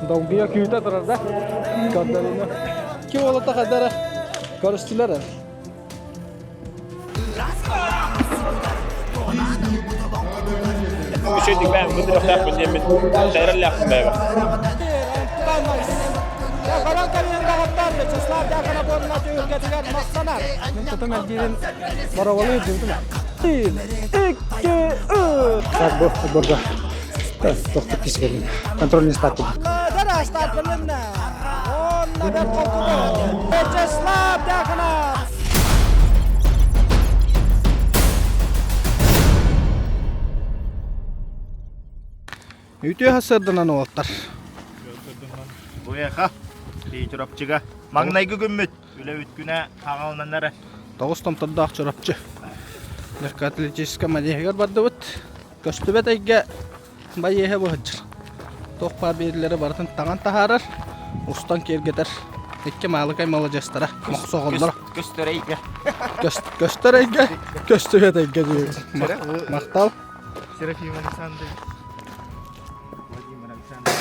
Долгуйа күүтэ турар да көрдөрүүнү. Ким олота хадара көрүстүлэр. Үчүгэй бэйэм кытырыахтаахпын диэммин тэрэллээхпин бэйэбэ. Корон кэлин даҕаттар Вячеслав Дьяконов уонна түһүлгэтигэр махтанар. Мин тутум эргиирин бороволуу дьыбытым. Бір, икки, үш. Так, бу отборга тохтук кисибелин. Контрольный старт. Дара старт билиннэ. Онна бер холкуту. Вячеслав Дьяконов. Үтүө сарсыарданан уолаттар. Буеха, Чурапчыга. Маҥнайгы күммүт үлэ күнэ хаҥаланан эрэ. Тоҕус томтордоох Чурапчы. Легкоатлетическай манеһыгар бардыбыт. Көстүбэт эйгэ байыаһа быһаччыр. Туох баар биэриилэри барытын таҥан таһаарар, устан киэргэтэр. Икки маалыкай маладьыастара, мохсоҕоллоро. Көстөр эйгэ. Көстөр эйгэ, көстүбэт эйгэ диир. Махтал. Серафим Александрович. Владимир Александрович.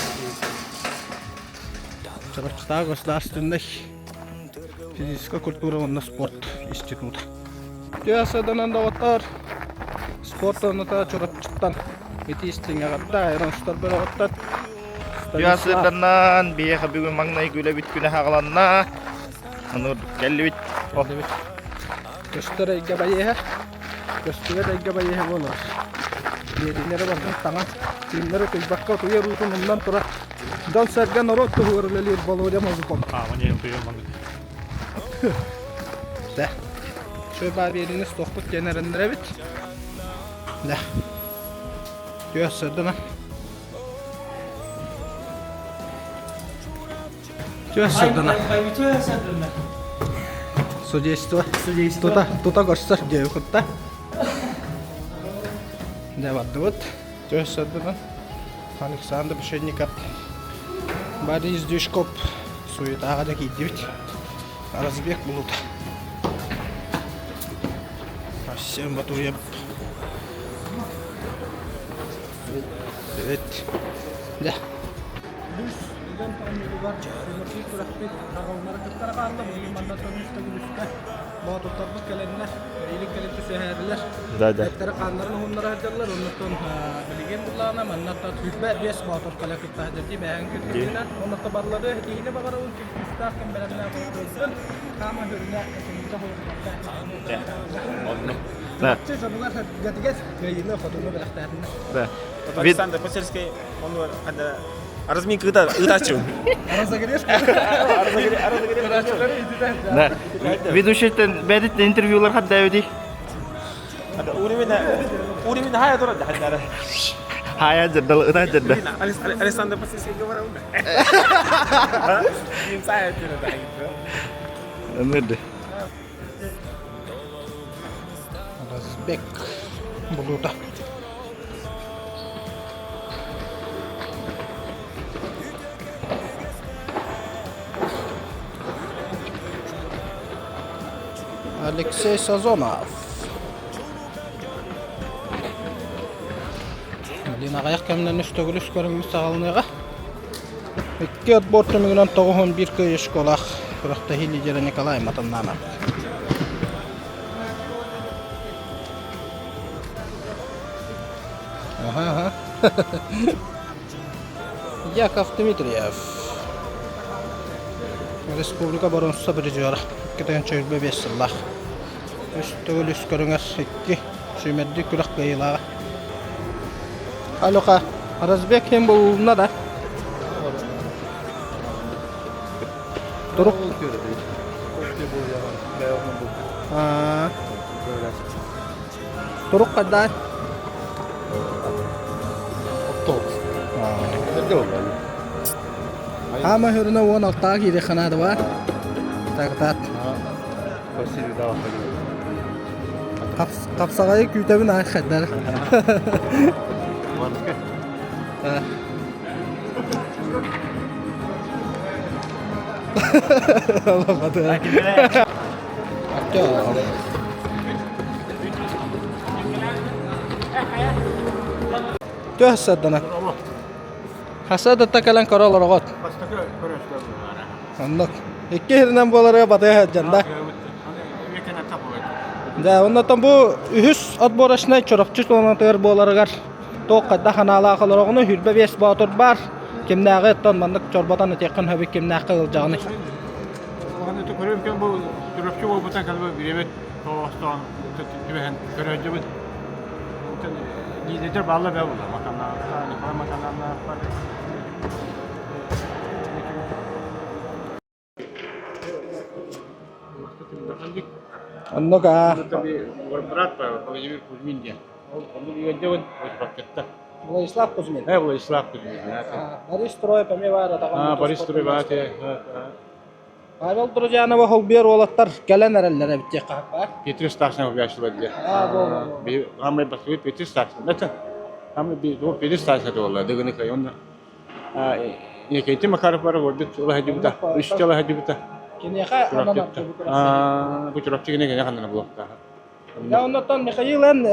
Чурапчытааҕы государственнай физическая культура уонна спорт института. Тыа саданан доҕоттор, спорт онута Чурапчыттан ити истиҥэҕэрдэ айрон устар бөлөҕүттэн Тыа сыданан биһиэхэ бүгүн маҥнайгы үлэбит күнэ хаҕаланна. Ону кэллибит. Кэллибит. Көстөр эйгэ байыаһа, көстүбэт эйгэ байыаһа буолар. Биэриилэри барытын таҥан, түүннэри утуйбакка утуйар уутун умнан турар Дьон-сэргэ норуот туһугар үлэлиир Володя Мозгуков. Да. Үчүгэй баа биэриини суохпут диэн эрэннэрэбит. Да. Түөс сырдына. Түөс сырдына. Судейство. Тута, тута көрсөр диэби кытта. Дэ бардыбыт. Түөс сырдына. Александр Пшенников, Борис Дюшков суетаҕа да киирдибит. Разбег булута. Арсен Батуев. Evet. Да. Үс ыган оонньуутугар Тимофей күрэхпит аҕаллара кыттара хаалла. Бүгүн манна төнүс төгүлүскэ Боотурдарбыт кэлэннэр, илин кэлин түсүһээрилэр. Да, да. Эттэрэ хааннарын уһуннара сылдьаллар. Оннуттан билигин буллаҕына манна 25 боотур кэлэ кытта сылдьар дии бэйэҥ кыттыына. Оннуттан барылары киһини баҕарабын ким күүстээх ким бэлэмнээх кыайсын. Хаама хөрүнэ этиҥҥитэ хойутугар. Оннук. Да. Чурапчы дьонугар сэргэтигэр кыайыыны хотуну бэлэхтээтиннэр. Да. Александр Посельский, он когда разминка ыытааччы. Разогрев. Да. Ведущийттен бэдит интервьюлар хадда эбити. Уровень хая турар да Хая дьэрдэл ыта дьэрдэ. Александр Посельский говорил. Нырды. Разбек булуута. Алексей Сазонов. Блин, аҕыйах кэминэн үс төгүл үс көрүҥмүт саҕаланыаҕа. Икки отбор түмүгүнэн 91 кыайыы школаах күрэхтэһии лидерэ Николай Матаннанов. Ага, ага. Яков Дмитриев. Республика боруонса призера. 2025 сыллаах. Үс төгүл үс көрүҥэр икки сүүмэрдик күрэх кыайыылааҕа. Алоха, Разбек ким булна да? Турук. Турук хайдаа? Хаама хөрүнэ 16-ға киириэххэ наада баар. Тагытаат. Хапсаҕайы күүтэбин аах хайдар. Артем. Төһө сарданат? Хаса да кэлэн көрө олороҕут. Бастакы көрөстөр буолара. Оннук. Икки сиринэн буоларга батыһа сылдьан да. Дьэ, оннотон бу үһүс отборочнай Чурапчы туонатыгар буоларыгар туох хайдах анаалаах олороҕуну 25 боотур баар. Кимнээҕи оттон маннык чорботон этиэххин сөбүй кимнээххэ ыалдьаҕыный? Улахан көрүм кэм бу Чурапчы буолбута кэлбэ бириэмэ тоҕоостоон түбэһэн көрөөдьүбүт. Лидердэр баалла бээ буолла. Маканаахха, Николай Маканаахха. Оннук аа. Брат Владимир Кузьмин диэн. Ол оннук ыалдьабын Владислав Владислав Кузьмин. Э, Владислав Кузьмин. Борис Троев эмиэ баар атаҕын. Борис Троев ааты. Павел Друзьянова холбуйар уолаттар кэлэн эрэллэр эбит диэххэ баар. Петр Стасов объяснила диye. Хамай баскы Петр Стасов. Это хамай Петр Стасов буолла. Дыгыны кайонна. Некейти Макаров бар орбит улаһадыбыта. Үстэ улаһадыбыта. Киниэхэ ананар Бу Чурапчы кине кене ханна булуохтаах. Дьэ оннуттан Михаил эн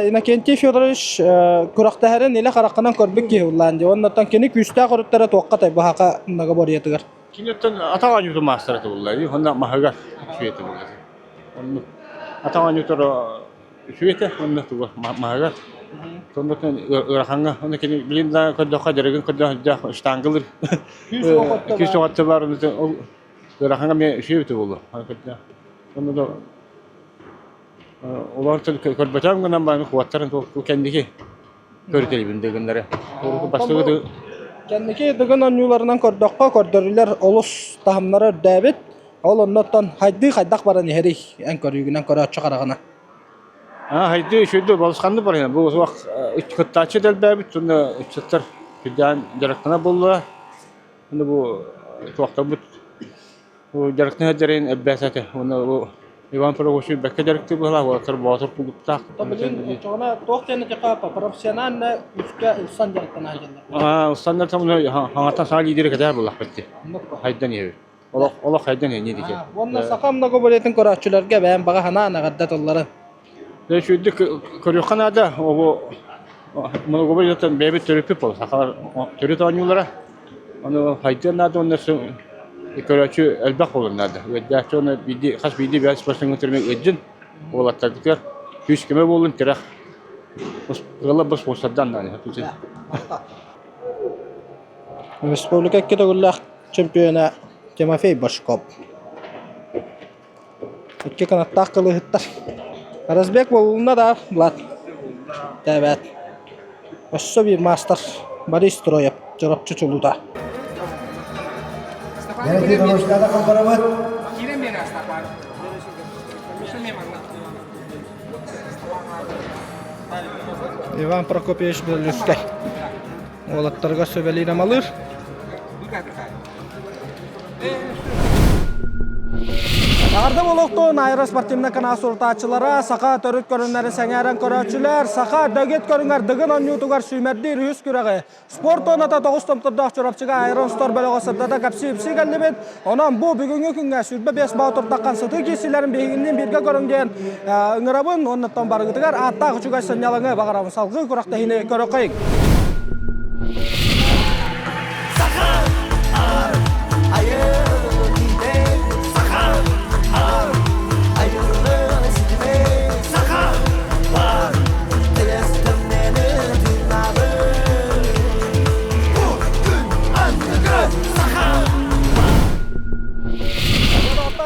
Иннокентий Федорович күрэхтэһэрин илэ хараххынан көрбүт киһи буллаан дии. Оннуттан кини күүстээх өрүттэрэ туохха тайбаһака многоборьетыгар. Киниттэн атах оонньуутун маастара булла. Онно маһыгар үчүгэй булла. Оннук атах оонньуутара үчүгэй этэ уонна туга маһыгар. Соннотон ыарахаҥҥа онно кини билин да көрдөххө дьарыгын көрдөх штангалыр. Күүс оҕотто бар ол ыарахаҥҥа эмиэ үчүгэй эбитэ буолуо. Онно да олортон көрбөтөм гынан баран куоттарын кэнники көрүтэлибин дыгыннары. Бастакы Кэнники дыгын оонньууларынан көрдөххө, көрдөрүүлэр олус таһымнара үрдээбит. Ол оннуттан хайдыы хайдах баран иһэрий эн көрүүгүнэн көрөөччү хараҕына? Аа, хайдыы үчүгэй балысханнык баран бу суох кыттааччы да элбээбит уонна ыччаттар сүрдээн дьарыктана буолла. Уонна бу туохтарбыт Дьарыктана сылдьарын элбэс этэ. Уонна бу Иван Прокопьевич бэккэ дьарыктыыр быһыылаах, уолаттар боотур кулуктаах. Билин оччоҕуна туох диэн этиэххэ профессионально үскэ ылсан дьарыктана сылдьаллар. Аа, ылсаннар тамына хаҥаттан саҥа лидери кэтээр буоллахпыт дии. Хайдан иһэбит. Олох олох хайдан иһэ не дике. Уонна саха многоболетын көрөөччүлэргэ бэйэм баҕа санаан эҕэрдэ тыллары. Үчүгдүк көрүөххэ наада. Обу многоболеттан бэйэбит төрүппүт буолар. Сахалар төрүт оонньуулара. Ону хайдыан наада уонна көрөөччү элбэх буолуон наада. Ыалдьааччы уонна биирдии хас биирдии бэйэ спортсмеҥҥа түрмэ ыалдьын уолаттаргытыгар күүс-көмө буолун, тирэх ыала бу спонсордаан наада. Республика икки төгүллээх чемпиона Тимофей Башков. Икки кынаттаах кылыыһыттар. Разбег буолунна да, Влад? Тээбээт. Өссө биир маастар Борис Троев, Чурапчы чулуута. Иван Прокопьевич Беллюскай уолаттарга сүбэлиир амалыыр. Эҕэрдэ буолуохтун аэроспортивнай канал сурутааччылара, саха төрүт көрүҥнэрин сэҥээрэн көрөөччүлэр, саха дэгит көрүҥэр Дыгын оонньуутугар сүүмэрдиир үһүс күрэҕи спорт туоната тоҕус томтордоох Чурапчыга Айрон Стор бөлөҕө сырдата кэпсии-ипсии кэллибит. Онон бу бүгүҥҥү күҥҥэ 25 боотурдаххан сытыы киирсиилэрин биһигинниин бииргэ көрүҥ диэн ыҥырабын. Уоннаттан барыгытыгар ааттаах үчүгэй сынньалаҥы баҕарабын. Салгыы күрэхтэһиини көрөххөйүҥ.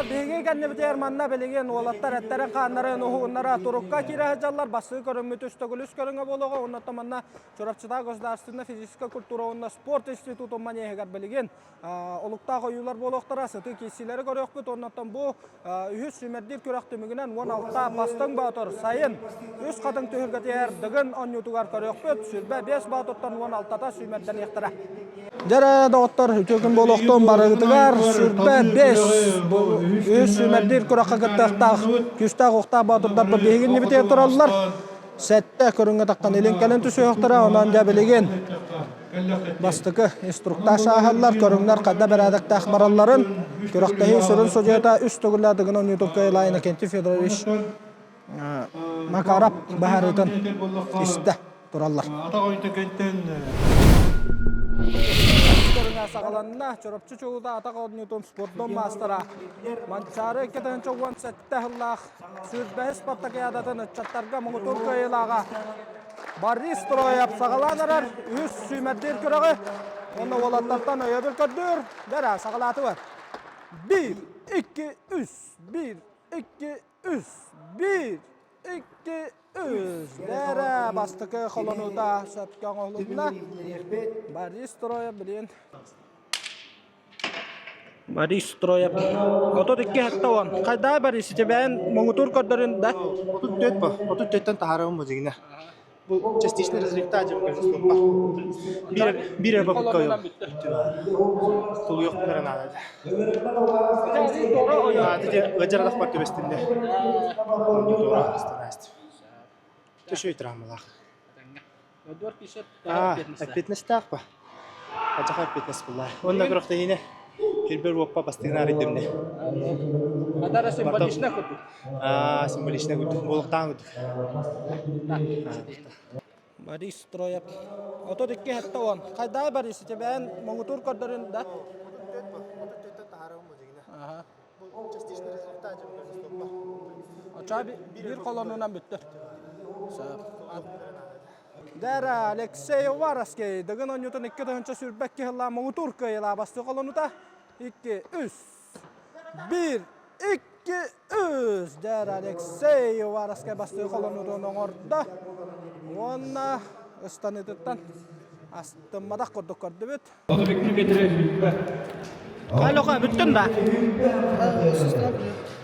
Биһиги кэннибитигэр манна билигин уолаттар эттэрин-хааннарын уһугуннара турукка киирэ сылдьаллар. Бастакы көрүҥмүт үс төгүл үс көрүҥэ буолуоҕа. Оннуттан манна Чурапчытааҕы государственнай физическэй культура уонна спорт институтун манеһыгар билигин олуктаах ойуулар буолуохтара, сытыы киирсиилэри көрүөхпүт. Оннуттан бу үһүс сүүмэрдиир күрэх түмүгүнэн 16 бастыҥ боотур сайын үс хатыҥ түһүлгэтигэр Дыгын оонньуутугар көрүөхпүт. 25 боотуртан 16-та сүүмэрдэниэхтэрэ. Дьэ доҕоттор, үтүө күн буолуохтун барыгытыгар 25 бу үһүс сүүмэрдиир күрэххэ кыттыахтаах күүстээх уохтаах боотурдарбыт биһигиннибитигэр тураллар. Сэттэ көрүҥҥэ таххан илин-кэлин түсүһүөхтэрэ, онон дьэ билигин бастакы инструктаж ааһаллар, көрүҥнэр хайда бэрээдэктээх баралларын күрэхтэһии сүрүн судьуйата үс төгүллээх Дыгын оонньуутун кыайыылаах Иннокентий Федорович. Макаров баһарытын истэ тураллар. Саҕаланна Чурапчы чулута атах оонньуутун спордун маастара Манчаары 2017 сыллаах 25 спартакиадатын ыччаттарга муҥутуур кыайыылааҕа Борис Троев саҕалаан эрэр үс сүүмэрдиир күрэҕи уонна уолаттартан өйөбүл көрдүүр. Дэрэ саҕалаатыбар. Биир, икки, үс, биир, икки, үс, биир, икки, үс. Дэрэ бастакы холонуута сөпкө оҥоһулунна. Борис Троев билин Борис Троев 32 70. Хайдаа Борис итибээн муҥутуур көрдөрүн да? 34 ба. 34-тэн таһаарабын бу дьиҥинэ. Бу частичный разрывта дьэ стоппа. Биир биир попытка ойом. Тулуйуохпун эрэ наада. Наада ыадьарадахпар түбэстиннэ. Туора астынаастым. Төшөй травмалаах. Аа, эппиэтинэстээх ба. Хачаха эппиэтинэс буллаа. Уонна көрөхтөһиинэ Хирбер уоппа бастыгына арыйдымне. Адара символично курдук. Аа, символично курдук. Буолуктаан курдук. Борис Троев. 32 70. Хайдаа Борис, итибээн муҥутуур көрдөрүн да? Аха. Оча биир колонунан бүттэ. Дара Алексей Уваровский Дыгын оонньуутун 2022 сыллаах муҥутуур кыайыылаах бастыы колонута 2 3 1 2 3 Дэр Алексей Уваровский бастыы колонутун оҥордо уонна ыстаныытыттан астымматах курдук көрдүбүт. Алло, бүттүн да?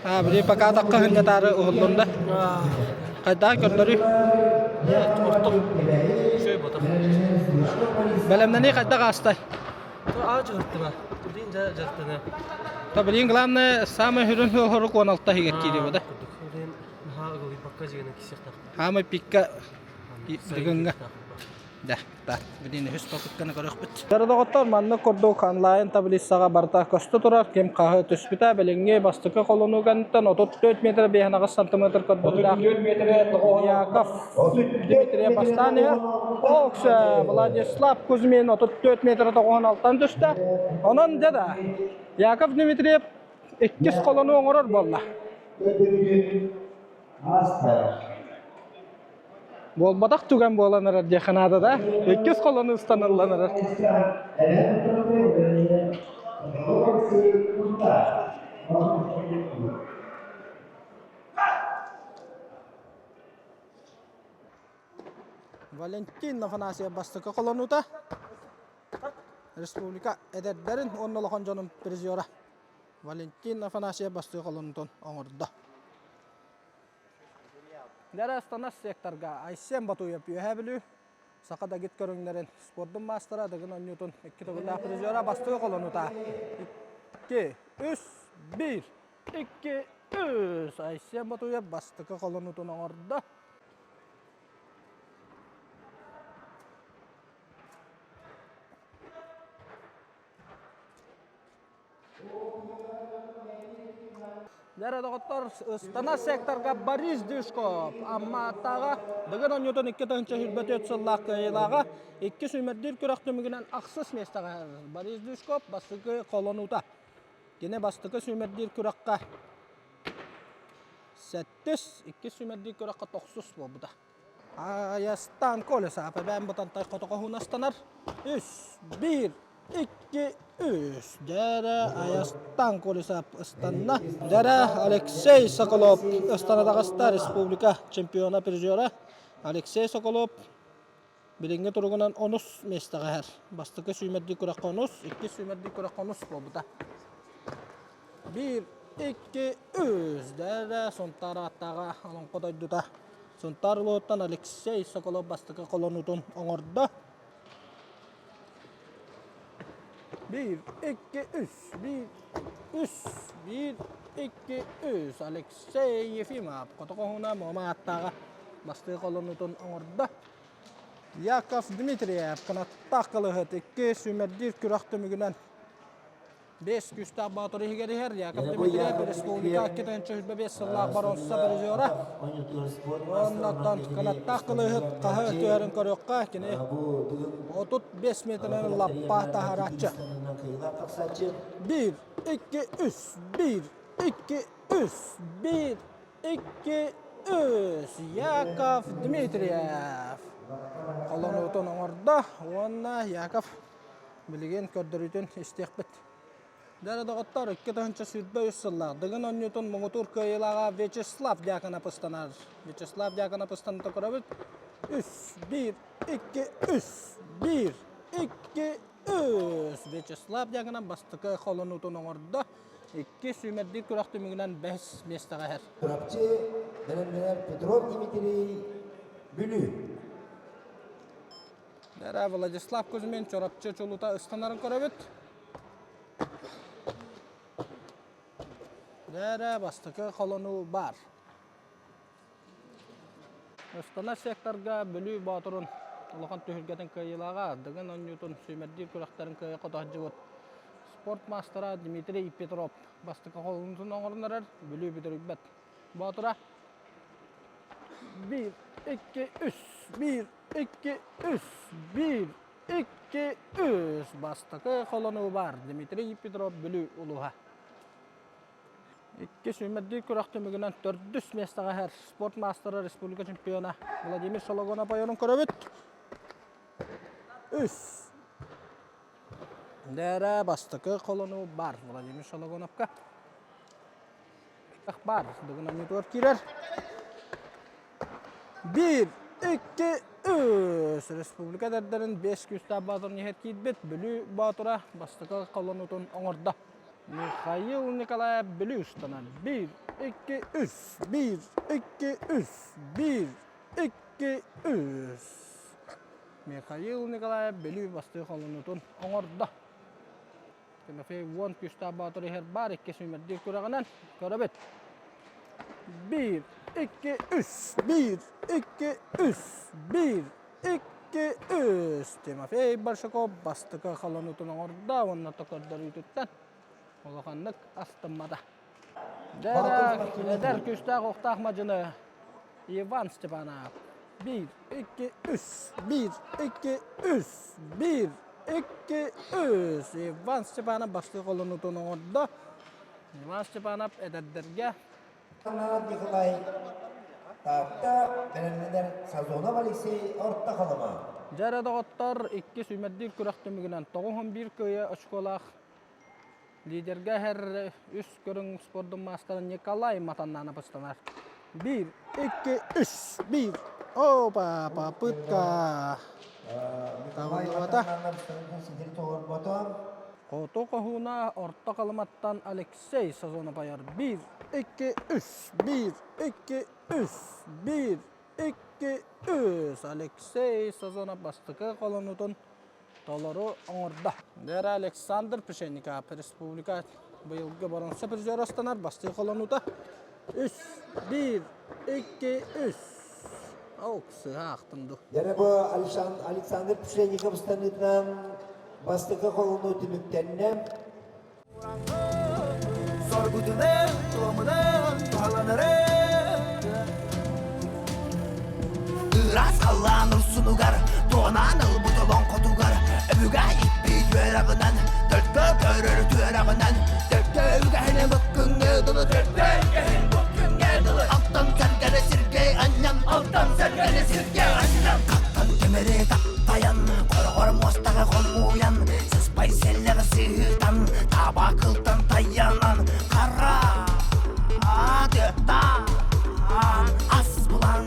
А, били пока таққа хыннатаары уһуллун да. Хайдаа көрдөрүү? Бэлэмнэнии хайдах аастай? То билин главное самый хүрүн хорук 16 иһигэр киириэ да. Хаамай пикка дыгыҥҥа. Да, да, билин үһүс попытканы көрөхпүт. Доҕоттор, маннык курдук онлайн таблицаҕа барыта көстө турар. Ким хаһы түспүтэ билиҥҥи бастакы холонуугантан 34 метр 58 сантиметр көрдөрүүлээх Яков Дмитрий бастаан иһэр. Окса Владислав Кузьмин 34 метр 96 түстэ. Онон дьэ да, Яков Дмитриев иккис холонуу оҥорор буолла. Буолбатах түгэн буолан эрэр диэххэ наада да. Иккис холону ыстаныллан эрэр. Валентин Афанасьев бастакы холонуута республика эдэрдэрин уонна улахан дьонун призера Валентин Афанасьев бастакы холонуутун оҥордо. Дьарыстанар секторга Айсен Батуев Үөһээ Бүлүү саха дагит көрүҥнэрин спордун маастара Дыгын оонньуутун икки төгүллээх призера бастакы холонуута. Икки, үс, биир, икки, үс. Айсен Батуев бастакы холонуутун оҥордо. Дьэ доҕоттор, ыстана секторга Борис Дюшков Аммааттааҕа Дыгын оонньуутун 2024 сыллаах кыайыылааҕа икки сүүмэрдиир күрэх түмүгүнэн ахсыс миэстэҕэ Борис Дюшков бастакы холонуута. Кини бастакы сүүмэрдиир күрэххэ сэттис, иккис сүүмэрдиир күрэххэ тохсус буолбута. Айастан колеса АПБ Бытантай хотоҕоһунастанар. Үс, биир, икки, үс. Дьэрэ Айастан колеса ыстанна. Дьэрэ Алексей Соколов ыстана таҕыста республика чемпиона призера. Алексей Соколов билиҥҥи туругунан онус миэстэҕэ иһэр. Бастакы сүүмэрдии күрэххэ онус, иккис сүүмэрдии күрэххэ онус буолбута. Биир, икки, үс. Дьэрэ Сунтаар ааттааҕа Олоҥхо дойдута Сунтаар улууһуттан Алексей Соколов бастакы холонуутун оҥордо. Биир, икки, үс, биир, үс, биир, икки, үс. Алексей Ефимов хотоҕоһуна Муома ааттааҕа бастакы холонуутун оҥордо. Яков Дмитриев кынаттаах кылыһыт икки сүүмэрдиир күрэх түмүгүнэн. Бэс күүстээх Боотур иһигэр иһэр Яков Дмитриев республика 225 сыллаах боруонса призера. Уоннаттан кынаттаах кылыыһыт хаһы түһэрин көрүөххэ кини 35 метрынан лаппа таһарааччы. 1, 2, 3, 1, 2, 3, 1, 2, 3. Яков Дмитриев холонуутун оҥордо уонна Яков Билигин көрдөрүүтүн истиэхпит. Дьэ, доҕоттор, 2023 сыллаах Дыгын оонньуутун муҥутуур кыайыылааҕа Вячеслав Дьяконов ыстанар. Вячеслав Дьяконов ыстаныта көрөбүт. Үс, биир, икки, үс, биир, икки, үс. Вячеслав Дьяконов бастакы холонуутун оҥордо. Икки сүүмэрдиир күрэх түмүгүнэн бэһис миэстэҕэ иһэр. Чурапчы бэлэмнэнэр Петров Дмитрий Бүлүү. Эрэ Владислав Кузьмин Чурапчы чулуута ыстанарын көрөбүт. Эрэ бастакы холонуу баар. Ыстанар секторга Бүлүү Боотурун улахан түһүлгэтин кыайыылааҕа Дыгын оонньуутун сүүмэрдиир күрэхтэрин кыайа хото сылдьыбыт спорт маастара Дмитрий Петров бастакы холонуутун оҥорон эрэр Бүлүү бүтэрийбэт Боотура. Биир, икки, үс, биир, икки, үс, биир, икки, үс. Бастакы холонуу баар Дмитрий Петров Бүлүү улууһа. Икки сүүмэрдиир күрэх түмүгүнэн төрдүс миэстэҕэ иһэр спорт маастара республика чемпиона Владимир Шологонов ойорун көрөбүт. Үс. Дээрэ бастакы холонуу баар Владимир Шологоновка. Баар, бүгүн оонньуутугар киирэр. Биир, икки, үс. Республика эдэрдэрин биэс күүстээх боотурун иһэр киирбит Бүлүү Боотура бастакы холонуутун оҥордо. Михаил Николаев Бүлүү устанан. Биир, икки, үс. Биир, икки, үс. Биир, икки, үс. Михаил Николаев Бүлүү бастакы холонуутун оҥордо. Тимофей уон күүстээх боотур иһэр баар икки сүүмэрдиир күрэҕинэн көрөбүт. Биир, икки, үс, биир, икки, үс, биир, икки, үс. Тимофей Большаков бастакы холонуутун оҥордо уонна көрдөрүүтүттэн улаханнык астыммата. Дьэ, эдэр күүстээх охтаах мадьыны Иван Степанов. Биир, икки, үс, биир, икки, үс, биир, икки, үс. Иван Степанов бастакы холонуутун оҥордо. Иван Степанов эдэрдэргэ Николай Таатта бэлэмнэнэр Сазонов Алексей Орто Халыма. Дьэ эрэ доҕоттор, икки сүүмэрдиир күрэх түмүгүнэн 91 кыайа очколаах Лидергэ иһэр үс көрүҥ спордун маастара Николай Матаннанов ыстанар. Биир, икки, үс, биир. Опа, попытка. Табыллыбата. Хоту хоһууна Орто Халыматтан Алексей Сазонов айар. Биир, икки, үс, биир, икки, үс, биир, икки, үс. Алексей Сазонов бастакы холонуутун толору оҥордо. Вера Александр Пшенников республика быйылгы боруонса призер астанар бастыы холонуута. Үс, биир, икки, үс. Ок, сыһа ахтым ду. Дьэ бу Александр Пшенников ыстаныытынан бастакы холонуу түмүктэннэ. Соргутунан, туомунан туһаланарым. Ыраас халлаан урсунугар, туонаан ылбыт олоҥхотугар, өбүгэ иппит үөрэҕинэн, төлкө көрөр түөрэҕинэн, төлкө үгэһин буккуҥҥа дылы, төлкө үгэһин буккуҥҥа дылы, алтан сэргэни сиргэ анньан, алтан сэргэни сиргэ анньан, хаттан тимири таптайан, хороҕор муостаҕа хомуйан, сыспай сэллэҕи сыһыытан, табакылтан тайанан, хара тыаттан ас булан.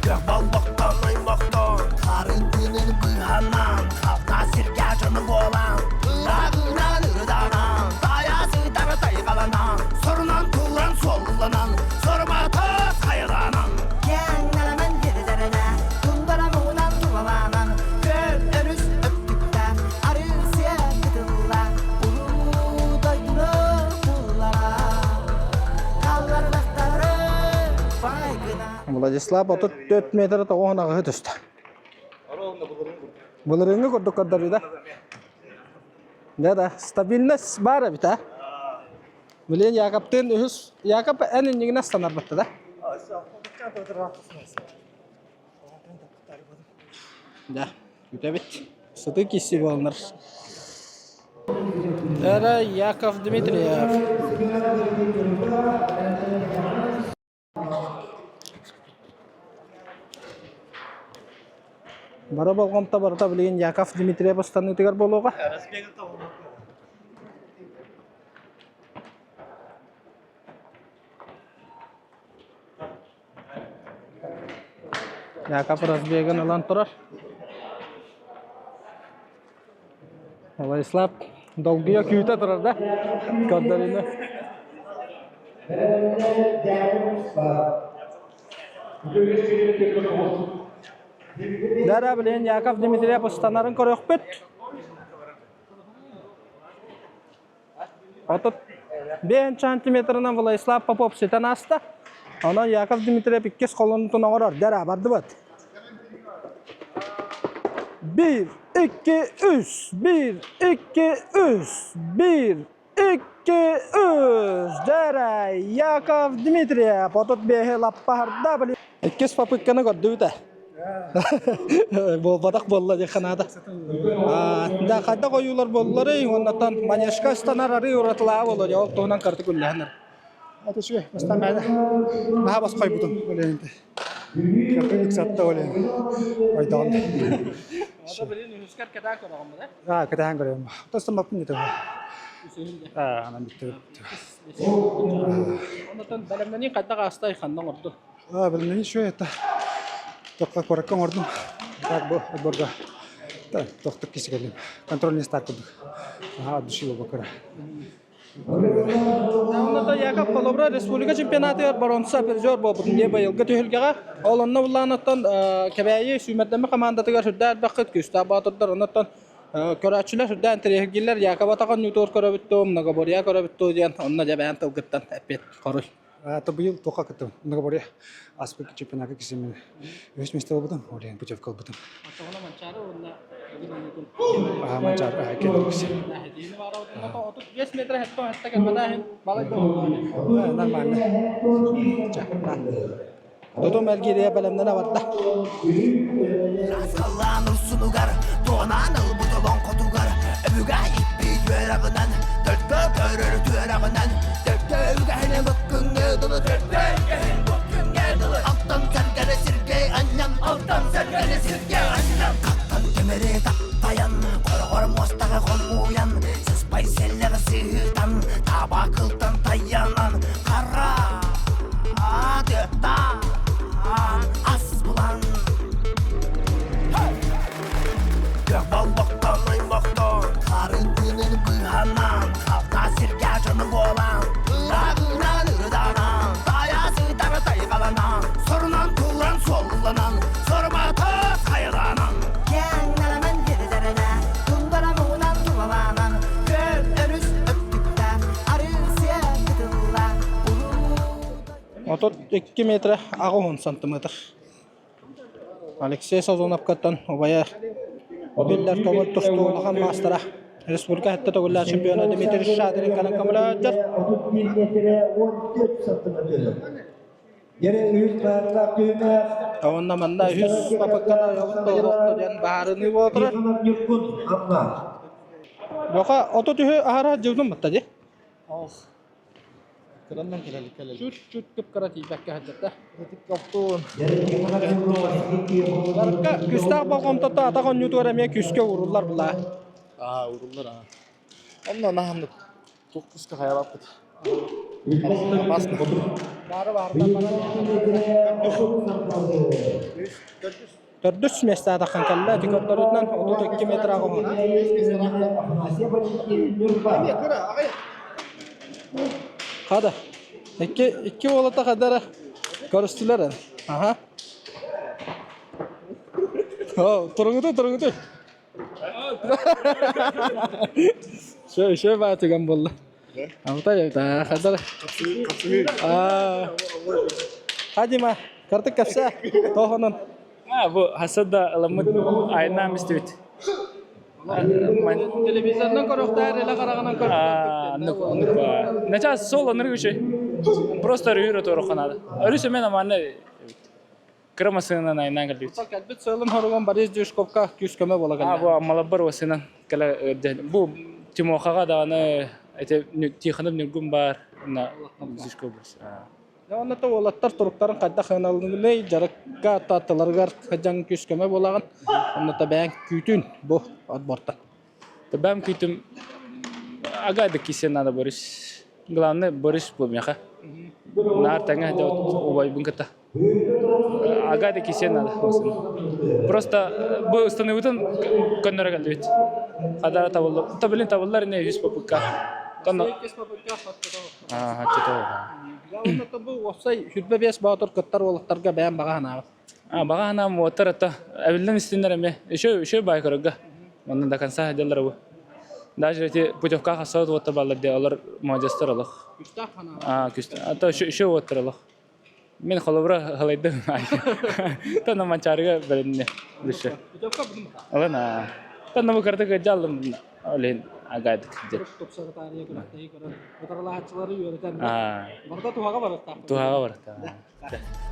Көх болбохтон аймохтон, харын тыынын быыһанан, халта сиргэ дьону буолан, ыраҕынан ырыданан, тайа сытар тайҕаланан, сорунан туран суолланан, сорумата хайаланан. Кэҥнэлэмэн тирдэринэ, тундара муҥунан тулалаанан, көл өрүс өттүктэн, арыы-сиэ кытылла, улуу дойдуну буллара, халларбахтары байгына. Владислав 34 метр тоҕуһун аҕыһы түстэ. Былырыыҥҥы курдук көрдөрүү да. Да-да, стабильность баар эбит, а? Блин, Якоптыын үһүс... Якоб эн иннигинэ станарбатта да? Да, күтэбит. Сытыы киси буоланнар. Эра Яков Дмитриев. Бары болҕомто барыта билигин Яков Дмитриев ыстаныытыгар буолуоҕа. Яков разбегын ылан турар. Владислав долгуйа күүтэ турар да көрдөрүүнү. Дара билигин Яков Дмитриев ыстанарын көрүөхпүт. 35 сантиметрынан Владислав Попов ситэн ааста. Онон Яков Дмитриев иккис холонутун оҥорор. Дьэ, бардыбыт. Биир, икки, үс, биир, икки, үс, биир, икки, үс. Дьэ, Яков Дмитриев 35-и лаппаһарда. Иккис попытканы көрдүбүт ээ. Буолбатах буолла диэххэ наада. Да хайдах ойуулар буолларый уоннаттан манежка ыстанар арыы уратылааҕа буолуо дии ол туһунан кыратык үллэһэн Это үчүгэй бастаан бэйэтэ наһаа босхойбутум үлэһинте кырдык ыксатта олен ойдоҕун Ото билин үһүскэр кэтээн көрөҕүн да? Аа кэтээн көрөм. Тостон баппын дете. Аа анан бүттэ. Оннотон бэлэмнэнии хайдах аастай ханна оҥорду? Аа бэлэмнэнии үчүгэй это. Тохха куоракка оҥордум. Так бу отборга тохтук киси кэллим. Контрольный старт курдук. Наһаа от души буолбакка. Онно Яков Холобура республика чемпионатыгар боруонса призер буолбутун дии быйылгы түһүлгэҕэ. Ол онно буллаанаттан Кэбээйи сүүмэрдэммит командатыгар сүрдээх элбэххит күүстээх боотурдар. Оннуттан көрөөччүлэр сүрдээх интэриэһиргииллэр. Яков атаҕын ньутуур көрөбүт дуу, многоборье көрөбүт дуу диэн онно дьэ бэйэҥ тылгыттан эппиэт хоруй. То быйыл туохха кыттым? Многоборье ааспыт чемпионакка кисимин үһүс миэстэ ылбытым, ол путевка ылбытым. Оччоҕуна Манчаары уонна Аа, Манчаары кэллибит. 35 метр хэтто хэтта кэлбэтээһин балай Нормально. Тутум эргииргэ бэлэмнэнэ барда. Халлаан урсунугар, туонаан ылбыт олоҥхотугар, өбүгэ иппит үөрэҕинэн, төлкө көрөр түөрэҕинэн, төлкө үгэһин быккыҥҥа дылы, төлкө үгэһин быккыҥҥа дылы, алтан сэргэни сиргэ анньан, алтан сэргэни сиргэ анньан, хаттан тимири таптайан, хороҕор муостаҕы хомуйан, сыспай сэллэҕи сыһыытан, таба кылтан тайанан, хара Адыттан ас булан Көх болбохтон оймохтон Харын тыынын быыһанан Халта сиргэ дьону буолан Ырагынан ырыданан Тайа сытара тайҕаланан Сорунан туран суолланан Сорумата хайаланан Киэҥ нэлэмэн сирдэринэ Тундара муҥунан тулалаанан Күөл өрүс өттүктээх Арыы сиэ кытыллаах 32 метр 80 сантиметр. Алексей Сазоновкаттан убайа биллэр көҥүл тустуу улахан маастара республика сэттэ төгүллээх чемпиона Дмитрий Шадрин кэлэн көмөлөһөттөр. 31 метр 14 сантиметр. Yere үс баарлаах түһүмэх. Онно манна үһүс попытканы олохто диэн баһаарыныы буола турар. Ньургун Амма. Бока 33 аһара дьыбдым батта дии. Кыраннан кэлэлик кэлэлик. Чуть-чуть кып-кыра тиийбэккэ сылдьар Оптуун. Барыкка күстээх болҕомтото атах оонньуутугар эмиэ күүскэ ууруллар булаа. Аа, ууруллар аа. Онно наһамнык туох куска хайалаппыт. Опасно. Бары баарынан баран. Төрдүс миэстэ атаххан кэллэ. Ити көрдөрүүтүнэн 32 метр аҕыһын. Хада. Икки, икки уолата хадара көрүстүлэр. Аха. О, туругуту, туругуту. Шö, шö баа түгэн буолла. Алтай хадара. Хадима, картык кэпсээ. Тоһонон. А, бу хаса да ыламмыт айнаам истибит. Телевизорынан көрүөхтээр илэ хараҕынан көрүөхтээр. Начаас сол ынырык үчүгэй. Просто өрүһүр отуорукка наада. Өрүс эмэн аманна кыра массыынанан айаннаан кэлбит. Кэлбит сыалын хоруган Борис Дюшковка күүс-көмө буола кэллэ. Бу Аммаларбар массыынан кэлэ бу Тимохаҕа даҕаны эти Тихонов Ньургун баар на Дюшков Дьэ уонна да уолаттар туруктарын хайдах ыаналыылый, дьарыкка аттыларыгар сылдьан күүс-көмө буолаҕын. Онно да бэйэҥ күүтүн бу отбортан. Бэйэм күүтүм ага да кисе надо Борис. Главное Борис был меха. Наар тэҥэ убайбын кытта. Ага да кисе надо. Просто бу ыстаныыбытын көннөрө кэллибит. Хадара табыллар. Та билин табыллар ине үс попытка. Аа, Уонна бу уопсай 25 боотур кыттар уолаттарга бэйэм баҕа санааҕын. А, баҕа санаам уоттар это эбиллэн истиннэр эмиэ. Еще еще баай көрөргө. Онно до конца дьаллар бу. Даже эти путевка хасаат уоттар баллар де олар молодецтар олох. Күстээх санаа. А, күстэ. А то еще еще уоттар олох. Мин холобура халайдым. Тана манчарыга бэринне. Бүшө. Путевка будум. Алана. Тана бу картыга жаллым. Олин агайдык дьэ. Тупсары таарыйа күрэхтэһии көрөр. Утарылаһааччылары үөрэтэн барыта туһаҕа барыттаах. Туһаҕа барыттаах.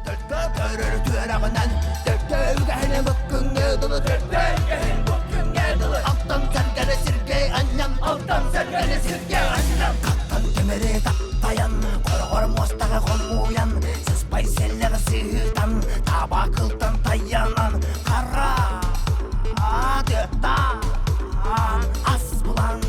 Төлкө көрөр түөрэҕинэн, төлкө үгэһини буккүҥҥэ дылы, төлкө үгэһин буккүҥҥэ дылы. Алтан сэргэни сиргэ анньан, алтан сэргэни сиргэ анньан. Хаттан тимири таптайан, хороҕор муостаҕа хомуйан, сыспай сэллэҕи сыһыытан, таба кылтан тайанан, хара тыаттаан ас булан.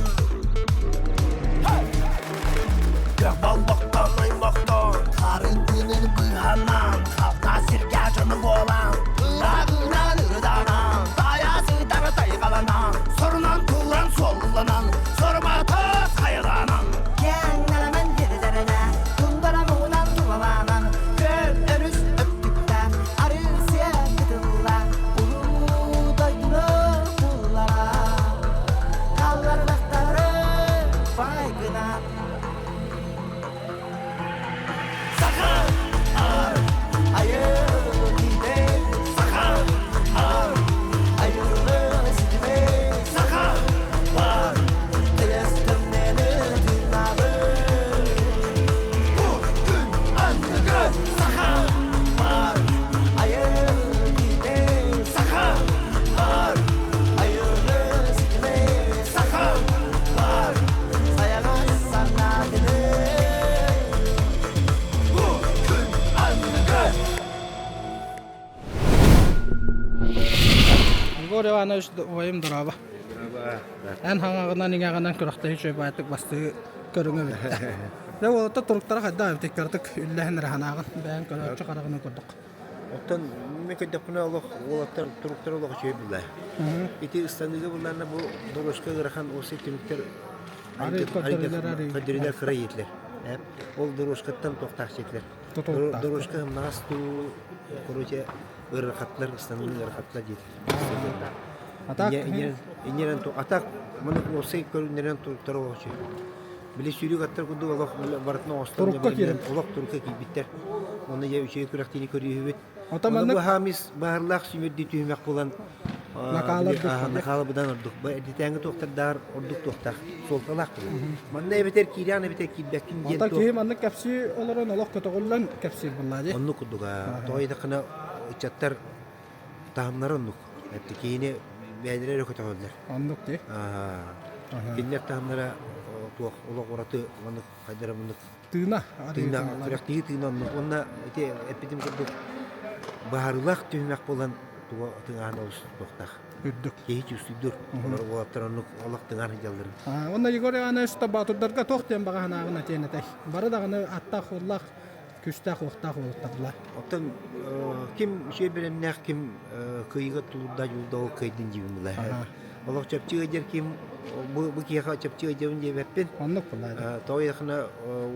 Көх болбохтон аймохтон, харын тыынын быыһанан, халта сиргэ дьону буолан, ырааҕынан ырыданан, тайа сытара тайҕаланан, сорунан туран суолланан, сорумата хайаланан. Киэҥ нэлэмэн сирдэринэ, тундара муҥунан тулалаанан, күөл өрүс өттүктээх, арыы сиэ кытыллаах, улуу дойдуну буллара. Халларбахтары бай гынан. Саха ар айыл тиде, саха ар айылы ситиме, саха бар тыйыстымнени тыынабы. Бу күн аныгы саха бар айыл тиде, саха бар айылы ситиме, саха бар сайаҕас санаатыны. Бу күн аныгы Егор Иванович убайым дорообо. Эн хаҥаҕынан иҥэҕинэн күрэхтэһии үчүгэй бастыы көрүҥэ бүттэ. Дьэ уолаттар туруктара хайдах эбитий кыратык үллэһэн эрэ санааҕын бэйэҥ көрөөччү хараҕынан курдук. Оттон мен көрдөхпүнэ олох уолаттар туруктара олох үчүгэй буолла. Ити ыстаныыга буллаана бу дорожка ыарахан уопсай түмүктэр көрдөрүүлэр кыра иэтилэр. Ол дорожкаттан туохтаах сиэтилэр. Дорожка ымнаҕас туу короче ыарахаттар ыстаныы ыарахаттар диэтилэр. Иннерен атак маны уопсай көрүннэрэн туруктара олох үчүгэй. Били сүүрүк аттар курдук олох барытын оҥостон Турукка киирэн. олох турукка киирбиттэр. Онно дьэ үчүгэй күрэхтиини көрүүһүбүт. Ото Онно маннык бу хаамис баһарлаах сүмүрдүү түһүмэх буолан Накаалар накаала быдан ордук. Эрдитээҥи туохтардаах ордук туохтаах суолталаах буолар. Манна эбэтэр киирээн эбэтэр киирбэккин диэн Ата киһи маннык кэпсии олорон олох көтөҕүллэн кэпсиир буоллаа дии. Оннук курдук. Тоҕо диэтэххинэ ыччаттар таһымнара оннук. Эппи киһини бэйэлэрэ эрэ көтөҕөллөр. Оннук дии. Кинилэр таһымнара туох олох ураты маннык хайдара муннук Тыына. Тыына, күрэхтиһии тыына оннук. Уонна ити эппитим курдук быһаарыылаах түһүмэх буолан туга тыҥаан олус туохтаах. Үрдүк. Киһи чувствуйдур. Олор уолаттар оннук олох тыҥаан сылдьалларын. Уонна Егор Иванович Баатурдарга туох диэн баҕа санааҕын этиэн этэй? Бары даҕаны аттаах-уоллаах күүстээх-уохтаах уолаттардылар. Оттон ким үчүгэй бэлэмнээх, ким кыайыыга тулуурдаах дьулда ол кыайдын диибин булаа. Олох чопчу ыйдыр ким бу бу киһиэхэ чопчу ыйдыбын диэбэппин. Оннук булаа. Тоҕо диэххинэ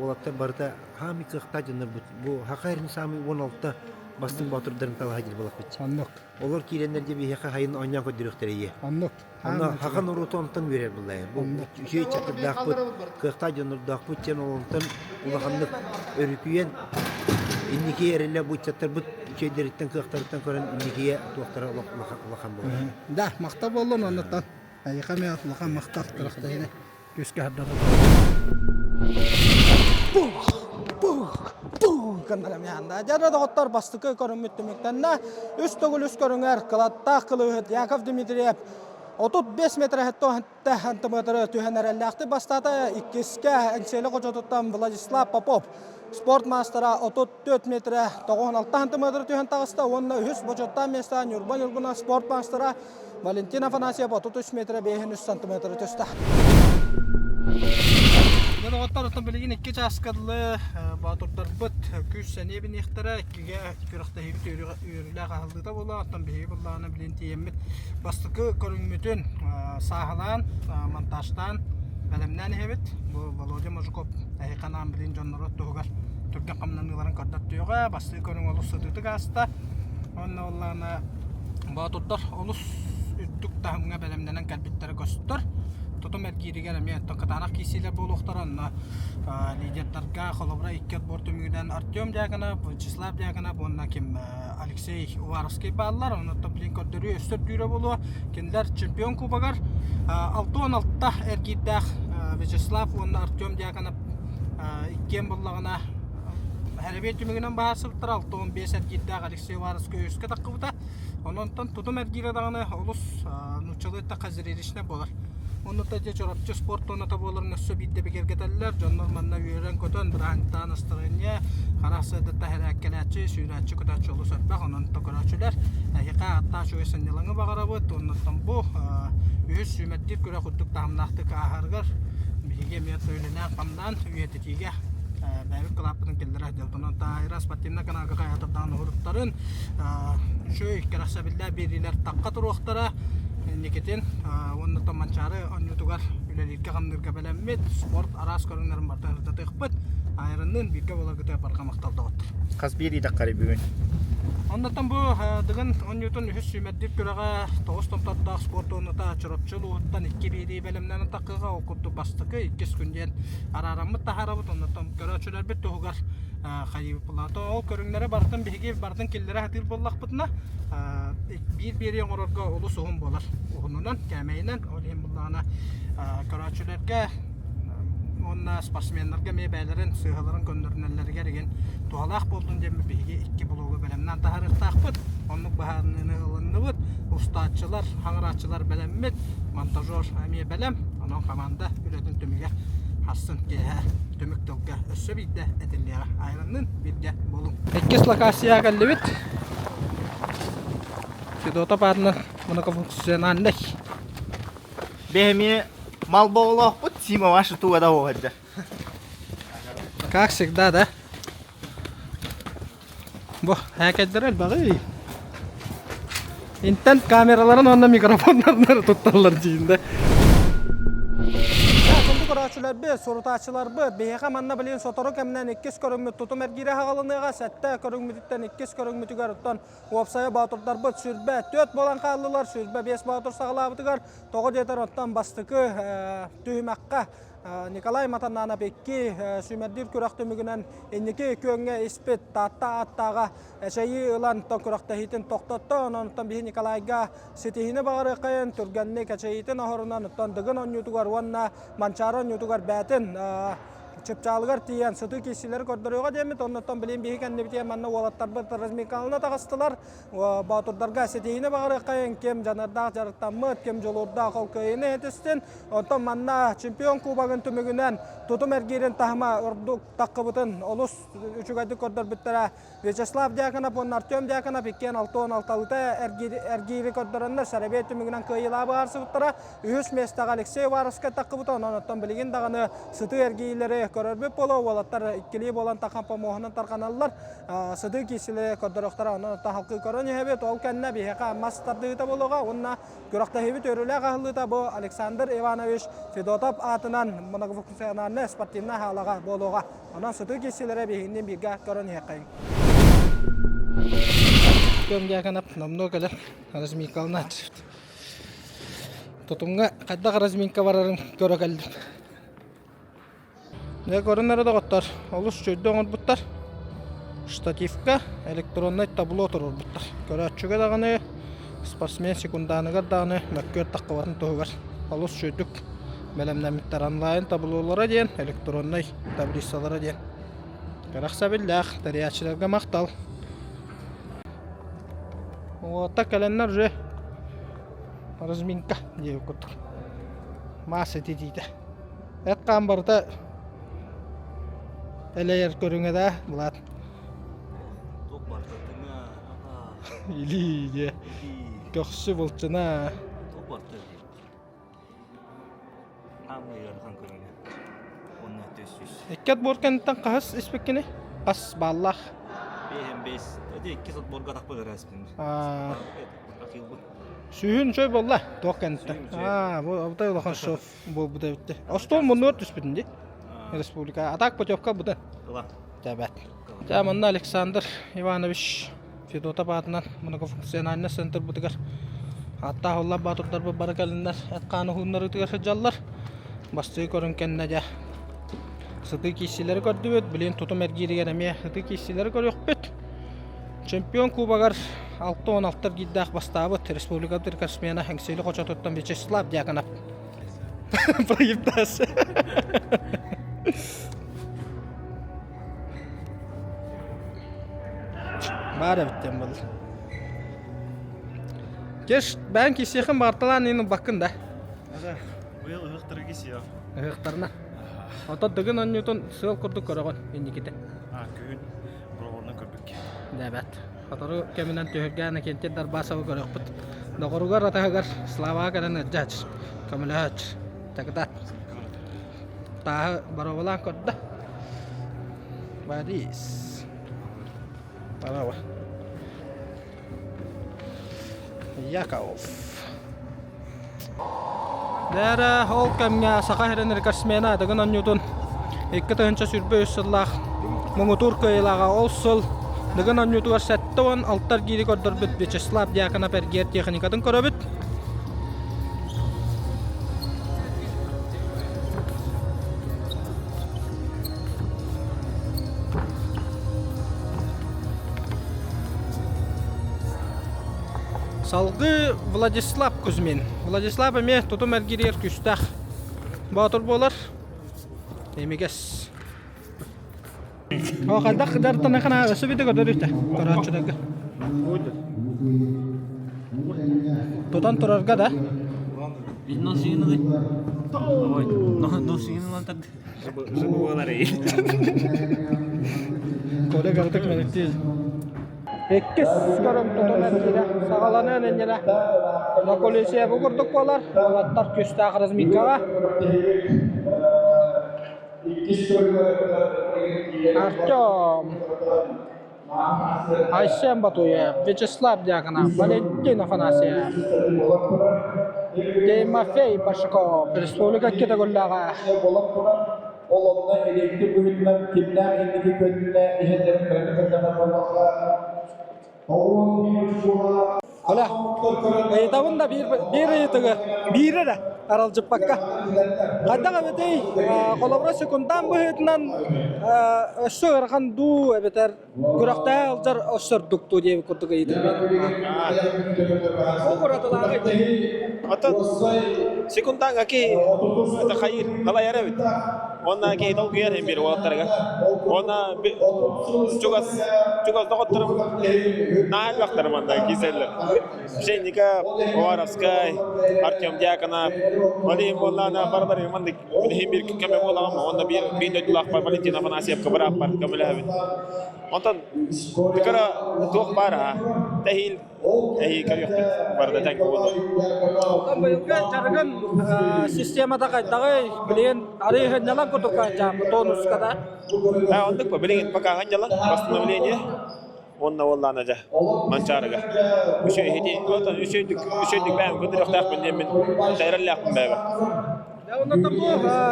уолаттар барыта хаамый кыахтаах дьоннор бу Хаха эрин саамай 16 бастыҥ боотурдарын талаһа диир буолахпыт. Оннук. Олор киирэннэр дьэ биһиэхэ хайын оонньоон көрдөрүөхтэрэ ийэ. Оннук. Онно хаха норуоту онтон үөрэр буллайын. Бу үчүгэй чакырдаахпыт, кыахтаах дьоннордоохпут диэн олонтон улаханнык өрүкүйэн инники эрэлэ бу ыччаттарбыт үчүгэйдэриттэн кыахтарыттан көрөн инникигэ туохтара улахан буолар. Да, махтал буоллун оннуттан. Эйиэхэ эмиэ улахан махтал күрэхтэһиини күүскэ сырдата Дьэ, доҕоттор, бастакы көрүҥмүт түмүктэннэ. Үс төгүл үс көрүҥэр кылаттаах кылыыһыт Яков Дмитриев 35 метр сантиметры түһэн эрэллээхтик бастаата. Иккискэ Эҥсиэли хочотуттан Владислав Попов спорт маастара 34 метрэ 96 сантиметры түһэн таҕыста уонна үһүс бочуоттаах миэстэ Ньурба Ньургуна спорт маастара Валентин Афанасьев 33 метрэ 53 сантиметры түстэ. Дьэ доҕоттор, оттон билигин икки чааска дылы боотурдарбыт күүс сэниэ биниэхтэрэ, иккигэ күрэхтэһиибит үөрүүлээх аһыллыыта буолуо. Оттон биһиги буллаҕына билин тиийэммит бастакы көрүҥмүтүн сааһылаан, монтажтаан бэлэмнээн иһэбит. Бу Володя Мужиков эһиэхэ анаан билин дьоннору туһугар түргэн хамнаныыларын көрдөртүөҕэ. Бастакы көрүҥ олус сытыытык ааста. Уонна буоллаҕына Боотурдар олус үрдүк таһымҥа бэлэмнэнэн кэлбиттэрэ көстөр. Тутум эргииригэр эмиэ оттон кытаанах киирсиилэр буолуохтара. Онно лидердарга холобура икки отбор түмүгүнэн Артем Дьяконов, Вячеслав Дьяконов уонна ким Алексей Уваровский бааллар. Онон билин көрдөрүү өссө үрдүүрэ буолуо. Кинилэр чемпион кубогар 66 эргиирдээх Вячеслав уонна Артем Дьяконов иккиэн буллаҕына Хэрэбиэ түмүгүнэн баһаарсыбыттара 65 эргиирдээх Алексей Уваровский үһүскэ таххыбыта. Онон тутум эргиирэ даҕаны олус нууччалыы эттэххэ зрелищнэй буолар. Оннута дьэ Чурапчы спорт туоната буоларын өссө биирдэ бигэргэтэллэр. Дьоннор манна үөрэн-көтөн, бырааһынньыктаан настарыанньа, харах сыадатта хэрээккэлээччи, сүүрээччи-көтөөччү олус элбэх. Онон көрөөччүлэр эһиэхэ ааттаах үчүгэй сынньалаҥы баҕарабыт. Оннуттан бу үһүс сүүмэрдиир күрэх үрдүк таһымнаахтык ааһарыгар биһиги эмиэ үлэлээн-хамнаан үйэтитиигэ бэйэбит кылааппытын киллэрэ сылдьабыт. Онон Таайра спортивнай каналга хайаатардаан уһуруттарын үчүгэй кэрэхсэбиллээх биэриилэр тахха туруохтара. Инникитин уонна оттон Манчаары оонньуутугар үлэлииргэ-хамныырга бэлэммит, спорт араас көрүҥнэрин барытын сырдатыахпыт. Айрынныын бииргэ буоларгытыгар барҕа махтал доҕоттор. Хас биир таххарый бүгүн? Оннуттан бу Дыгын оонньуутун үһүс сүүмэрдиир күрэҕэ тоҕус томтордоох спорт уонната Чурапчы улууһуттан икки биэрии бэлэмнэнэн таххыга ол курдук бастакы, иккис күн диэн араараммыт таһаарабыт. Оннуттан көрөөччүлэрбит туһугар хайыыппылаата. Ол көрүҥнэри барытын биһиги барытын киллэрэ сатыыр буоллахпытына биир биэрии оҥорорго олус уһун буолар. Уһунунан, кээмэйинэн, ол иһин буллаҕына көрөөччүлэргэ уонна спортсменнарга эмиэ бэйэлэрин сыыһаларын көннөрүнэллэригэр игин туһалаах буоллун диэн биһиги икки блогу бэлэмнээн таһаарыахтаахпыт. Оннук быһаарыныыны ылынныбыт. Устааччылар, хаҥырааччылар бэлэммит, монтажер эмиэ бэлэм. Онон хамаанда үлэтин түмүгэ хассын киэһэ түмүк тылга өссө биирдэ этиллиэҕэ. Айранныын бииргэ буолуҥ. Иккис локацияҕа кэллибит. Федотов аатынан многофункциональный. Бэһэми мал боҕолоохпут Сима ваша туга да оһордор. Как всегда, да? Бу хээкэйдэр элбэҕий. Интэн камераларын уонна микрофоннарын тутталлар диин да. Күндү көрөөччүлэрбит, сурутааччыларбыт, биһиэхэ манна билигин сотору кэминэн иккис көрүҥмүт тутум эргиирэ аҕалыныаҕа, сэттэ көрүҥмүтүттэн иккис көрүҥмүтүгэр оттон уопсайа боотурдарбыт 24 буолан хааллылар, 25 боотур саҕалаабытыгар, тоҕо диэтэр оттон бастакы түһүмэххэ Николай Матаннанов икки сүүмэрдиир күрэх түмүгүнэн инники күөҥҥэ испит Таатта ааттааҕа эчэйии ылан күрэхтэһиитин тохтотто. Онон биһи Николайга ситиһиини баҕарыаххайын, түргэнник эчэйиитин оһорунан оттон Дыгын оонньуутугар уонна Манчаары оонньуутугар бээтин чыпчаалыгар тиийэн сытыы киирсиилэри көрдөрүөҕэ диэммит. Оннуттан билигин биһи кэннибитигэр манна уолаттарбыт разминкалана таҕыстылар. Боотурдарга ситиһиини баҕарыаххайын, ким дьаныардаах дьарыктаммыт, ким дьулуурдаах ол кыайыыны этистин. Оттон манна чемпион кубогын түмүгүнэн тутум эргиирин таһыма ордук таххыбытын олус үчүгэйдик көрдөрбүттэрэ. Вячеслав Дьяконов уонна Артем Дьяконов иккиэн 66-алыта эргиири көрдөрөннөр сэрэбиэй түмүгүнэн кыайыылаах быһаарсыбыттара. Үһүс миэстэҕэ Алексей Уваровскай таххыбыта, онон оттон билигин даҕаны сытыы эргиилэри көрөрбүт буолуо. Уолаттар иккилии буолан тахан помоһунан тарҕаналлар. Сытыы киирсиилэри көрдөрүөхтэрэ, онон оттон халкыы көрөн иһэбит. Ол кэннэ биһиэхэ мас тардыһыыта буолуоҕа уонна Күрэхтэһиибит үөрүүлээх аһыллыыта бу Александр Иванович Федотов аатынан многофункциональнай спортивнай хаалаҕа буолуоҕа. Онон сытыы киирсиилэрэ биһигинниин бииргэ көрөн иһиэххэйиҥ. Артем Дьяконов номнуо кэлэр разминкалана Тутумҥа хайдах разминка барарын көрө кэллим. Дьэ көрөн эрэ доҕоттор, олус үчүгэйдик оҥорбуттар. Штативка электроннай табло туруорбуттар. Көрөөччүгэ даҕаны, спортсмен секундааныгар даҕаны мөккүөр таххыбатын туһугар. Олус үчүгэйдик бэлэмнэммиттэр онлайн таблолара диэн, электроннай таблицалара диэн. Кэрэхсэбиллээх тэрийээччилэргэ махтал. Уота кэлэннэр уже разминка диэбит курдук. Маас этитиитэ. Эт-хаан барыта элэйэр көрүҥэ да былаат. Илии диэ. Көхсү былчына. Икки отбор кэнниттэн хаһыс испиккиний? Хас бааллаах? Сүүһүн үчүгэй буолла туох кэнниттэн. Аа, бу абытай улахан шеф буолбута эбит. Остуол муннугар түспүтүн дии. Республика. А так путевка бутын. Тэбэт. Дьэ, манна Александр Иванович Федотов аатынан многофункциональнай центрбытыгар ааттаах уллар баатырдарбыт бары кэлиннэр эт-хаан уһууннарыытыгар сылдьаллар. Бастыы көрүҥ кэннэ дьэ сытыы киирсиилэри көрдүбүт. Билигин тутум эргииригэр эмиэ сытыы киирсиилэри көрүөхпүт. Чемпион кубогар 66 эргиирдээх бастаабыт республика рекордсмена Эҥсиэли хочотуттан Вячеслав Дьяконов Проебтас. Баар эбит диэн буолла. Кеш, бэйэҥ киирсиэххин баарталаан иһин ылбаккын да? Быйыл ыһыахтарга киирсиэҕим. Ыһыахтарына. Оттон Дыгын оонньуутун сыал курдук көрөҕүн инникитэ. А, күһүн бровонан көрбүккэ. Дээбэт. Сотору кэминэн түһүлгээн Акентий Дарбасовы көрүөхпүт. Доҕоругар атаһыгар Славаҕа кэлэн ыалдьаач, көмөлөһөөч, Чакытаат. Тааһы боруобалаан көрдө. Борис. Браво. Яков. Дээрэ ол кэмҥэ Саха сирин рекордсмена Дыгын оонньуутун 2023 сыллаах муҥутуур кыайыылааҕа ол сыл Дыгын оонньуутугар 76 эргиири көрдөрбүт Вячеслав Дьяконов эргиэр техникатын көрөбүт. Салгыы Владислав Кузьмин. Владислав эмиэ тутум эргииригэр күүстээх боотур буолар. Эмигэс. О, хайдах дьарыктана хана өссө бите көрдөрүстэ көрөөччүлэргэ. Тутан турарга да. Коля кырытык мэликтиир. Иккис көрүҥ тутум эргиирэ саҕаланыан иннинэ Лаколесия бу курдук буолар. Уолаттар күүстээх разминкаҕа. Артем Айсен Батуев, Вячеслав Дьяконов, Валентин Афанасьев, Тимофей Башков, Республика Китагуллаҕа. Ол онно электи быһыытынан кимнээх инники көннүнэ иһэллэрин кыраны кырдана буоллахха, Оля, ыйытабын да биир, биир ыйытыгы, биири эрэ аралдьыппакка. Хайдах эбитий, холобура секундаан быһыытынан өссө ыарахан дуу эбэтэр күрэхтэһэ сылдьар өссө ордук дуу диэбит курдук ыйытык Ол уратылааҕый? Оттон секундааҥҥа киһи это хайыыр, халайар эбит. Уонна киһи долгуйар иһин биир уолаттарыгар. Уонна чугас чугас доҕотторум наһаа элбэхтэр манна киирсэллэр. Пшенника, Уваровскай, Артем Дьяконов, ол иһин буоллаҕына барыларыгар маннык иһин биир көмө буолаҕым. Уонна биир биир дойдулаахпар Валентин Афанасьевка бырааппар көмөлөһөбүн. Онтон кыра туох баар аһа, тэһиил эһиги көрүөхпүт барыта тэҥ буолуо. Быйылгы дьарыгын системата хайдаҕый? Билигин арыы сынньалаҥ курдук дьааммыт тонуска да? Оннук по билигин пока сынньалаҥ восстановление уонна уоллаана дьэ Манчаарыга. Үчүгэй ити отон үчүгэйдик үчүгэйдик бэйэм көрдөрүөхтээхпин диэммин эрэллээхпин бэйэбэр. Оннуттан бу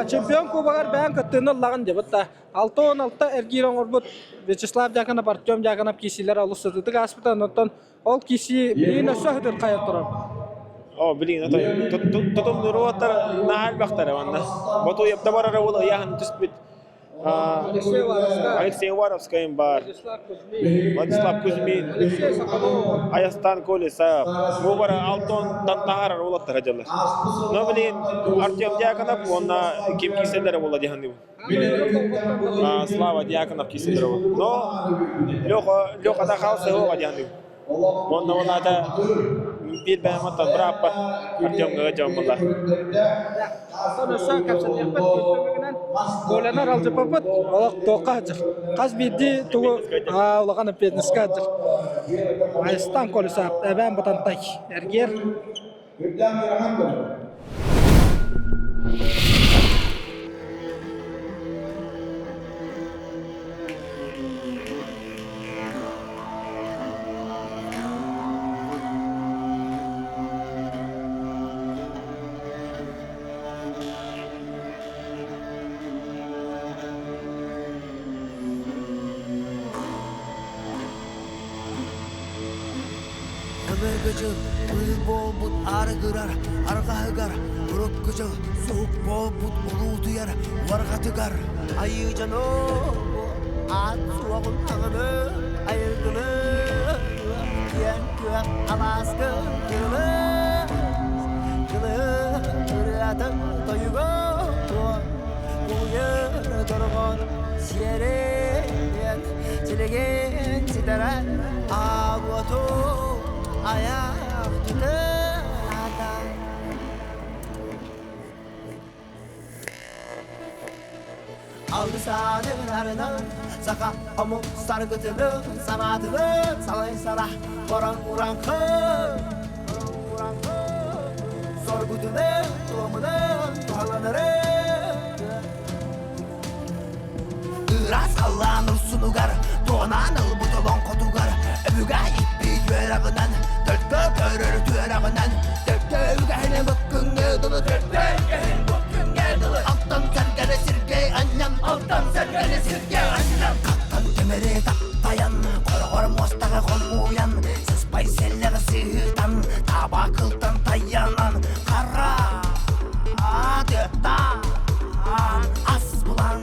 чемпион кубогар бэйэм кыттыыны ыллаҕын диэбит да 66 эргиир оҥорбут Вячеслав Дьяконов, Артем Дьяконов киирсиилэрэ олус сытыытык ааспыта. Онтон ол киирсии билигин өссө сытырхайан турар. Оо, билигин отой тутум норуоттар наһаа элбэхтэрэ манна. Ботуйапта барара уол ыйааһын түспүт. Алексей Уваровскайым баар, Владислав Кузьмин, Айастан Колесов. Бу бары Алтон таһаарар уолаттара дьаллар. Но билин Артем Дьяконов уонна ким киирсэллэрэ буолла дии саныыбын. Слава Дьяконов киирсэллэрэ буолла. Но Леха Леха да хаалса суоҕа дии саныыбын. Уонна ол аата биир бэйэм оттон бырааппар Артемҥа дьон буолла. Онтон өссө кэпсэтиэхпит түмүгүнэн Коляны аралдьыппыппыт олох туохха сылдьар. Хас биирдии тугу улахан эппиэтинэскэ сылдьар. Айыстан Колесов, Эбээн Бытантай, эргиэр. Көмөргө дьыл тыыл буолбут арыгырар арҕаһыгар урукку дьыл суһук буолбут улуутуйар уорҕатыгар айыы дьоно аат суоҕун аҕыны айылгыны киэн күөх алааска кылы кылы ырыатын тойуга улуйар дорҕоон сиэрин силигин ситэрэн аал уоту айах тутаата Алгысаанын арынан саха омук саргытынын санаатынын салай-сара борон ураҥхы соргутунун туомунун туһаланары Ыраас халлаан урсунугар, туонаан ылбыт олоҥхотугар, өбүгэ иппит үөрэҕинэн, төлкө көрөр түөрэҕинэн, төлкө үгэһинэ быккыҥҥа дылы, төлкө үгэһин быккыҥҥа дылы, алтан сэргэни сиргэ анньан, алтан сэргэни сиргэ анньан, хаттан тимири таптайан, хороҕор муостаҕа хомуйан, сыспай сэллэҕи сыһыытан, таба кылтан тайанан, хара тыаттаан ас булан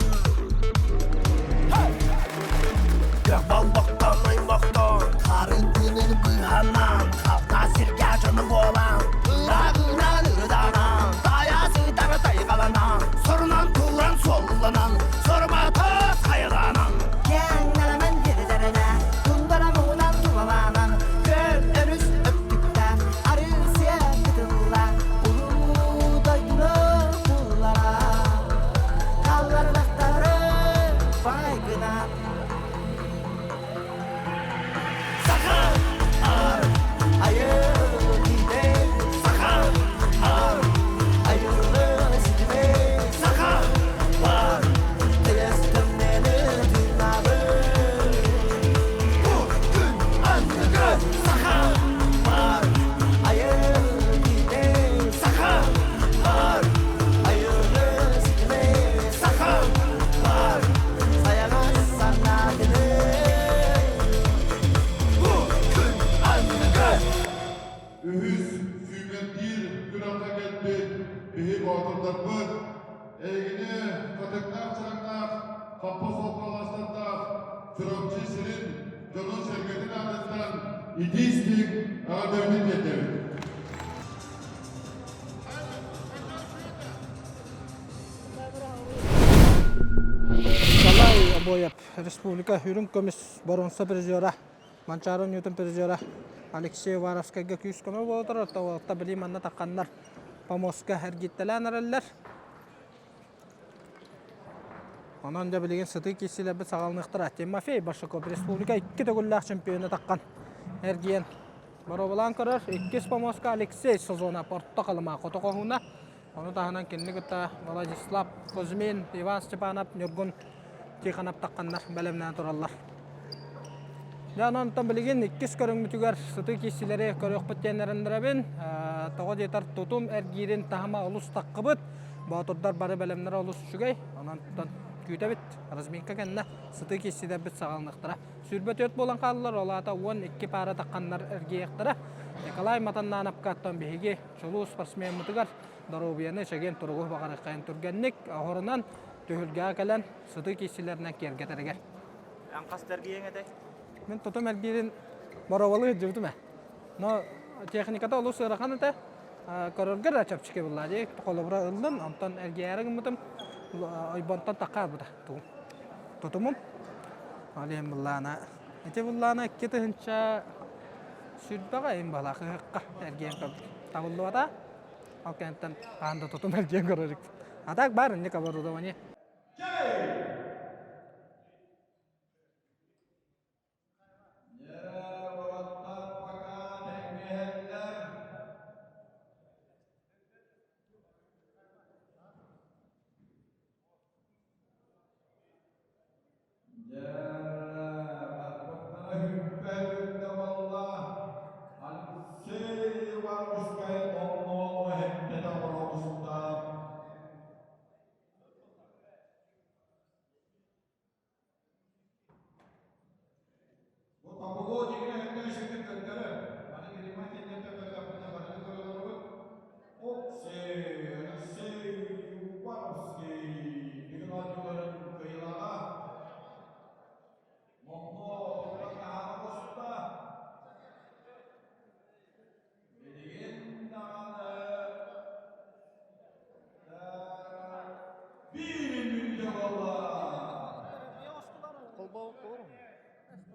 Көх болбохтон аймохтон харын тыынын быыһанан халта сиргэ дьону буолан ыраҕынан ырыданан тайа сытара тайҕаланан сорунан туран суолланан сорумата хайаланан Киэҥ нэлэмэн сирдэринэ тундара муҥунан тулалаанан күөл өрүс өттүктээх арыы сиэ кытылла улуу дойдуну буллара Халларбахтары байгына Саха ар айыл Саха ар айылы ситимэ Саха бар тыйыстымнаны тыынабы Бу күн анныгы Саха бар айыл Саха бар айылы ситимэ Саха бар сайаҕас санаатыны Бу күн анныгы Үһүс сүүмэрдиир күрэххэ кэлбит биһи боотурдарбыт эйигини хатыҥнаах чараҥнаах хаппа суоппалаастардаах Чурапчы сирин дьонун-сэргэтин аатыттан итии-истиҥ эҕэрдэбитин тиэрдэбит. Николай Обоев, республика үрүҥ көмүс боруонса призера, Манчаары оонньуутун призера Алексей Уваровскайга күүс-көмө буола турар. Оттон били манна тахханнар помостка эргиттэлээн эрэллэр. Онон дьэ билигин сытыы киирсиилэрбит саҕаланыахтара. Тимофей Большаков республика икки төгүллээх чемпиона таххан эргийэн боруобалаан көрөр. Иккис помостка Алексей Созонов Орто Халыма хоту хоһууна. Ону таһынан кинини кытта Владислав Кузьмин, Иван Степанов, Ньургун Тихонов тахханнар бэлэмнээн тураллар. Дьэ, онон онтон билигин иккис көрүҥмүтүгэр сытыы киирсиилэри көрүөхпүт диэн эрэннэрэбин. Тоҕо диэтэр тутум эргиирин таһыма олус таххыбыт. Боотурдар бары бэлэмнэрэ олус үчүгэй. Онон күүтэбит. Разминка кэннэ сытыы киирсиилэрбит саҕаланыахтара. 24 буолан хааллар, ол аата 12 паара тахханнар эргийиэхтэрэ. Николай Матаннановка оттон биһиги чулуу спортсмеммытыгар доруобуйаны, чэгиэн туругу баҕарыаххайын түргэнник оһорунан. түһүлгэҕэ кэлэн сытыы киирсиилэринэн киэргэтэригэр. Эн хас эргийиэҥ этэй? Мин тутум эргиирин боруобалыы сылдьыбытым ээ. Но техниката олус ыарахан этэ. Көрөргө да чэпчэки буолла дии. Холобура ыллым, онтон эргийээри гыммытым ойбонтон таххаарбыта тугум. Тутумум. Ол иһин былаана ити былаана 2020 иһин баһылаах ыһыкка эргийэн көрбүт. Табыллыбата. Ол кэнниттэн хаһан да тутум эргийэн көрөр иликпин. А так баар инник оборудование.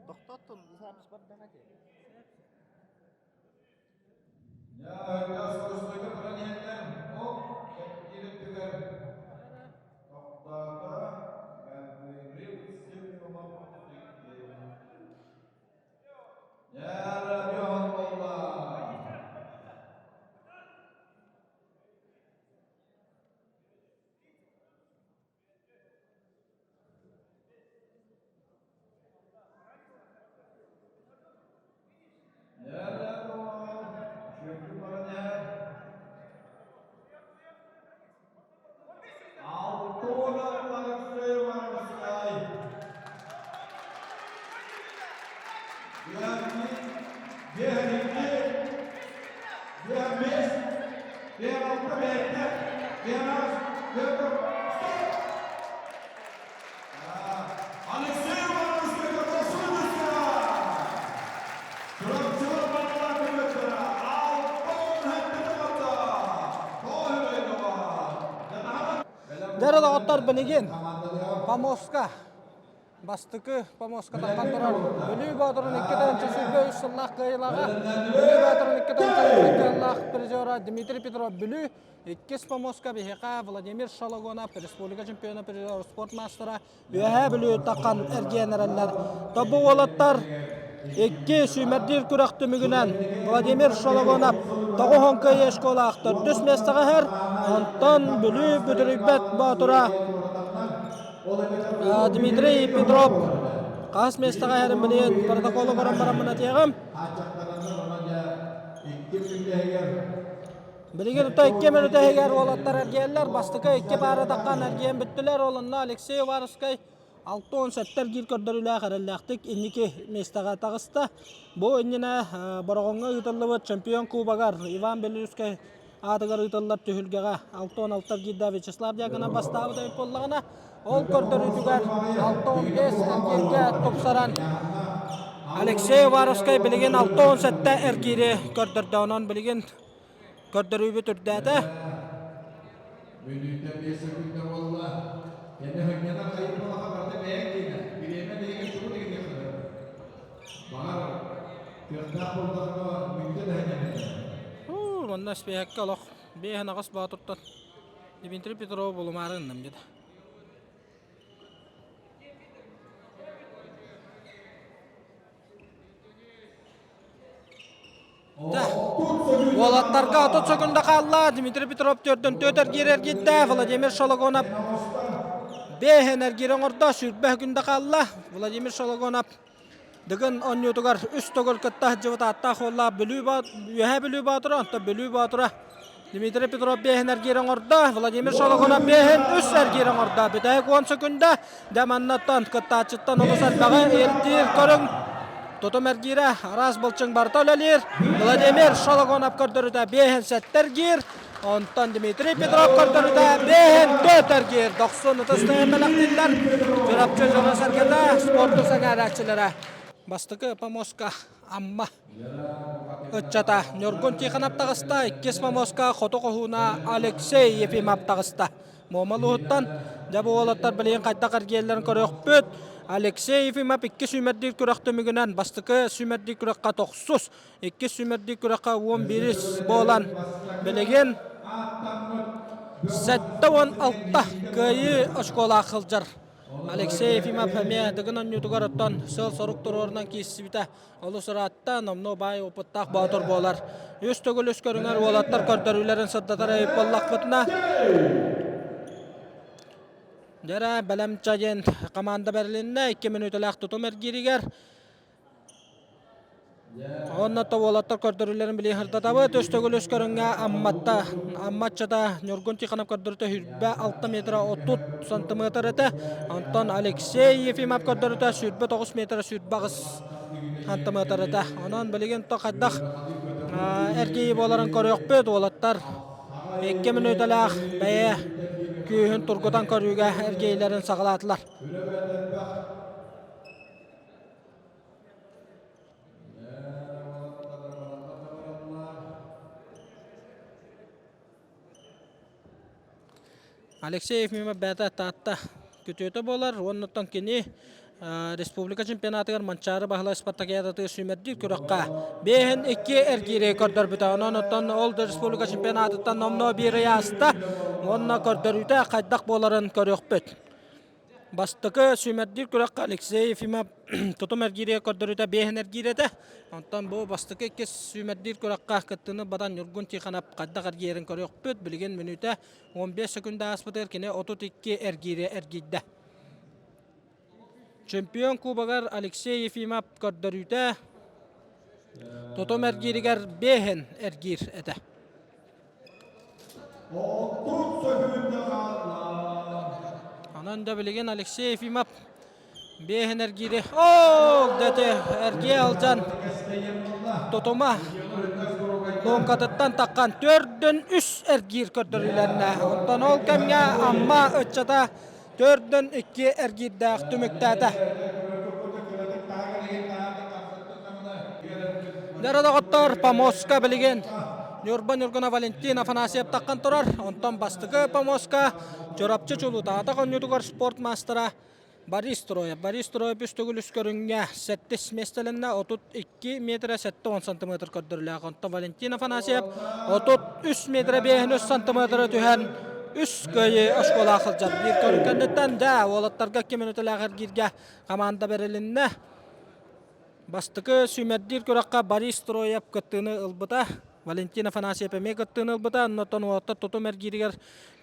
Тохтоттун, запись бардаҕа дии. Дьэ доҕоттор билигин Помоска Бастакы помоска таххан турар Бүлүү Боотурун 2023 сыллаах кыайыылааҕа Бүлүү Боотурун 2023 кыайыылаах призера Дмитрий Петров Бүлүү иккис помоска биһиэхэ Владимир Шологонов республика чемпиона призер спорт маастара Үөһээ Бүлүү таххан эргийэн эрэллэр. Тобу уолаттар икки сүүмэрдиир күрэх түмүгүнэн Владимир Шологонов тоҕуһун кыайыы школаах төрдүс миэстэҕэ иһэр, онтон Бүлүү Бүдүрүйбэт Боотура Дмитрий Петров хас миэстэҕэ иһэрин билигин протоколу көрөн бараммын этиэҕим. Билигин ута икки мүнүүтэ иһигэр уолаттар эргийэллэр. Бастакы икки паара таххан эргийэн бүттүлэр. Ол онно Алексей Уваровскай 67 эргиир көрдөрүүлээх эрэллээхтик инники миэстэҕэ таҕыста. Бу иннинэ Бороҕоҥҥо ыытыллыбыт чемпион кубогар Иван Белюскай аатыгар ыытыллар түһүлгэҕэ 66 эргиирдээх Вячеслав Дьяконов бастаабыт эбит буоллаҕына, ол көрдөрүүтүгэр 65 эргииргэ тупсаран Алексей Уваровскай билигин 67 эргиири көрдөрдө. Онон билигин көрдөрүүбүт үрдээтэ. Мүнүүтэ 5 секунда буолла. Кэнэ хынньанар хайып балаха барыта бэйэҥ диэнэ. Бириэмэ биһиги тугу дигиниэххэ Баҕар, кыахтаах буоллахына мүнүүтэ да хынньанар. Манна испиэһэккэ олох биэһин аҕыс боотуртан Дмитрий Петров булумаары гынным деді. Уолаттарга 30 секунда хаалла. Дмитрий Петров төрдөн төт эргиир эргийдэ. Владимир Шологонов бэһэн эргиир оҥордо. Сүүрбэ секунда хаалла. Владимир Шологонов Дыгын оонньуутугар үс төгүл кытта сылдьыбыт ааттаах уоллаах Бүлүү Үөһээ Бүлүү Боотура, онтон Бүлүү Боотура Дмитрий Петров биэһин эргиир оҥордо, Владимир Шологонов биэһин үс эргиир оҥордо. Бүтэһик 10 секунда дьэ маннаттан кыттааччыттан олус элбэҕи ирдиир көрүҥ. Тутум эргиирэ араас былчыҥ барыта үлэлиир. Владимир Шологонов көрдөрүүтэ биэһин сэттэ эргиир. Онтон Дмитрий Петров көрдөрүүтэ биэһин төрт эргиир. Дохсун ытыс тыаһын бэлэхтииллэр. Чурапчы дьоно-сэргэтэ, спорду сэҥээрээччилэрэ. Бастакы помостка Амма ыччата Ньургун Тихонов таҕыста, иккис помостка Хоту хоһууна Алексей Ефимов таҕыста. Муома улууһуттан дьэ бу уолаттар билигин хайдах эргийэллэрин көрүөхпүт. Алексей Ефимов икки сүүмэрдиир күрэх түмүгүнэн бастакы сүүмэрдиир күрэххэ тохсус, иккис сүүмэрдиир күрэххэ уон биирис буолан билигин 76 кыайыы очколаах сылдьар. Алексей Ефимов эмиэ Дыгын оонньуутугар оттон сыал-сорук туруорунан киирсибитэ олус ыраатта, номнуо баай опыттаах боотур буолар. Үс төгүл үс көрүҥэр уолаттар көрдөрүүлэрин сырдатар эбит буоллахпытына, дьэрэ бэлэмчэ диэн команда бэрилиннэ, 2 мүнүүтэлээх тутум эргииригэр Уонна то уолаттар көрдөрүүлэрин билии сырдатабыт. Үс төгүл үс көрүҥҥэ Амматта Амматчата Ньургун Тихонов көрдөрүүтэ 26 метра 30 сантиметр этэ. Онтон Алексей Ефимов көрдөрүүтэ 29 метра 28 сантиметр этэ. Онон билигин то хайдах эргийии буоларын көрүөхпүт. Уолаттар 2 мүнүүтэлээх бэйэ күүһүн тургутан көрүүгэ эргийиилэрин саҕалаатылар. Алексей Ефимов бэйэтэ Таатта күтүөтэ буолар уонна кини республика чемпионатыгар Манчаары Баһылай спартакиадатыгар сүүмэрдиир күрэххэ биэһин икки эргиири көрдөрбүтэ. Онон оттон ол да республика чемпионатыттан номнуо биир ый ааста уонна көрдөрүүтэ хайдах буоларын көрүөхпүт. Бастакы сүүмэрдиир күрэххэ Алексей Ефимов тутум эргииригэр көрдөрүүтэ биэһин эргиир этэ. Онтон бу бастакы иккис сүүмэрдиир күрэххэ кыттыыны батан Ньургун Тихонов хайдах эргийэрин көрүөхпүт. Билигин мүнүүтэ 15 секунда ааспытыгар кини 32 эргиири эргийдэ. Чемпион кубогар Алексей Ефимов көрдөрүүтэ тутум эргииригэр биэһин эргиир этэ. Онон да билигин Алексей Ефимов биэһин эргиири оо дэтэ эргиэ алдьан тутума луҥкатыттан таххан төрдүн үс эргиир көрдөрүүлэннэ. Онтон ол кэмҥэ Амма ыччата төрдүн икки эргиирдээх түмүктээтэ. Дьэ доҕоттор, помостка билигин Ньурба Ньургуна Валентин Афанасьев таххан турар. Онтон бастакы помостка Чурапчы Чулуутаатах оонньуутугар спорт маастара Борис Троев. Борис Троев үс төгүл үс көрүҥҥэ сэттис миэстэлэннэ, 32 метрэ 70 сантиметр көрдөрүүлээх. Онтон Валентин Афанасьев 33 метрэ 53 сантиметры түһэн үс кыайыы оскуолаах сылдьар. Биир көрүҥ кэнниттэн дьэ уолаттарга 2 мүнүүтэлээх эргииргэ команда бэрилиннэ. Бастакы сүүмэрдиир күрэххэ Борис Троев кыттыыны ылбыта. Валентин Афанасьев эмиэ кыттыыны ылбыта. Оннуттан уолаттар тутум эргииригэр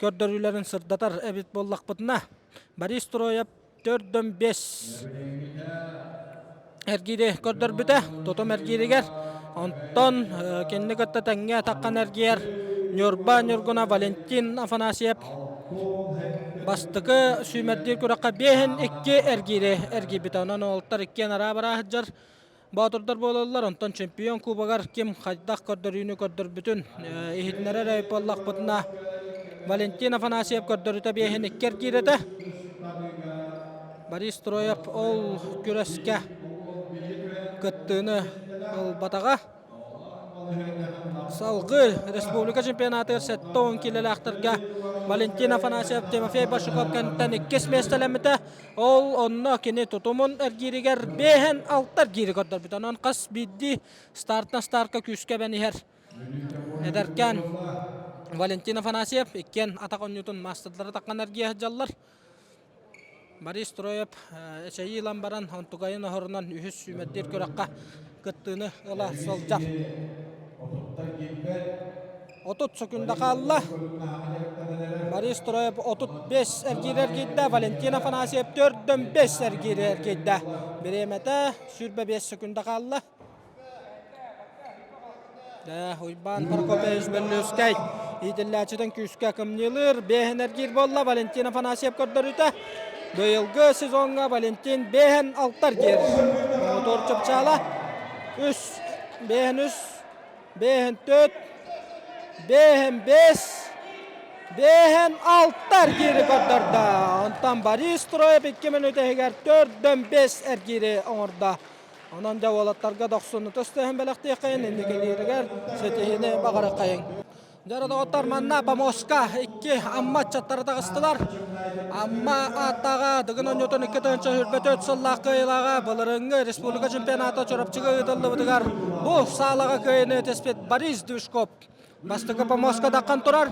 көрдөрүүлэрин сырдатар эбит буоллахпытына, Борис Троев төрдөн бес эргиири көрдөрбүтэ тутум эргииригэр. Онтон кинини кытта тэҥҥэ таххан эргийэр Ньурба Ньургуна Валентин Афанасьев Бастакы сүүмэрдиир күрэххэ биэһин икки эргиири эргийбитэ. Онон уолаттар иккиэн араа-бараа сылдьар боотурдар буолаллар. Онтон чемпион кубогар ким хайдах көрдөрүүнү көрдөрбүтүн иһитиннэрэр эбит буоллахпытына, Валентин Афанасьев көрдөрүүтэ биэһин икки эргиир этэ. Борис Троев ол күрэскэ кыттыыны ылбатаҕа. Салгыы республика чемпионатыгар 70 киилэлээхтэргэ Валентин Афанасьев Тимофей Башуков кэнниттэн иккис миэстэлэммитэ. Ол онно кини тутумун эргииригэр биэһин алта эргиири көрдөрбүтэ. Онон хас биирдии стартан старка күүскэ эбэн иһэр эдэркээн Валентин Афанасьев иккиэн атах оонньуутун маастардара таххан эргийэ сылдьаллар. Борис Троев эчэйии ылан баран онтукайын оһорунан үһүс сүүмэрдиир күрэххэ кыттыыны ыла сылдьар. 30 секунда хаалла. Борис Троев 35 эргиир эргийдэ, Валентин Афанасьев 4-5 эргиир эргийдэ. Бириэмэтэ 25 секунда хаалла. Дэ, Уйбаан Прокопьевич Бөллүүскэй иитиллээччитин күүскэ кымньыылыыр, биэһин эргиир буолла Валентин Афанасьев көрдөрүүтэ. Быйылгы сезоҥҥа Валентин биэһин алта эргиир. Муҥутуур чыпчаала. Үс, бэһин үс, бэһин төрт, бэһин бэс, бэһин алта эргиири көрдөрдө. Онтон Борис Строев икки мүнүүтэ иһигэр төрдөн бэс эргиири оҥордо. Онон дьэ уолаттарга дохсуну төстөһөн бэлэхтиэххэйин, инникилииригэр ситиһиини баҕарыаххайыҥ. Дьэ, доҕоттор, манна помоска икки Амма ыччаттара таҕыстылар. Амма ааттааҕа Дыгын оонньуутун 2024 сыллаах кыайыылааҕа былырыыҥҥы республика чемпионата Чурапчыга ыытыллыбытыгар бу саалаҕа кыайыыны түспүт Борис Движков бастакы помоска даххан турар.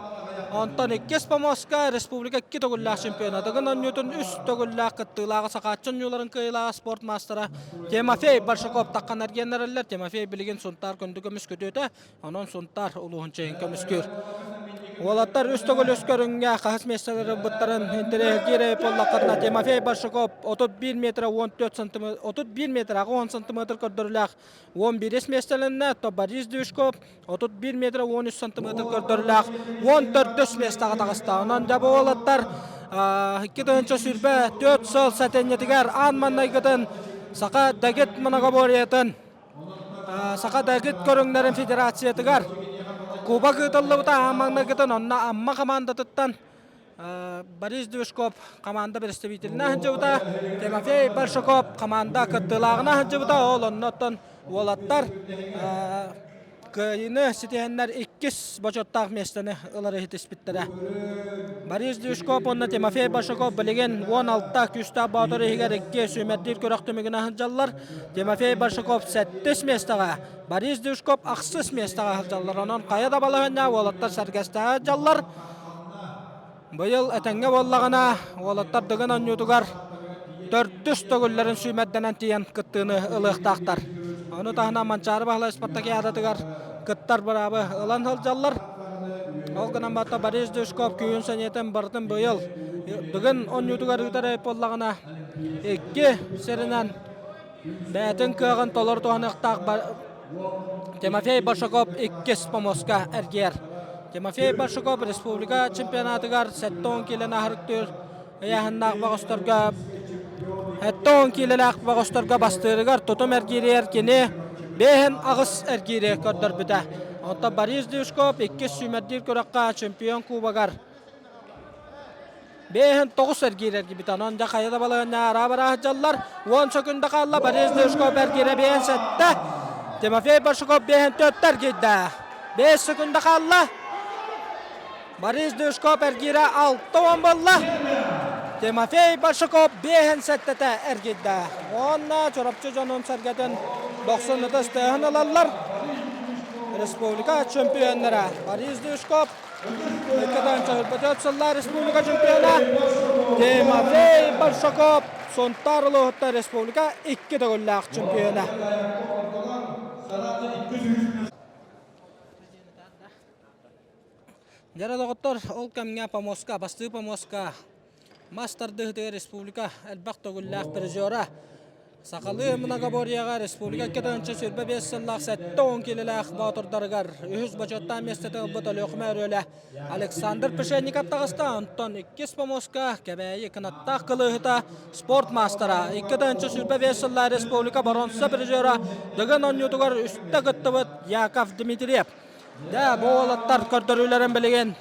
Онтон иккис помоска республика икки төгүллээх чемпиона Дыгын оонньуутун үс төгүллээх кыттыылааҕа Сахааччы оонньууларын кыайыылааҕа спорт маастара Тимофей Большаков таххан эргиэннэрэллэр. Тимофей билигин Сунтаар күндү көмүс күтүөтэ. Онон Сунтаар улууһун чэйин көмүскүүр. Уолаттар үс төгүл үс көрүҥҥэ хаһыс миэстэлэри ылбыттарын интэриэһиргиир буоллаххытына Тимофей Большаков 31 метр 14 сантиметр 31 метр 10 сантиметр көрдөрүүлээх 11 миэстэлэннэ, то Борис Движков 31 метр 13 сантиметр көрдөрүүлээх 14 миэстэҕэ таҕыста. Онон дьэ бу уолаттар 2024 сыл сэтинньитигэр аан маҥнайгытын Саха дэгит многоборьетын Саха дэгит көрүҥнэрин федерациятыгар кубок ыытыллыбыта аан маҥнайгытын онно Амма хамаандатыттан Борис Движков команда представителинэ сылдьыбыта, Тимофей Большаков команда кыттыылааҕына сылдьыбыта, ол оннуттан уолаттар Кыайыыны ситиһэннэр иккис бочуоттаах миэстэни ылары ситиспиттэрэ. Борис Дюшков уонна Тимофей Башаков билигин 16 күүстээх боотур иһигэр икки сүүмэрдиир күрэх түмүгүнэн сылдьаллар. Тимофей Башаков сэттис миэстэҕэ, Борис Дюшков ахсыс миэстэҕэ сылдьаллар. Онон хайа да балаһыанньа уолаттар сэргэстэһэ сылдьаллар. Быйыл этэҥҥэ буоллаҕына, уолаттар Дыгын оонньуутугар төрдүс төгүллэрин сүүмэрдэнэн тиийэн кыттыыны ылыахтаахтар. Ону таһынан Манчаары Баһылай спартакиадатыгар кыттар быраабы ылан сылдьаллар. Ол гынан барта Борис Дюшков күүһүн сэниэтин барытын быйыл Дыгын оонньуутугар ыытар эбит буоллаҕына, икки сиринэн бэйэтин кыаҕын толору туһаныахтаах Тимофей Башаков иккис помоска эргийэр. Тимофей Башаков республика чемпионатыгар 70 киилэни аһарыктыыр ыйааһыннаах бөҕөстөргө 70 киилэлээх бөҕөстөргө бастыырыгар тутум эргииригэр кини бэһин аҕыс эргиири көрдөрбүтэ. Оттон Борис Дюшков иккис сүүмэрдиир күрэххэ чемпион кубогар Бэһин тоҕус эргиир эргийбит. Онон дьэ хайа да балаһыанньа араа-бараа сылдьаллар. Уон сөкүндэ хаалла. Борис Дышков эргиирэ биэһин сэттэ. Тимофей Большаков биэһин төрттө эргийдэ. Бэс сөкүндэ хаалла. Борис Дышков эргиирэ 60 буолла. Тимофей Большаков биэһин сэттэтэ эргийдэ. Уонна Чурапчы дьонун сэргэтин дохсун ытыс тыаһын ылаллар. Республика чемпионнара Борис Дышков Икки сыллар республика чемпиона Тимофей Большаков Сунтаар улууһуттан республика икки төгүллээх чемпиона. Дьэ доҕоттор, ол кэмҥэ помоска, бастыы помоска Мас тардыһыытыгар республика элбэх төгүллээх призера. Сахалыы многоборьеҕа республика 2025 сыллаах 70 киилэлээх боотурдарыгар үһүс бочуоттаах миэстэтэ ылбыт Өлүөхүмэ өрүөлэ Александр Пшенников таҕыста. Онтон иккис помоска Кэбээйи кынаттаах кылыыһыта спорт маастара 2025 сыллаах республика боруонса призера Дыгын оонньуутугар үстэ кыттыбыт Яков Дмитриев. Дэ, бу уолаттар көрдөрүүлэрин билигин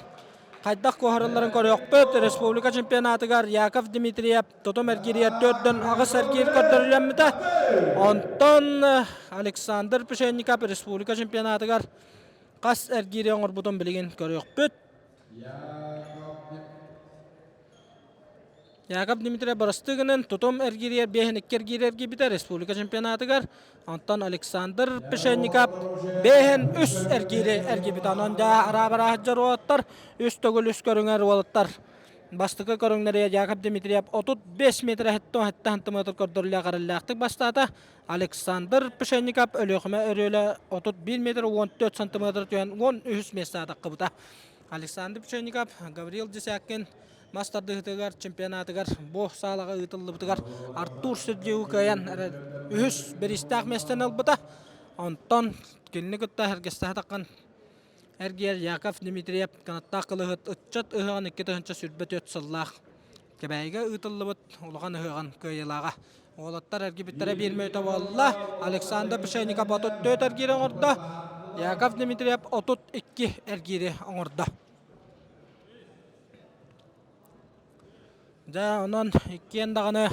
Хайдах куоһарылларын көрүөхпүт. Республика чемпионатыгар Яков Дмитриев тутум эргииригэр төрдөн аҕыс эргиир көрдөрүлэммитэ. Онтон Александр Пшенников республика чемпионатыгар хас эргиири оҥорбутун билигин көрүөхпүт. Яков Дмитриев бырастыы тутум эргииригэр биэһин икки эргиир эргийбитэ республика чемпионатыгар. Онтон Александр Пшенников биэһин үс эргиири эргийбитэ. Онон дьэ араа-бараа сылдьар уолаттар үс төгүл үс көрүҥэр уолаттар бастакы көрүҥнэригэр Яков Дмитриев 35 метр сэттэ сантиметр көрдөрүүлээх эрэллээхтик бастаата. Александр Пшенников Өлүөхүмэ өрүөлэ 31 метр 14 сантиметр түһэн 13 миэстэҕэ таххыбыта. Александр Пшенников, Гаврил Десяткин мас тардыһыытыгар чемпионатыгар бу саалаҕа ыытыллыбытыгар Артур Сергеевы кыайан үһүс бириистээх миэстэни ылбыта. Онтон кинини кытта сэргэстэһэ таххан эргийэр Яков Дмитриев канаттаах кылыһыт ыччат ыһыаҕын 2024 сыллаах Кэбээйигэ ыытыллыбыт улахан ыһыаҕын кыайыылааҕа. Уолаттар эргибиттэрэ биир мүнүүтэ буолла. Александр Пшенников 34 эргиири оҥордо. Яков Дмитриев 32 эргиири оҥордо. Дьэ, онон иккиэн даҕаны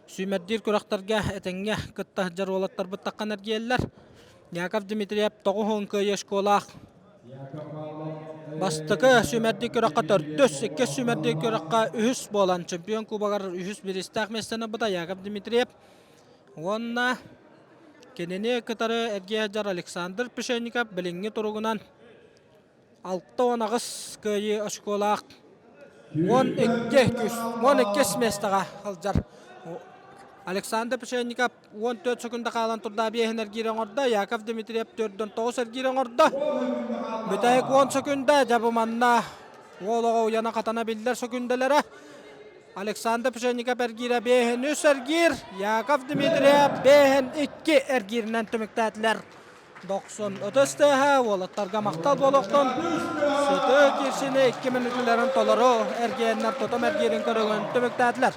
сүүмэрдиир күрэхтэргэ этэҥҥэ кытта сылдьар уолаттарбыт таххан эргийэллэр. Яков Дмитриев 90 кыайыы школаах Бастакы сүүмэрдии күрэххэ төрдүс, иккис сүүмэрдии күрэххэ үһүс буолан чемпион кубогар үһүс бириистээх миэстэни ылбыта Яков Дмитриев уонна кинини кытары эргийэ сылдьар Александр Пшенников билиҥҥи туругунан 68 кыайыы очколаах 12 күүс 12 миэстэҕэ сылдьар Александр Пшенников 14 секунда хаалан турда биэһин эргиир оҥордо. Яков Дмитриев төрдөн тоҕус эргиир оҥордо. Бүтэһик 10 секунда дьэ бу манна уол оҕо уйана хатана биллэр сөкүндэлэрэ. Александр Пшенников эргиирэ биэһин үс эргиир, Яков Дмитриев биэһин икки эргииринэн түмүктээтилэр. Дохсун өтөс тыаһа уолаттарга махтал буолуохтун. Сытыы киирсини икки мүнүүтүлэрин толору эргиэннэр тутум эргиирин көрүҥүн түмүктээтилэр.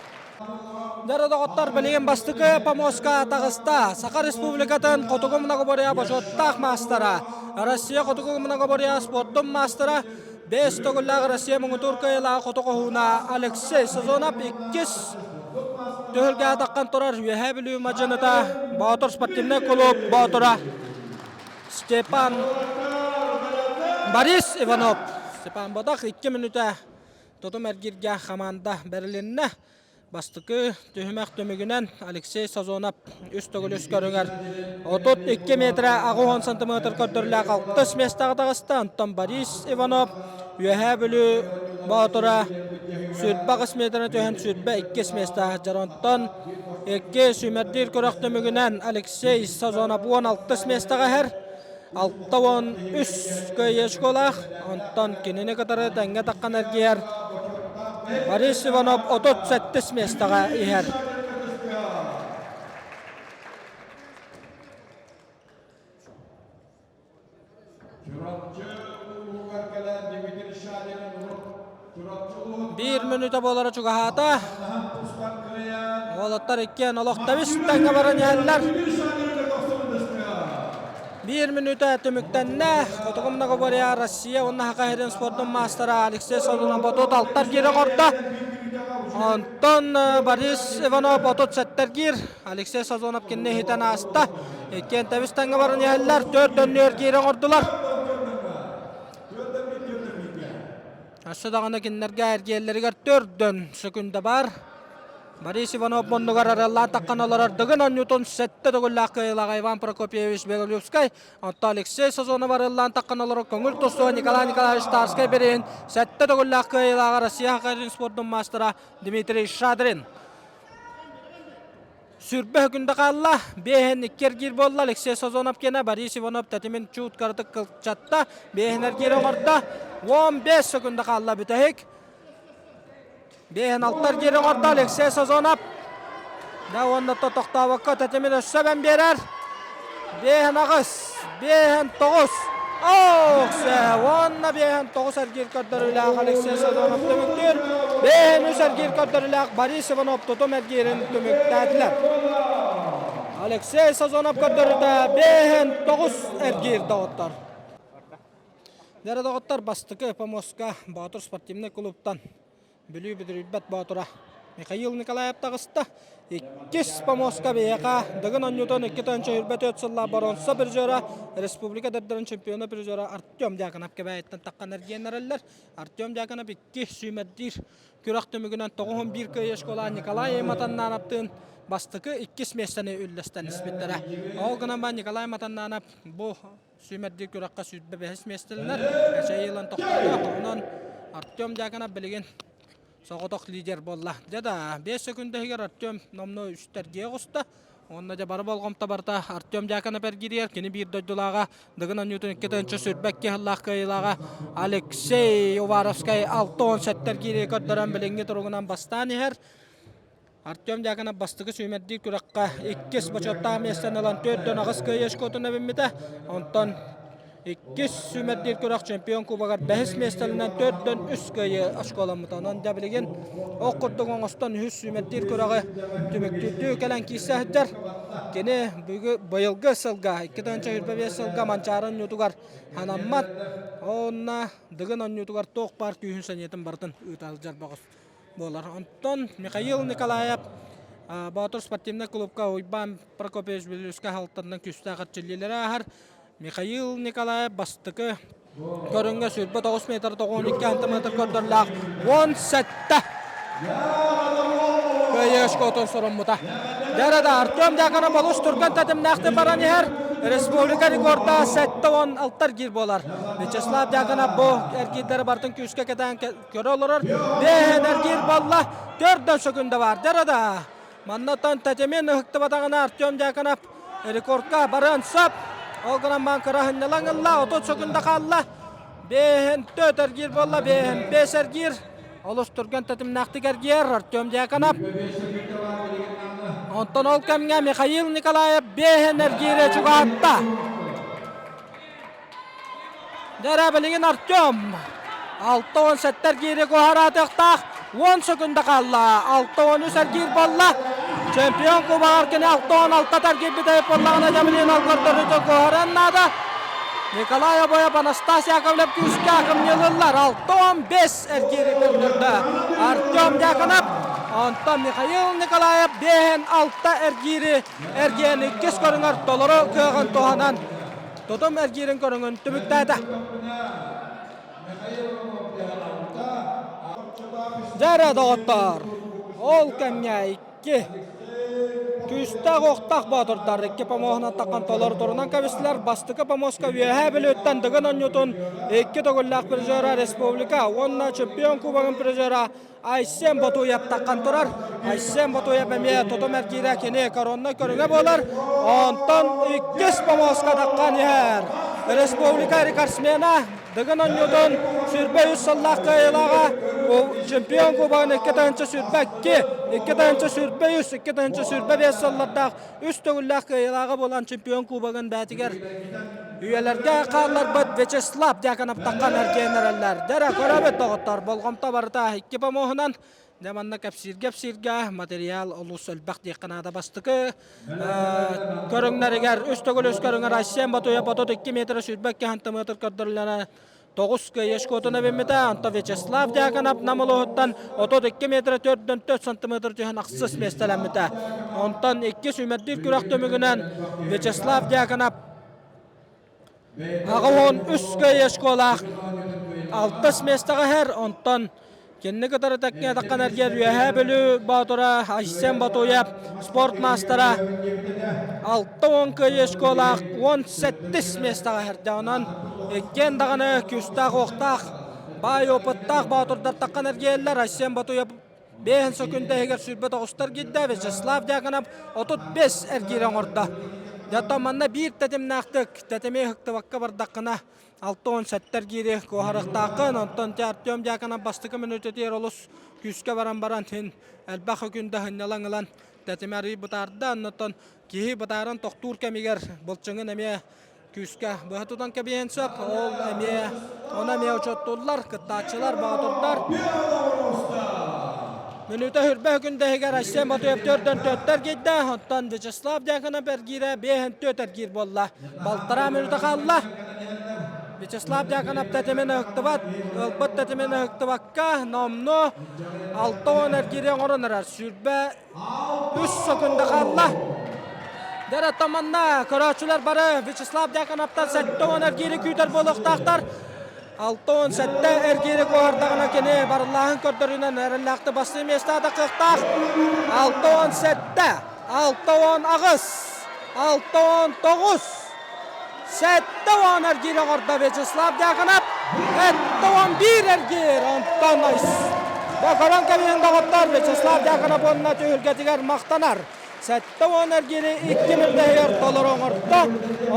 Дьэ, доҕоттор, билигин бастакы помоска таҕыста. Саха Республикатын Хотугу многоборье бочуоттаах маастара, Россия Хотугу многоборье спордун маастара, бэс төгүллээх Россия муҥутуур кыайыылаах хоту хоһууна Алексей Сазонов иккис түһүлгэҕэ таххан турар Үөһээ Бүлүү мадьыныта Боотур спортивнай кулууп боотура Степан Борис Иванов. Степан Бодах икки мүнүүтэ тутум эргииргэ хамаанда бэрилиннэ. Бастакы түһүмэх түмүгүнэн Алексей Сазонов үс төгүл үс көрүҥэр 32 метрэ 80 сантиметр көрдөрүүлээх алтыс миэстэҕэ таҕыста. Онтон Борис Иванов Үөһээ Бүлүү Боотура 28 метрэ түһэн 22 миэстэҕэ сылдьар. Онтон икки сүүмэрдиир күрэх түмүгүнэн Алексей Сазонов 16 миэстэҕэ иһэр. 63 кыайыы очколаах, онтон кинини кытары тэҥҥэ таххан эргийэр Борис Иванов 37 миэстэҕэ иһэр. Биир мүнүүтэ буолара чугаһаата. Уолаттар иккиэн олох тэбис тэҥҥэ баран иһэллэр. Биир мүнүүтэ түмүктэннэ. Хотугу многоборье Россия уонна Саха сирин спордун маастара Алексей Солунов 36 гиир оҥордо. Онтон Борис Иванов 37 гиир. Алексей Сазонов кинини иһитэн ааста. Иккиэн тэбис тэҥҥэ баран иһэллэр. Төрт өннүөр гиир оҥордулар. Өссө даҕаны кинилэргэ эргиэллэригэр төрдөн сөкүндэ баар. Борис Иванов муннугар арыаллаан таххан олорор Дыгын оонньуутун сэттэ төгүллээх кыайыылааҕа Иван Прокопьевич Белолюбскай, оттон Алексей Сазонов арыаллаан таххан олорор көҥүл тустууга Николай Николаевич Тарскай бирииһин сэттэ төгүллээх кыайыылааҕа Россия хоккейын спордун маастара Дмитрий Шадрин. Сүрбэ өкүндэ хаалла. Биэһин икки эргиир буолла. Алексей Сазонов киэнэ Борис Иванов тэтимин чуут кыратык кылчатта. Биэһин эргиир оҥордо. 15 сөкүндэ хаалла бүтэһик. Биэһин алта эргиир оҥордо Алексей Сазонов. Да уонна тохтообокко тэтимин өссө эбэн биэрэр. Биэһин аҕыс, биэһин тоҕус. Ооксе уонна биэһин тоҕус эргиир көрдөрүүлээх Алексей Сазонов түмүктүүр. Биэһин үс эргиир көрдөрүүлээх Борис Иванов тутум эргиирин түмүктээтилэр. Алексей Сазонов көрдөрүүтэ биэһин тоҕус эргиир доҕоттор. Дьэ доҕоттор бастакы помостка Боотур спортивнай клубтан Бүлүү бүдүрүйбэт боотура Михаил Николаев таҕыста. Иккис помостка биһиэхэ Дыгын оонньуутун 2024 сыллаах боруонса призера, республика дэрдэрин чемпиона призера Артем Дьяконов Кэбээйиттэн таххан эргийэн эрэллэр. Артем Дьяконов икки сүүмэрдиир күрэх түмүгүнэн 91 кыайыы школа Николай Матаннаанаптыын бастакы иккис миэстэни үллэстэн испиттэрэ. Ол гынан баран Николай Матаннаанап бу сүүмэрдиир күрэххэ 25 миэстэлэнэр. Эчэйии ылан тохтоото. Онон Артем Дьяконов билигин соҕотох лидер буолла. Дьэ да, 5 секунда иһигэр Артем номнуо үстэргиэ оҕуста. Уонна дьэ бары болҕомто барыта Артем Дьяконов эргииригэр кини биир дойдулааҕа Дыгын оонньуутун 2 сүүрбэ сыллаах кыайыылааҕа Алексей Уваровскай 67 эргиири көрдөрөн билиҥҥи туругунан бастаан иһэр. Артем Дьяконов бастакы сүүмэрдиир күрэххэ иккис бочуоттаах миэстэни ылан 4-8 кыайыы очкотун эбиммитэ. Онтон Иккис сүүмэрдиир күрэх чемпион кубогар бэһис миэстэлэнэн төрдөн үс кыайыы очколаммыта. Онон дьэ билигин ох курдук оҥостон үһүс сүүмэрдиир күрэҕи түмүктүүрдүү кэлэн киирсэ сылдьар. Кини быйылгы сылга 2025 сылга Манчаары оонньуутугар анаммат. Онно Дыгын оонньуутугар туох баар күүһүн сэниэтин барытын ыыта сылдьар бөҕөс буолар. Онтон Михаил Николаев Боотур спортивнай клубка Уйбаан Прокопьевич Бүлүүскэ аһылтарынан күүстээх эрчиллиилэри ааһар. Михаил Николаев бастакы көрүҥҥэ 29 метр 92 сантиметр көрдөрүүлээх 17 кыайыы очкотун суруммута. Дьэ да Артем Дьяконов олус түргэн тэтимнээхтик баран иһэр. Республика рекорда 76 эргиир буолар. Вячеслав Дьяконов бу эргиирдэри барытын күүскэ кэтээн көрө олорор. Бэһин эргиир буолла. Төрдөн сөкүндэ бар. Дьэ да Маннаттан тэтимин ыһыктыбатаҕына Артем Дьяконов рекордка барыан сөп. Ол гынан баран кыра сынньалаҥ ылла, 30 секунда хаалла. Бэһин төрт эргиир буолла, бэһин бэс эргиир. Олус түргэн тэтимнээхтик эргийэр Артем Дьяконов. Онтон ол кэмҥэ Михаил Николаев бэһин эргиири чугаһатта. Дьэ билигин Артем 67 эргиири куоһараатыахтаах 10 секунда хаалла. 63 эргиир буолла. Чемпион кубогар кини 66 эргийбит буоллаҕына дьэ билигин ол көрдөрүүтэ куоһарыан наада. Николай Обоев, Анастас Яковлев күүскэ кымньылыллар. 65 эргиири көрдөрдө. Артем Дьяконов, онтон Михаил Николаев 5-6 эргиири эргийэн иккис көрүҥэр толору кыаҕын туһанан Тотом эргиирин көрүҥүн түмүктээтэ. Дьэ эрэ, доҕоттоор, ол кэмҥэ икки күүстээх уохтаах боотурдар икки помоһунан таххан толору турунан кэбистилэр. Бастакы помоска Үөһээ Бүлүүттэн Дыгын оонньуутун икки төгүллээх призера республика уонна чемпион кубогын призера Айсен Ботуев таххан турар. Айсен Ботуев эмиэ тутум эргиирэ кини короннай көрүҥэ буолар. Онтон иккис помоска таххан иһэр. Республика рекордсмена Дыгын оонньуутун 23 сыллаах кыайыылааҕа чемпион кубогын 2022, 2023, 2025 сыллардаах үс төгүллээх кыайыылааҕа буолан чемпион кубогын бээтигэр үйэлэргэ хаалларбыт Вячеслав Дьяконовтаххан эргийэн эрэллэр. Дэрэ көрөбүт доҕоттор, болҕомто барыта икки помоһунан. Дьэ манна кэпсииргэ-кэпсииргэ материал олус элбэх диэххэ наада. Бастакы көрүҥнэригэр үс төгүл үс көрүҥэр Айсен Батуев 32 метр 22 сантиметр көрдөрүллэрэ Тоҕус кыайыы эбиммитэ, онтон Вячеслав Дьяконов Нам улууһуттан 32 метр 4 сантиметр түһэн ахсыс миэстэлэммитэ. Онтон икки сүүмэрдиир күрэх түмүгүнэн Вячеслав Дьяконов 83 кыайыы школаах алтыс миэстэҕэ иһэр, онтон Кинини кытары тэккэ таххан эргиэр Үөһээ Бүлүү боотура Айсен Ботуев спорт маастара 60 кыайыы школаах 18 миэстэҕэ иһэрдэ. Онон иккиэн даҕаны күүстээх-уохтаах, баай опыттаах боотурдар таххан эргийэллэр. Айсен Ботуев 5 сөкүндэ иһигэр 29 эргийдэ, Вячеслав Дьяконов 35 эргиирэ оҥордо. Дьэ, манна биир тэтимнээхтик тэтими ыһыктыбакка бардаххына 67 эргиири куоһарыахтааххын. Онтон Артем Дьяконов бастакы мүнүүтэтигэр олус күүскэ баран баран син элбэх күндэ сынньалаҥ ылан тэтимэ арыый бытаарда. Оннуттан киһи бытааран тохтуур кэмигэр былчыҥын эмиэ күүскэ быһа тутан кэбиһиэн сөп. Ол эмиэ ону эмиэ учуоттууллар, кыттааччылар, боотурдар. Мүнүүтэ хүрбэ күндэһигэр Айсен Ботуев төрдөн төрттөр эргийдэ. Онтон Вячеслав Дьяконов эргиирэ биэһин түөрт эргиир буолла. Балтараа мүнүүтэ хаалла. Вячеслав Дьяконов тэтимин ыһыктыбат. Ылбыт тэтимин ыһыктыбакка номнуо 60 эргиири оҥорон эрэр. 23 сөкүндэ хаалла. Дьэ манна көрөөччүлэр бары Вячеслав Дьяконовтан 70 эргиири күүтэр буолуохтаахтар. 67 эргиири куоһардаҕына кини барыллааһын көрдөрүүнэн эрэллээхтик бастыыр миэстэ атахыахтаах. 67, 68, 69, 70 эргиир оҥордо Вячеслав Дьяконов. 71 эргиир Антон Бу көрөн кэбиһин доҕоттор Вячеслав Дьяконов уонна түһүлгэтигэр махтанар. 70 эргиири икки мөлдөһүгэр толору оҥордо.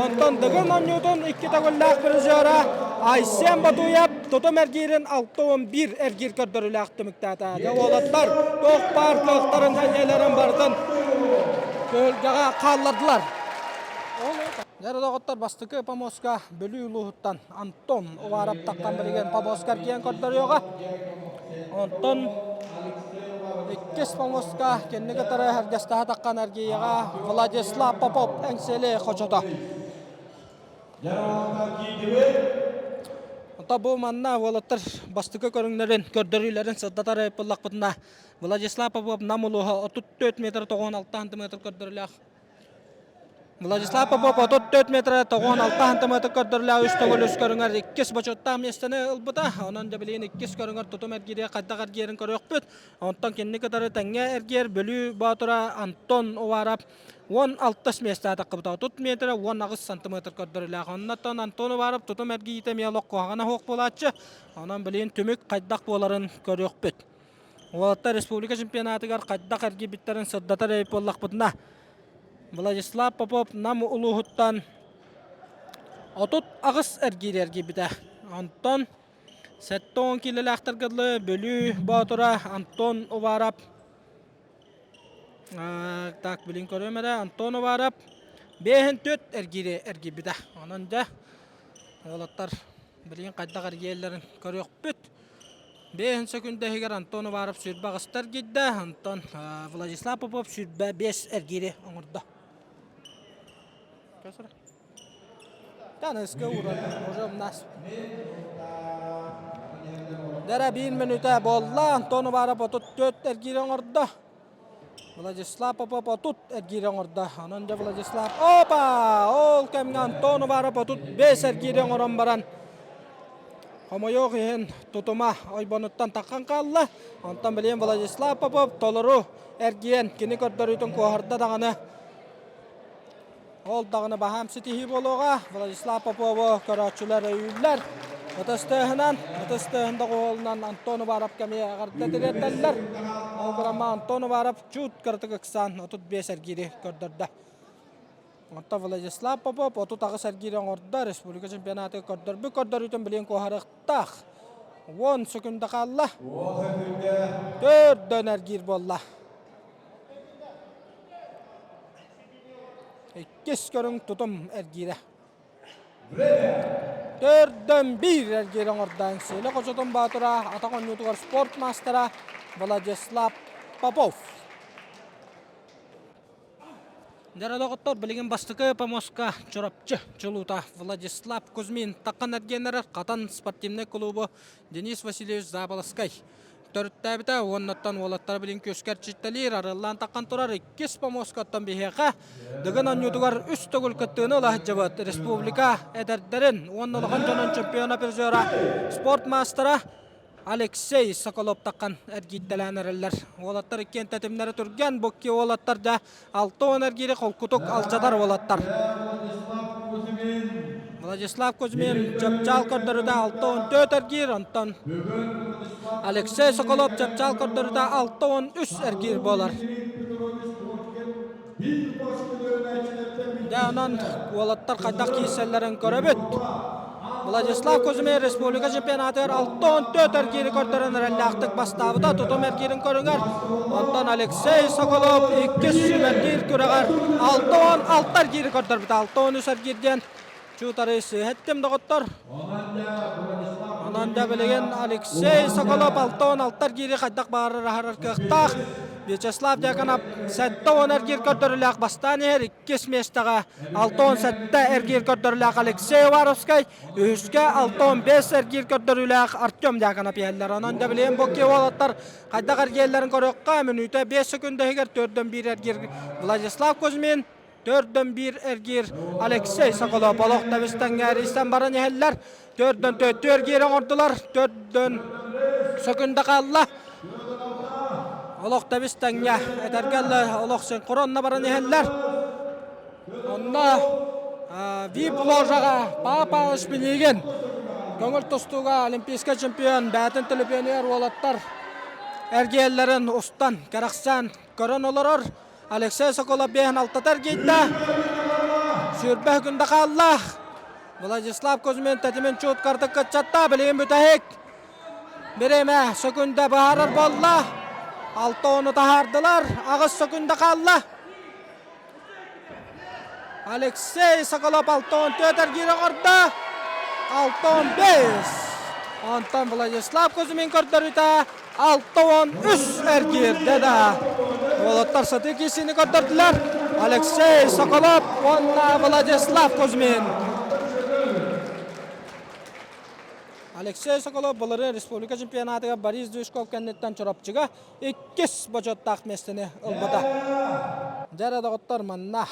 Онтон Дыгын оонньуутун икки төгүллээх призера Айсен Ботуев тутум эргиирин 61 эргиир көрдөрүүлээх түмүктээтэ. Дьэ уолаттар туох баар кыахтарын, сэниэлэрин барытын түһүлгэҕэ хааллардылар. Дьэ, доҕоттор, бастакы помоска Бүлүү улууһуттан Антон Уваров таххан билигин помоска эргийэн көрдөрүөҕэ. Онтон иккис помоска кэнни кытары эргэстэһэ таххан эргийиэҕэ Владислав Попов Эҥсиэли хочото. Онтон бу манна уолаттар бастакы көрүҥнэрин, көрдөрүүлэрин сырдатар буоллахпытына Владислав Попов Нам улууһа 34 метр 96 сантиметр көрдөрүүлээх Владислав Попов 34 метр 96 сантиметр көрдөрүүлээх үс төгүл үс көрүҥэр иккис бочуоттаах миэстэни ылбыта. Онон дьэ билигин иккис көрүҥэр тутум эргиирэ хайдах эргийэрин көрүөхпүт. Онтон кинини кытары тэҥҥэ эргийэр Бүлүү Боотура Антон Уваров 16 миэстэ атаххыбыта 30 метр 18 сантиметр көрдөрүүлээх. Оннуттан Антон Уваров тутум эргийиитэ эмиэ олох куһаҕана суох буолааччы. Онон билигин түмүк хайдах буоларын көрүөхпүт. Уолаттар республика чемпионатыгар хайдах эргийбиттэрин сырдатар эбит буоллахпытына, Владислав Попов Нам улууһуттан 38 эргиири эргийбитэ. Онтон 70 киилэлээхтэргэ дылы Бүлүү Боотура Антон Уваров так билин көрүөм эрэ Антон Уваров 54 эргиири эргийбитэ. Онон дьэ уолаттар билигин хайдах эргийэллэрин көрүөхпүт. Бэйэн сөкүндэ иһигэр Антон Уваров 28 эргийдэ, онтон Владислав Попов 25 эргиири оҥордо. Таныска уран, уже у нас. Дара биир мүнүүтэ буолла, Антон Уваров 34 эргиири оҥордо. Владислав Попов 30 эргиири оҥордо. Онон дьэ Владислав опа! Ол кэмҥэ Антон Уваров 35 эргиири оҥорон баран хомойуох иһин тутума ойбонуттан таххан хаалла. Онтон билигин Владислав Попов толору эргийэн кини көрдөрүүтүн куоһарда даҕаны Ол даҕаны баһаам ситиһии буолуоҕа. Владислав Попову көрөөччүлэр өйүүллэр. Ытыс тыаһынан, ытыс тыаһын доҕуһуолунан Антон Уваров кэмиэ эҕэрдэ тириэрдэллэр. Ол гынан Антон Уваров чуут кыратык ыксаан 35 эргиири көрдөрдө. Онтон Владислав Попов 38 эргиири оҥордо. Республика чемпионатыгар көрдөрбүт көрдөрүүтүн билигин куоһарыахтаах. 10 секунда хаалла. Төрдөн эргиир буолла. Иккис көрүҥ тутум эргиирэ. Төрдөн биир эргиир оҥордоон Сиэлэ Хочотун Баатыра атах оонньуутугар спорт маастара Владислав Попов. Дьэ, доҕоттор, билигин бастакы помостка Чурапчы чулуута Владислав Кузьмин таххан эргиэннэрэр Хатан спортивнай клубу Денис Васильевич Заболоцкай төрүттээбитэ уоннаттан уолаттара билин күөскэ эрчиттэлиир арыаллаан таххан турар иккис помоскоттон биһиэхэ Дыгын оонньуутугар үс төгүл кыттыыны ыла сылдьыбыт республика эдэрдэрин уонна улахан дьонун чемпиона призера спорт маастара Алексей Соколов таххан эргийтэлээн эрэллэр. Уолаттар иккиэн тэтимнэрэ түргэн, бу икки уолаттар да 60 эргиири холкутук алдьатар уолаттар. Владислав Кузьмин чыпчаал көрдөрүүтэ 64 эргиир, онтон Алексей Соколов чыпчаал көрдөрүүтэ 63 эргиир буолар. Дьэ, онон уолаттар хайдах киирсэллэрин көрөбүт. Владислав Кузьмин республика чемпионатыгар 64 эргиири көрдөрөн эрэллээхтик бастаабыта тутум эргиирин көрүҥэр. Онтон Алексей Соколов иккис сүүмэрдиир күрэҕэр 66 эргиири көрдөрбүтэ. 63 эргиир диэн чуутары сыыһа эттим доҕоттор. Онон да билигин Алексей Соколов 66 эргиири хайдах баҕарар аһарар кыахтаах. Вячеслав Дьяконов 70 эргиир көрдөрүүлээх бастаан иһэр иккис миэстэҕэ 67 эргиир көрдөрүүлээх Алексей Уваровскай, үһүскэ 65 эргиир көрдөрүүлээх Артем Дьяконов иһэллэр. Онон да билигин бу уолаттар хайдах эргиэллэрин көрүөххэ, мүнүүтэ 5 секунда иһигэр төрдөн биир эргиир Владислав Кузьмин, төрдөн биир эргиир Алексей Соколов олох тэбис-тэҥҥэ эрийсэн баран иһэллэр. Төрдөн төртүү эргиир оҥордулар. Төрдөн сөкүндэ хаалла. Олох тэбис-тэҥҥэ этэргэ олох синхронно баран иһэллэр. Онно вип-ложаҕа Папа Шпилигин көҥүл тустууга олимпийскай чемпион бэйэтин төлөпүөнүгэр уолаттар эргиэллэрин устан кэрэхсээн көрөн олорор. Алексей Соколов биэһин алтата эргийдэ. Сүүрбэ күндэ хаалла. Владислав Кузьмин тэтимин чуут картык кыччатта. Билигин бүтэһик. Бириэмэ сөкүндэ быһаарар буолла. Алта ону таһаардылар. Аҕыс сөкүндэ хаалла. Алексей Соколов 64 эргиир оҥордо. 65. Онтон Владислав Кузьмин көрдөрүүтэ 63 эргиирдэ да. Уолаттар сатыы киирсиини көрдөрдүлэр. Алексей Соколов уонна Владислав Кузьмин. Алексей Соколов былырыын республика чемпионатыгар Борис Движков кэнниттэн Чурапчыга иккис бочуоттаах миэстэни ылбыта. Дьэ доҕоттор манна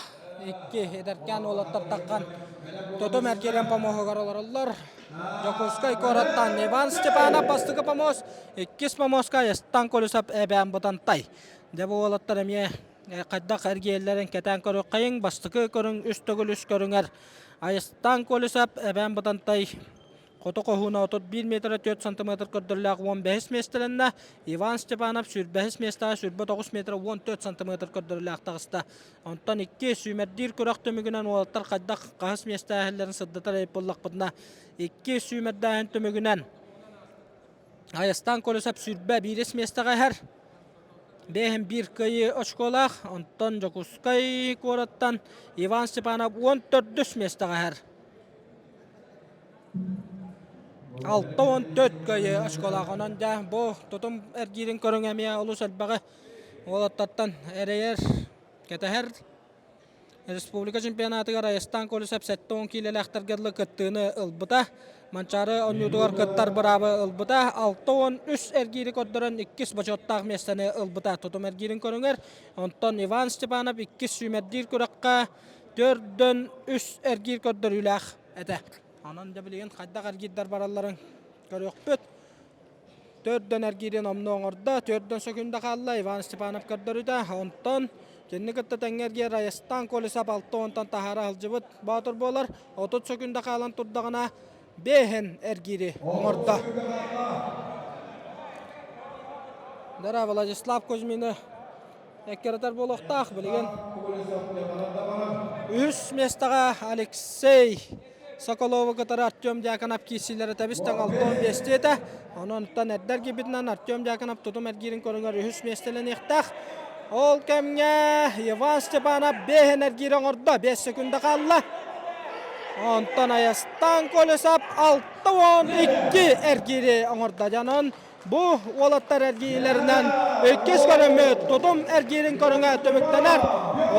икки эдэркээн уолаттар таххан тотум эргиирэн помоһугар олороллор. Дьокуускай куораттан Иван Степанов бастакы помост, иккис помостка Ястан Колесов эбээн Бутантай. Дьэ бу уолаттар эмиэ хайдах эргиэллэрин кэтээн көрүөххэйиҥ. Бастакы көрүҥ үс төгүл үс көрүҥэр Айыстан Колесов эбээн Бутантай Хоту хоһууна 31 метр 4 сантиметр көрдөрүүлээх 15 миэстэлэннэ. Иван Степанов 25 миэстэҕэ 29 метр 14 сантиметр көрдөрүүлээх таҕыста. Онтон икки сүүмэрдиир күрэх түмүгүнэн уолаттар хайдах хаһыс миэстээһиллэрин сырдатар эбит буоллахпытына, икки сүүмэрдээһин түмүгүнэн Айастан Колесов 21 миэстэҕэ иһэр. Бэһин биир кыайыы очколаах, онтон Дьокуускай куораттан Иван Степанов 14 миэстэҕэ иһэр. 64 кыайыы очколаах. Онон дьэ бу тутум эргиирин көрүҥ эмиэ олус элбэҕи уолаттартан эрэйэр, кэтэһэр. Республика чемпионатыгар Айастан Колесов 70 киилэлээхтэргэ дылы кыттыыны ылбыта. Манчаары оонньуутугар кыттар быраабы ылбыта. 63 эргиири көрдөрөн иккис бочуоттаах миэстэни ылбыта. Тутум эргиирин көрүҥэр. Онтон Иван Степанов иккис сүүмэрдиир күрэххэ төрдөн үс эргиир көрдөрүүлээх этэ. Онон дьэ билигин хайдах эргиирдэр баралларын көрүөхпүт. Төрдөн эргиирин омнуо оҥордо, төрдөн сөкүндэ хаалла Иван Степанов көрдөрүүтэ. Онтон кинини кытта тэҥҥэ эргийэр Райастан Колесов алта уонтан таһаара сылдьыбыт боотур буолар. 30 сөкүндэ хаалан турдаҕына бэһин эргиири оҥордо. Дара Владислав Кузьмины эккирэтэр буолуохтаах билигин. Үһүс миэстэҕэ Алексей Соколову кытары Артем Дьяконов киирсиилэрэ тэбис-тэҥ 65 диэтэ. Онон эрдэр киирбитинэн Артем Дьяконов тутум эргиирин көрүҥэр үһүс миэстэлэниэхтээх. Ол кэмҥэ Иван Степанов бэһин эргиир оҥордо. 5 секунда хаалла. Онтон Айастан Колесов 62 эргиири оҥордо. Дьонон Бу уолаттар эргиилэринэн иккис көрүммүт тутум эргиирин көрүҥэ түмүктэнэр.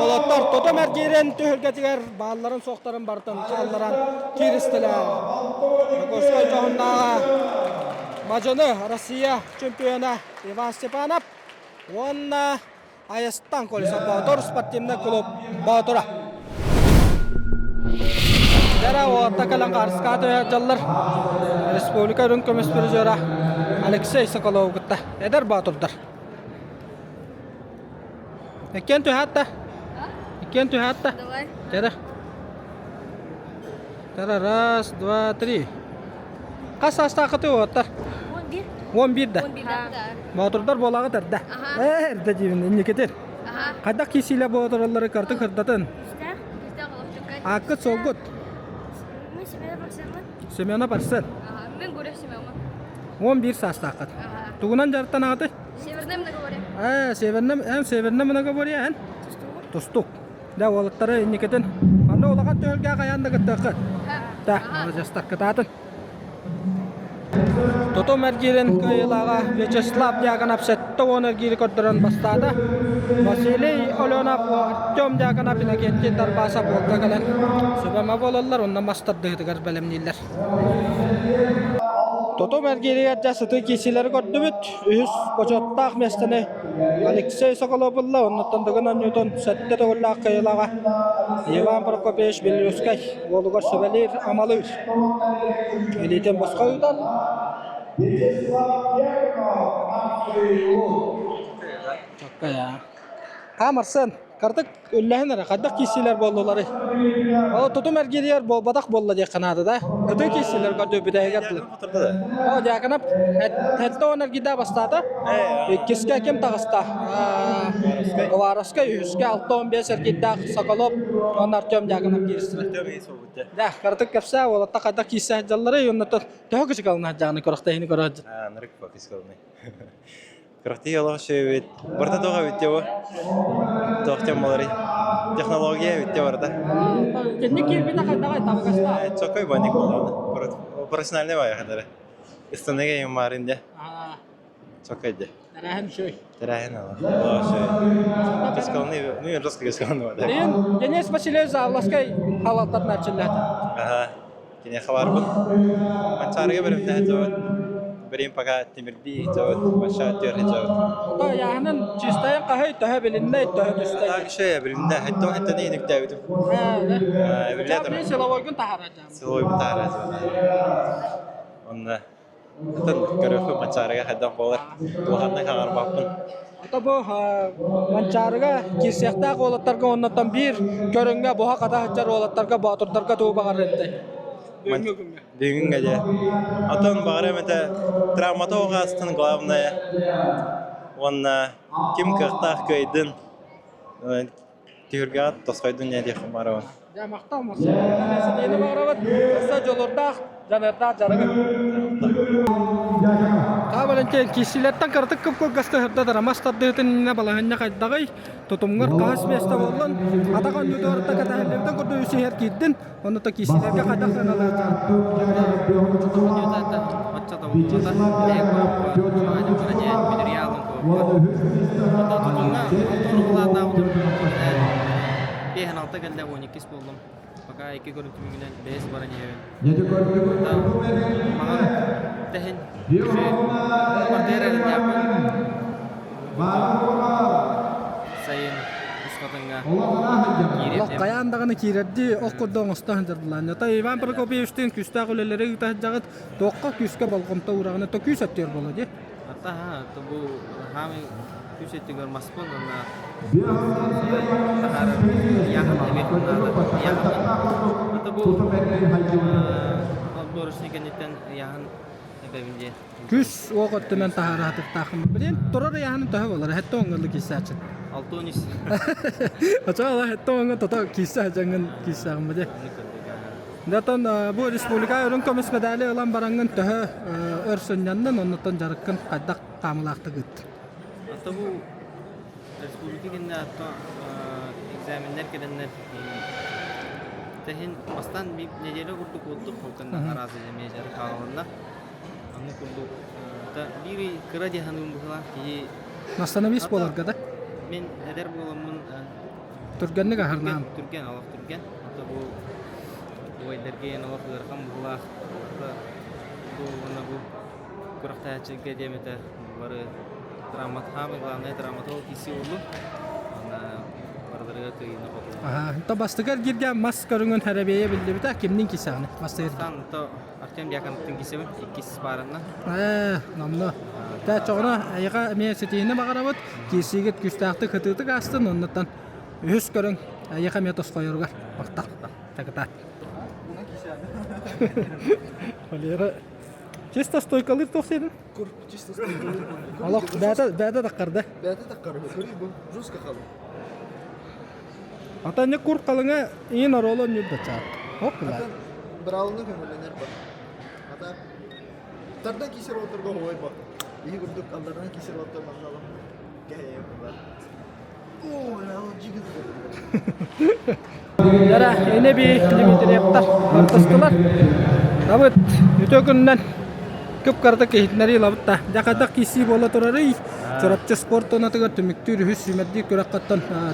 Уолаттар тутум эргиирин түһүлгэтигэр баалларын-суохтарын барытын хаалларан кииристилэр. Дьокуускай дьоһуннааҕа Мадьыны Россия чемпиона Иван Степанов уонна Айастан Колесов Боотур спортивный клуб Боотура. Дара уолатта кэлэн хаарыскаҕа түһэ дьаллар республика үрүҥ көмүс призера Алексей Соколову кытта эдэр боотурдар. Иккиэн түһээтта. Иккиэн түһээтта. Давай. Кэрэ. Кэрэ раз, два, три. Хас саастааххытый уолаттар? 11. 11 да. 11 да. Боотурдар буолаҕыт эрдэ. Ээ, эрдэ диибин, инникитин. Хайдах киирсиилэр боотураллары картык ырдатын. Ааккыт суолгут? Мы Семенов Арсенмын. Семенов Арсен. Мен Гурев Семенов. 11 саастааххыт. Тугунан дьарыктанаҕытый? Северное многоборье. Ээ, северное, эн северное многоборье, эн? Тустук. Тустук. Да, уолаттары инникитин. Манна улахан түһүлгэ хайаан да кыттыаххыт. Да, маладьыастар, кытаатын. Тутум эргиирин кыайыылааҕа Вячеслав Дьяконов 70 эргиири көрдөрөн бастаата. Василий Оленов, Артем Дьяконов, Иннокентий Дарбасов уолга кэлэн сүбэмэ буолаллар уонна мас тардыһыытыгар бэлэмнииллэр. Тутум эргииригэр дьэ сытыы киирсиилэри көрдүбүт. Үһүс бочуоттаах миэстэни Алексей Соколов ылла, оннуттан Дыгын Ньютон сэттэ төгүллээх кыайыылааҕа Иван Прокопьевич Беллюскай уолугар сүбэлиир амалыыр. Илиитин босхо ыытан Хаам Арсен, кырдык үллэһин эрэ, хайдах киирсиилэр буоллуларый? Ол тутум эргииригэр буолбатах буолла диэххэ наада да. Ытыы киирсиилэр көрдүү бүтэһигэр дылы. О, Дьяконов сэттэ уон эргиирдээх бастаата. Иккискэ ким таҕыста? Уваровскай, үһүскэ 65 эргиирдээх Соколов уонна Артем Дьяконов кииристилэр. Дьэ, кыратык кэпсээ, уолаттар хайдах киирсэ сылдьалларый уонна төһө кычыкалына сылдьаҕыный күрэхтэһиини көрө сылдьан? Нырык фокус Кырахтыы олох үчүгэй эбит. Барыта туох эбит дии бу? Туох диэн буоларый? Технология эбит дии барыта. Кэнник киирбитэ хайдаҕай табыгастаах? Чокой банник буоллаҕына. Профессиональный баайахтара. Ыстаныга ең баарын дьэ. Чокой дьэ. Тэрээһин үчүгэй. Тэрээһин ала. Олох үчүгэй. Кыскалны, ну жестко кыскалны да. Билигин Денис Васильевич Заавласкай халалтатын арчыллаата. Аха. Киниэхэ барбын. Манчаарыга бэлэмнэһэ дьабыт. Билигин пока тимирдии дьабыт, баша түөрэ дьабыт. Ото ыйааһынын чистайын хаһый төһө билиннэй, төһө түстэй? Так еще билиннэ. Хэттон хэттэн иниктээбитим. Билиннэ Билин силовойгун таһаарар Силовойбун таһаарар Онно Атын көрүөхпүн Манчаарыга хайдах буолар улаханнык хаҥарбаппын. Ото бу Манчаарыга киирсиэхтээх уолаттарга уоннаттан биир көрүҥҥэ буһа-хата сылдьар уолаттарга боотурдарга тугу баҕарар этэй? Бүгүҥҥү күҥҥэ. Бүгүҥҥэ дьэ. Атын баҕарыам этэ травмата оҕаастын главное уонна ким кыахтаах кыайдын түһүлгэҕэ тосхойдун диэн диэххин баҕарабын. Дьэ, махтал Ситиини баҕарабыт. Өссө дьолуордаах, дьаныардаах дьарыгы. Таа Валентин, киирсиилэртэн кыратык кып-кылгастык сырдатар мас тардыытын иннинэ балаһыанньа хайдаҕый? Тутумҥар хаһыс миэстэ буоллун? Атах оонньуутугар кэтэһэллэртэн курдук үс иһэр киирдин. Онно то киирсиилэргэ хайдах сыаналыахтаах? Алта кэллэ 12 буоллум. Пока икки көрүҥ түмүгүнэн бэһис баран иһэбин. Маҥан тэһин бардыар эрэннээхпин. Сайын ускатыҥҥа Олох хайаан даҕаны киирэрдии ох курдук оҥосто сылдьардылаан. Ото Иван Прокопьевичтыын күүстээх үлэлэри ыыта сылдьаҕыт. Туохха күүскэ болҕомто уураҕына то күүс өттүгэр буолуо дии. Ата бу хаамай күүс өттүгэр маспын уонна таһаарар ыйааһын эбиэхпин наада. Ыйааһын ата бу отборочный кэнниттэн ыйааһын эбэбин диye. Күүс уох өттүнэн таһаара сатыахтааххын. Билигин турар ыйааһынын төһө буолар? Хэттэ оҥҥылы киирсээччин. Алтонис. Очо хэттэ оҥҥа тото киирсэ дьаҥын киирсээҕин бу дии. Онтон бу республика үрүҥ көмүс медали ылан бараҥҥын төһө өр сынньаннын, оннуттан дьарыккын хайдах хаамылаахтык ыыттын? Ата бу республика кэннэ ато экзаменнар кэлэннэр тэһин бастаан неделя курдук уоттук ол кэннэ араас эмиэ дьарык хааланна. Аны курдук биир кыра дии саныыбын быһыылаах киһи Настановист буоларга да? Мин эдэр буоламмын Түргэнник аһарнаан. Түргэн, олох түргэн. Ото бу убайдарга олох ыарахан быһыылаах. Бу уонна бу күрэхтэһээччилэргэ диэм этэ бары травмат самый главное травматолог киси улу. Ана барыларыгар кыайыыны хотулу. Аха, то бастакы эргииргэ мас көрүҥүн хэрэбиэйэ биллибитэ кимнин кисэҕини бастыыр. То Артем Дьяконовтын кисэбин иккис пааранна. Ээ, номно. Тэ чоҕуна эйиэхэ эмиэ ситиһиини баҕарабыт. Киирсиигит күүстээхтик хытыытык аастын, оннуттан үһүс көрүҥ эйиэхэ эмиэ тосхойоругар махтал. Такытаат. Валера, чисто стойкалыыр туох сиэтин? Кур, чисто стойкалыыр. Олох бэйэтэ бэйэтэ таххарда. Бэйэтэ таххар, көрүй бу, жестко халыҥ. Ата не кур халыҥа иин оруолу онньур да чаат. Хоп була. Браунна көҥүллэнэр ба. Ата тардан кисер оторго хоой ба. Иһи курдук алларынан кисер оттор манналым. Кэһэйэн була. Дара эне би Дмитриевтар артыстылар. Табыт үтө күннэн кып-кырдык иһитиннэрии ылабыт да. Дьэ киирсии буола турарый. Чурапчы спорт тонатыгар түмүктүүр үһүс сүүмэрдиир күрэххэ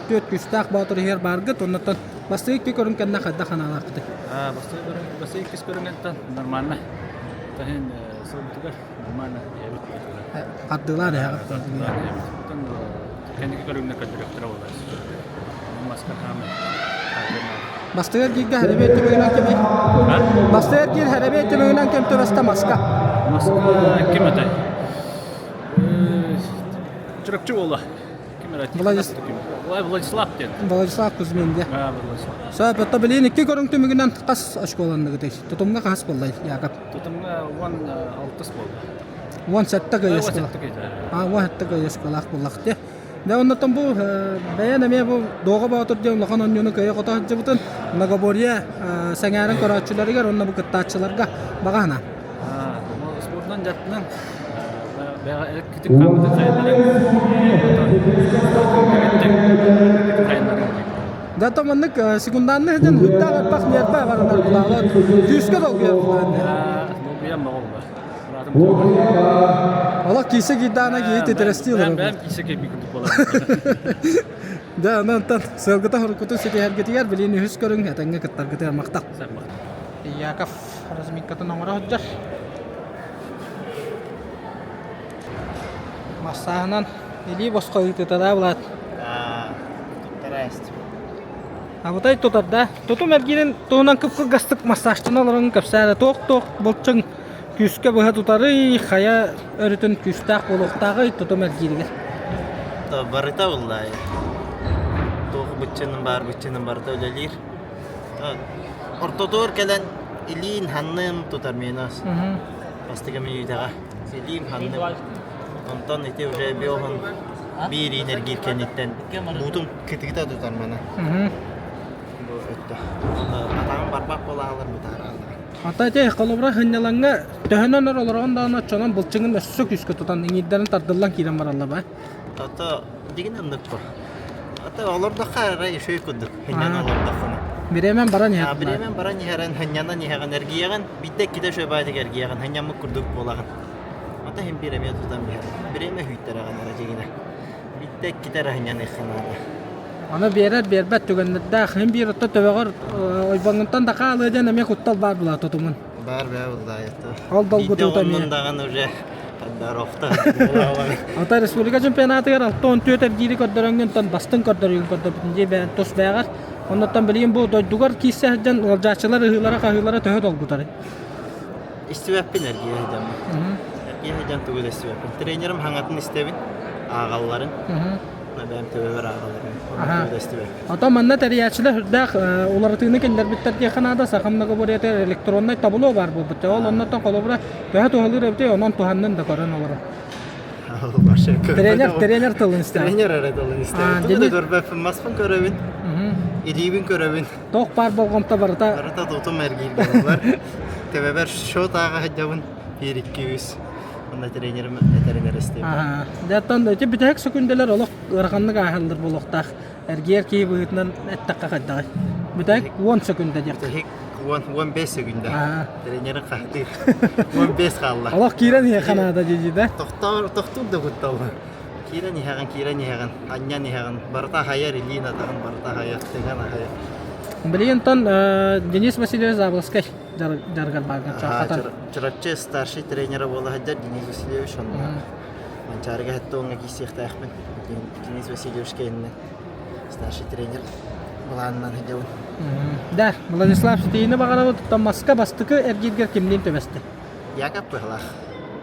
түөрт күүстээх боотур иһэр бааргыт. Оннуттан бастакы икки көрүҥ кэннэ хайдах санаалаахпытый? Бастакы көрүҥ, бастакы иккис көрүҥүттэн нормально. Таһын сылбытыгар нормально эбит. Хардыылаан эһэҕит. Кэнники көрүҥнэр көрдөрүөхтэрэ буолар. Маска хаамай. Бастыгар кииргэ хэрэбиэ түмүгүнэн кимий? Бастыгар киир хэрэбиэ түмүгүнэн ким түбэстэ маска? Маска ким этэй? Чурапчы буолла. Ким эрэ? Владислав диэн. Владислав Кузьмин диэн. Владислав. Сөп, отто билигин икки көрүҥ түмүгүнэн хас очколанныгытый? Тутумҥа хас буоллай, Яков? Тутумҥа 16 буолла. 17 кыайа оскуола. А, 17 кыайа оскуолаах буоллах дии. Дьэ, оннуттан бу бэйэн эмиэ бу Дуоҕа Боотур диэн улахан оонньууну кыайа-хото сылдьыбытын многоборье сэҥээрэн көрөөччүлэригэр уонна бу кыттааччыларга баҕа санаа. Спордунан дьарыктанан. Бэҕэ күтүк хааммытын сайыннарыҥ. Сайыннарыҥ. Да то маннык секунданны сытан үрдээх элбэх нервэ баранар булаалар. Күүскэ долгуйар булаанны. Долгуйан баҕаллар. Олох киисэ киирдэҕинэ киһи титирэстии олорор. Бэйэм киисэ киирбит курдук буолар. Да, онон сыалгыта хоруккутун ситиһэргитигэр билин үһүс көрүҥ этэҥҥэ кыттаргытыгар махтал. Яков разминкатын оҥоро сылдьар. Массааһынан илии босхо ыытыталаа булаат. Абытай тутар да. Тутум эргиирин туһунан кып-кылгастык массажтана олорон кэпсээтэ. Туох-туох былчыҥ күүскэ быһа тутарый, хайа өрүтүн күүстээх буолуохтааҕый тутум эргииригэр? Барыта буллаайы. Туох быччыным баар быччыным барыта үлэлиир. Ортотугар кэлэн илиин ханным тутар минус. Бастакы мүнүүтэҕэ илиим ханным. Онтон ити уже биоһун биир иин эргиир кэнниттэн буутум кытыыта тутар маны. Бу өттө. Атаҕым барбах буолаалар бытаарааллар. Ата ити холобура сынньалаҥҥа төһөнөн өр олороҕун даҕаны оччонон былчыҥын өссө күүскэ тутан иҥиирдэрин тардыллан киирэн бараллар ба. Ото дигин оннук бу. Ата олордоххо эрэ үчүгэй курдук сынньана олордоххуна. Бириэмэн баран иһэр. Бириэмэн баран иһэрин сынньанан иһэҕин эргийэҕин биирдэ иккитэ үчүгэй баайдык эргийэҕин сынньаммыт курдук буолаҕын. Ата иһин биир эмиэ тутан биһэр. Бириэмэ хүйттэрэҕин эрэ дьигинэ. Биирдэ иккитэ эрэ сынньаныахха наада. Аны биэрэр биэрбэт түгэннэрдээх иһин биир отто төбөҕөр ойбоҥҥуттан да хаалыа диэн эмиэ куттал баар буолаа тутумун. Баар бээ буллаайыта. Ол долгутуута эмиэ. даҕаны уже Здоровта. Ата республика чемпионатыгар 64 эргиири көрдөрөнгөн бастыҥ көрдөрүүгүн көрдөрбүтүн дии бэйэн тус бэйэҕэр. Оннуттан билигин бу дойдугар киирсэ сылдьан ыалдьааччылар ыһыылара-хаһыылара төһө долгутарый? Истибэппин эргийэ сылдьаммын. Эргийэ сылдьан тугу да истибэппин. Тренерим хаҥатын истэбин, ааҕалларын. Бэйэм төбөбөр ааҕалларын. Тугу да истибэппин. Оттон манна тэрийээччилэр сүрдээх уларытыыны киллэрбиттэр диэххэ наада. Саха многоборьетыгар электроннай табло баар буолбут. Ол оннуттан холобура төһө туһалыыр эбитий, онон туһаннын да көрөн олорор. Тренер, тренер тылын истэҕин. Тренер эрэ тылын истэҕин. Тугу да көрбөппүн, маспын көрөбүн, илиибин көрөбүн. Туох баар болҕомто барыта Барыта тутум эргииргэ буолар. Төбөбөр счет ааҕа сылдьабын, биир икки үс. Онно тренерим этэрин эрэ истэбин. Дьэ, оттон ити бүтэһик сөкүндэлэр олох ыараханнык ааһаллар буолуохтаах. Эргийэр киһи быһыытынан эттэххэ хайдаҕый? Бүтэһик 10 сөкүндэ диэххэ. Бүтэһик 10 15 сөкүндэ. Тренерин хаһытыыр. 15 хаалла. Олох киирэн иһиэххэ наада дии да. Тохтоор, тохтуур да кутталла. Киирэн иһэҕин, киирэн иһэҕин, анньан иһэҕин, барыта аһайар, илиин атаҕын барыта аһайар, тыҥан аһайар. Билигин онтон Денис Васильевич Заболоцкай дьарыгар бааргын чаахатан. Чурапчы старший тренера буола сылдьар Денис Васильевич онно Манчаарыга сэттэ уоҥҥа киирсиэхтээхпин. Денис Васильевич кэннэ старший тренер былаанынан сылдьабын. Да, Владислав ситиини баҕарабыт. Маска бастакы эргииргэр кимниин түбэстэ? Яков быһылаах.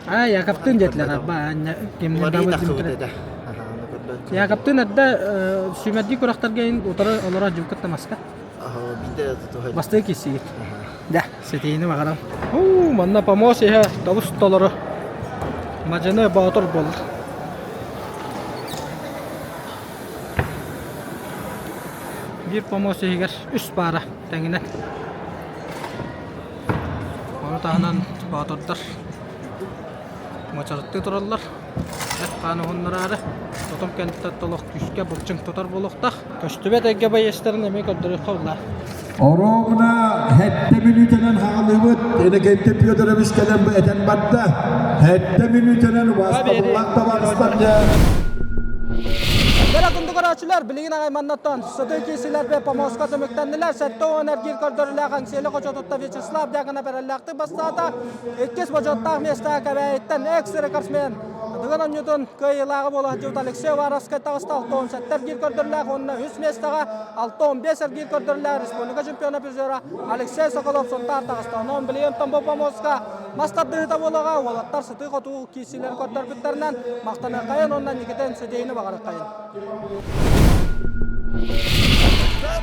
А, Яковтыын диэтилэр арба аанньа кимниин этэ. Яковтыын эрдэ сүүмэрдии күрэхтэргэ утары олоро дьуккут маска. Бастыы киссигит. Да, ситиини баҕарам. Уу, манна помост иһэ тобус толору. Мадьыны боотур буолла. Биир помост иһигэр үс паара тэҥинэн. Ону таһынан боотурдар мочороттуу тураллар. Эт-хаан уһуннараары тутум кэнниттэн толох күүскэ былчыҥ тутар буолуохтаах. Көстүбэт эйгэ байыастарын эмиэ көрдөрүөххэ буллаа. Оруобуна сэттэ мүнүүтэнэн хаҕылыыбыт. Иннокентий Федорович кэлэн этэн барда. Сэттэ мүнүүтэнэн убаастабыллаах табаарыстар дьэ. Кэлэ кундук көрөөччүлэр, билигин аҕай маннаттан сытыы киисилэрбэ помоска түмүктэннилэр. 70 эргиир көрдөрүүлээх Аҥсиэли хочотутта Вячеслав Дьяконов эрэллээхтик бастаата. Иккис бочуоттаах миэстэҕэ Кэбээйиттэн экс-рекордсмен Дыгын оонньуутун кыайыылааҕа буола сылдьыбыт Алексей Уваровскай таҕыста 67 эргиир көрдөрүүлээх уонна үс миэстэҕэ 65 эргиир көрдөрүүлээх республика чемпиона призера Алексей Соколов Сунтаар таҕыста. Онон билигин Томбо помостка мас тардыһыыта буолуоҕа уолаттар сытыы-хотуу киирсиилэри көрдөрбүттэринэн махтаныаххайын уонна Никитин ситиһиини баҕарыаххайын.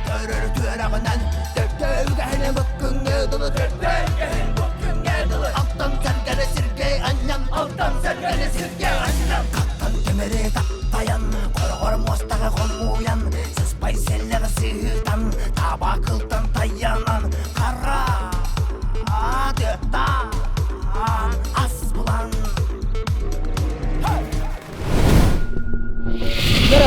Көрөр түөрэҕинэн Төрдө үгэһини буккүҥҥэ дылы Төрдө үгэһин буккүҥҥэ дылы Алтан сэргэни сиргэ анньан Алтан сэргэни сиргэ анньан Хаттан тимири таптайан Хороҕор муостаҕы хомуйан Сыспай сэллэҕи сыһыытан Таба кылтан тайанан Хара тыаттаан Ас булан.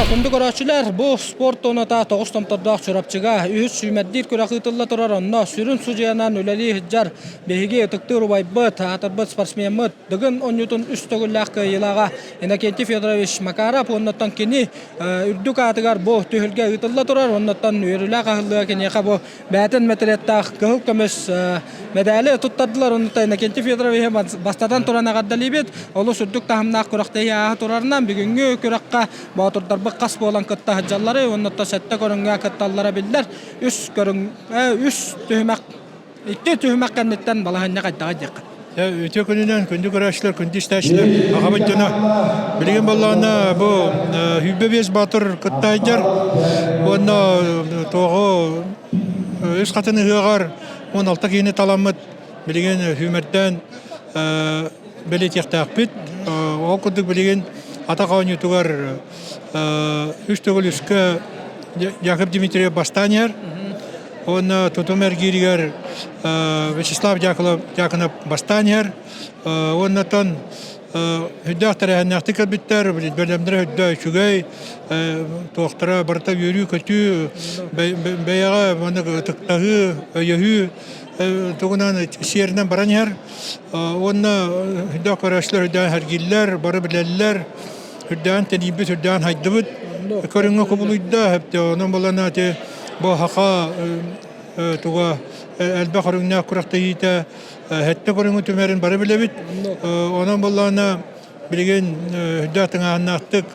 Күндү көрөөччүлэр, бу спорт туоната тоҕус томтордоох Чурапчыга үһүс сүүмэрдиир күрэх ыытылла турар. Онно сүрүн судьуйанан үлэлии сылдьар биһиги ытыктыыр убайбыт, аатырбыт спортсмеммыт Дыгын оонньуутун үс төгүллээх кыайыылааҕа Иннокентий Федорович Макаров уоннаттан кини үрдүк аатыгар бу түһүлгэ ыытылла турар. Оннуттан үөрүүлээх аһыллыга киниэхэ бу бэйэтин мэтириэттээх кыһыл көмүс мэдээли туттардылар. Оннуттан Иннокентий Федоровиһы бастатан туран эҕэрдэлиибит. Олус үрдүк таһымнаах күрэхтэһии ааһа турарынан бүгүҥҥү күрэххэ боотурдарбыт хас буолан кытта сылдьаллары уонна сэттэ көрүҥҥэ кытталлара биллэр. Үс көрүҥ үс түһүмэх икки түһүмэх кэнниттэн балаһыанньа хайдаҕа диэххэ. Үтүө күнүнэн күндү көрөөччүлэр, күндү истээччилэр, аҕабыт дьоно. Билигин буоллаҕына бу 25 баатыр кыттаайдьар уонна туоҕу үс хатын ыһыаҕар 16 киһини таламмыт билигин сүүмэрдээн бэлиэтиэхтээхпит. Ол курдук билигин атах оонньуутугар үс төгүл үскэ Яков Дмитриев бастаан иһэр. Уонна тутум эргииригэр Вячеслав Дьяконов бастаан иһэр. Уоннатан үрдээх тэрээһиннээхтик кэлбиттэр, бэлэмнэрэ үрдэ үчүгэй, туохтара барыта үөрүү-көтүү, бэйэҕэ маннык ытыктаһыы, өйөһүү тугунан сиэринэн баран иһэр. Уонна үрдээх көрөөччүлэр үрдээн сэргииллэр, бары билэллэр, үрдээн тэнийбит, үрдээн хайдыбыт. Көрүҥҥэ кубулуйда, онон буолан ити Бу саха туга элбэх көрүҥнээх күрэхтэһиитэ сэттэ көрүҥү түмэрин бары билэбит. Онон буоллаҕына билигин үрдээх тыҥааһыннаахтык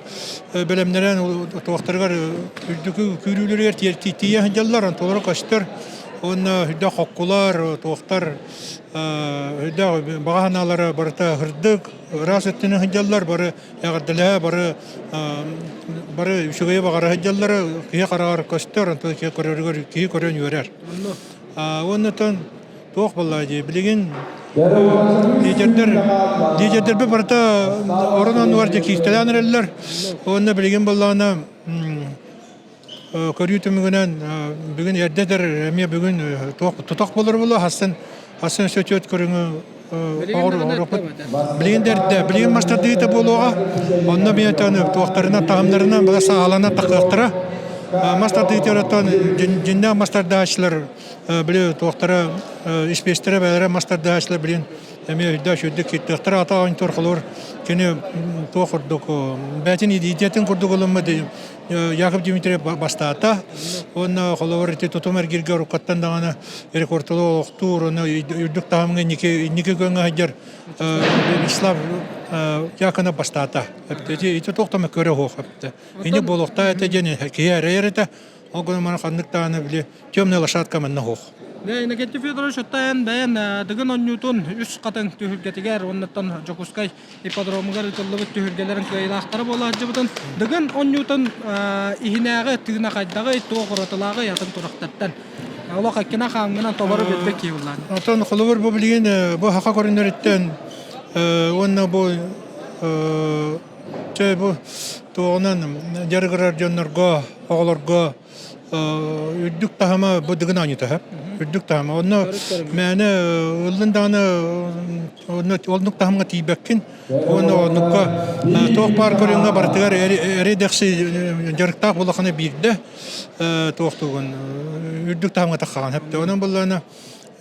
бэлэмнэрэн туохтарыгар үрдүкү күүрүүлэригэр тиийэ сылдьаллар, онтулара көстөр. Уонна үрдээх хоккулар, туохтар үрдээх баҕа санаалара барыта сырдык, ыраас өттүнэн сылдьаллар, бары эҕэрдэлэһэ бары бары үчүгэйи баҕара сылдьаллара киһи хараҕар көстөр, онтон киһи көрөрүгэр киһи көрөн үөрэр. Уоннатан туох буолла дии билигин лидердэр лидердэрбит барыта орон оннугар дьэ кииртэлээн эрэллэр. Уонна билигин буоллаҕына Көрүү түмүгүнэн бүгүн эрдэ эмиэ бүгүн туох тутах болор буолуо хассын хассын сөтүөт көрүҥү оҕоруохпут билигин да эрдэ билигин мастардыыта буолуоҕа онно биэтэн туохтарынан таһымнарынан бала саалана тахыахтара мастардыытыттан дьиннээх мастардааччылар били туохтара испиэстэрэ бэлэрэ мастардааччылар билин эмиэ өйдөөх үрдүк кииртиэхтэрэ ата оонньуур холуур кини туох курдук бэйэтин идеятын курдук ылыммыт Яков Дмитриев бастаата. Уонна холобур ити тутум эргиргэ уруккаттан даҕаны рекордтары олохтуур, уонна үрдүк таһымҥа инники инники күөҥҥэ сылдьар Вячеслав Яконов бастаата. Ити ити туох да мөккүөрэ суох. Ини буолуохтаах этэ диэн киһи эрэйэр этэ. Ол гынан баран ханнык даҕаны били темная лошадка манна суох. Иннокентий Федорович оттон бэйэн Дыгын оонньуутун үс хатыҥ түһүлгэтигэр уоннаттан Дьокуускай ипподромугар ыытыллыбыт түһүлгэлэрин кыайыылаахтара буола сылдьыбытын Дыгын оонньуутун иһинээҕи тыына хайдаҕый, туох уратылааҕый атын турахтартан олох эккинэ хаамҥынан толору билбит киһи буллаан. Оттон холобур бу билигин бу саха көрүннэриттэн уонна бу чэ бу туоҕунан дьарыгырар дьоннорго, оҕолорго үрдүк таһыма бу Дыгын оонньуута үрдүк таһыма онно мээнэ ыллын даҕаны оннук таһымҥа тиийбэккин уонна оннукка туох баар көрүҥҥэ барытыгар эрэй-дэхси дьарыктаах буоллаххына биирдэ туохтуугун үрдүк таһымҥа таххаҕын сөптөөх онон буоллаҕына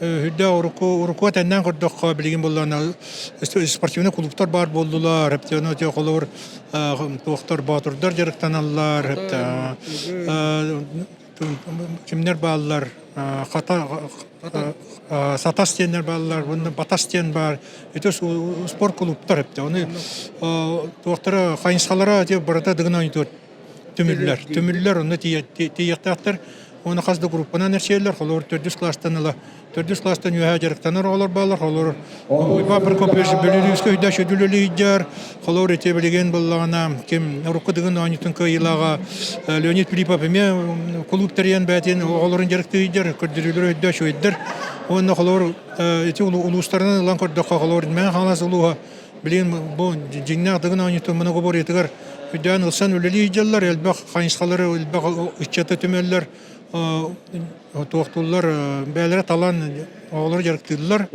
Үрдэ урукку урукку этэннээн көрдөххө билигин буоллаҕына спортивнай клубтар баар буоллулар өптөөнө холобур туохтар боотурдар дьарыктаналлар кимнэр бааллар хата сатас диэннэр бааллар уонна батас диэн баар ити спорт клубтар өптө ону туохтара хайысхалара барыта дыгын оонньуур түмүллэр. Түмүллэр, онно тиийиэхтээхтэр. Уонна хас да группанан эрчийэллэр. Холобур, төрдүс класстан ыла төрдүс класстан үөһээ дьарыктанар оҕолор бааллар. Холобур, Уйбаан Прокопьевич Бөлүрүүскэ өйдөөх сүдүлүлүйдэр. Холобур, ити билигин буоллаҕына, ким урукку Дыгын оонньуутун кыайыылааҕа Леонид Филиппов эмиэ кулууп тэрийэн бэйэтин оҕолорун дьарыктыыр, көрдөрүүлэрэ өйдөөх үчүгэйдэр. Уонна холобур, ити улуустарынан ылан көрдөххө, холобур, Мэҥэ Хаҥалас улууһа Билигин бу дьиҥнээх Дыгын оонньуутун многоборьетыгар өйдөөн ылсан үлэлии сылдьаллар, элбэх хайысхалары, элбэх ыччаты түмэллэр, туохтууллар, бэйэлэрэ талан. оҕолору дьарыктыыллар.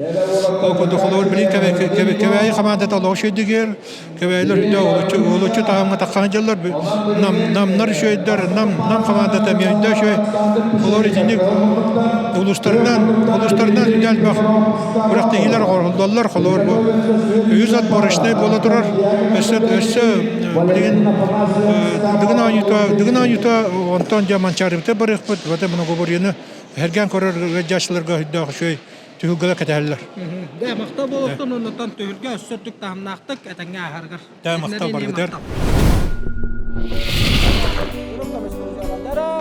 Ол курдук холобур билин Кэбээйи хамаандата олох үчүгэйдик Кэбээйилэр үрдэ олоччу олоччу таһымҥа тахсан дьаллар. Нам намнар үчүгэйдэр, нам нам хамаандата эмиэ үрдэ үчүгэй. Олор итинник улуустарынан улуустарынан үрдэ элбэх күрэхтэһиилэр оҥоһуллаллар. Холобур бу үһүс отборочнай буола турар. Өссө өссө билигин Дыгын оонньуута Дыгын оонньуута онтон дьэ Манчаарыбыта барыахпыт. Вот многоборьены эһэргээн көрөр ыалдьааччыларга үрдээх үчүгэй түһүлгэлэр кэтэһэллэр. Дэ, махтал буолуохтун оннуттан түһүлгэ өссө үрдүк таһымнаахтык этэҥҥэ ааһарыгар. Дэ, махтал баргытар.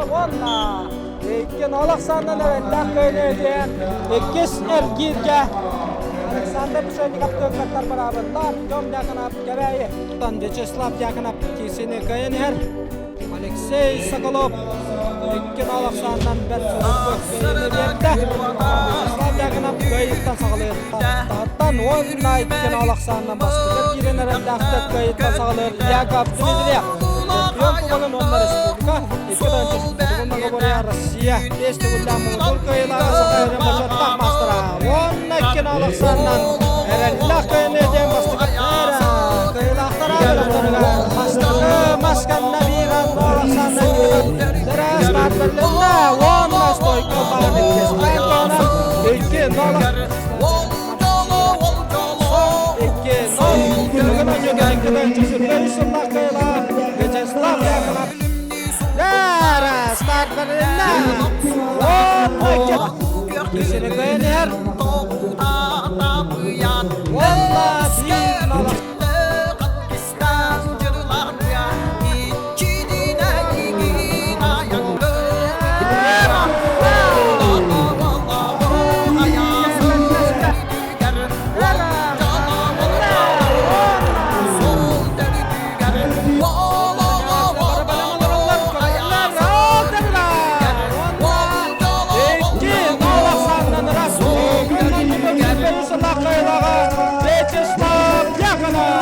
Уонна икки нол ахсаанынан эрэллээх кыайыы диэн иккис эргииргэ Александр Пшенников кыаттар бараабыттар. Артем Дьяконов Кэбээйи. Вячеслав Дьяконов киирсини кыайан иһэр. Алексей Соколов 2-0 ахсаанынан бэрт судургу кыайыыны биэрдэ. Вячеслав Дьяконов кыайыыттан саҕалыыр. Таһыттан уонна 2-0 ахсаанынан бастакы киирэн эрэллээхтик кыайыыттан саҕалыыр Яков Дмитриев. Чемпион кубогын уонна республика 2 многоборья Россия 5 төгүллээх муҥутуур кыайыылааҕа Саха сирин бочуоттаах маастара уонна 2-0 ахсаанынан эрэллээх кыайыыны диэн бастакы кыайыылаахтара бөлөхтөрүгэр бастакы масканна биир Старт уонна стойка баар 2-0 Вячеслав Яконов Лера старт берилиннэ Уонна Уонна биир Вячеслав Дьяконов!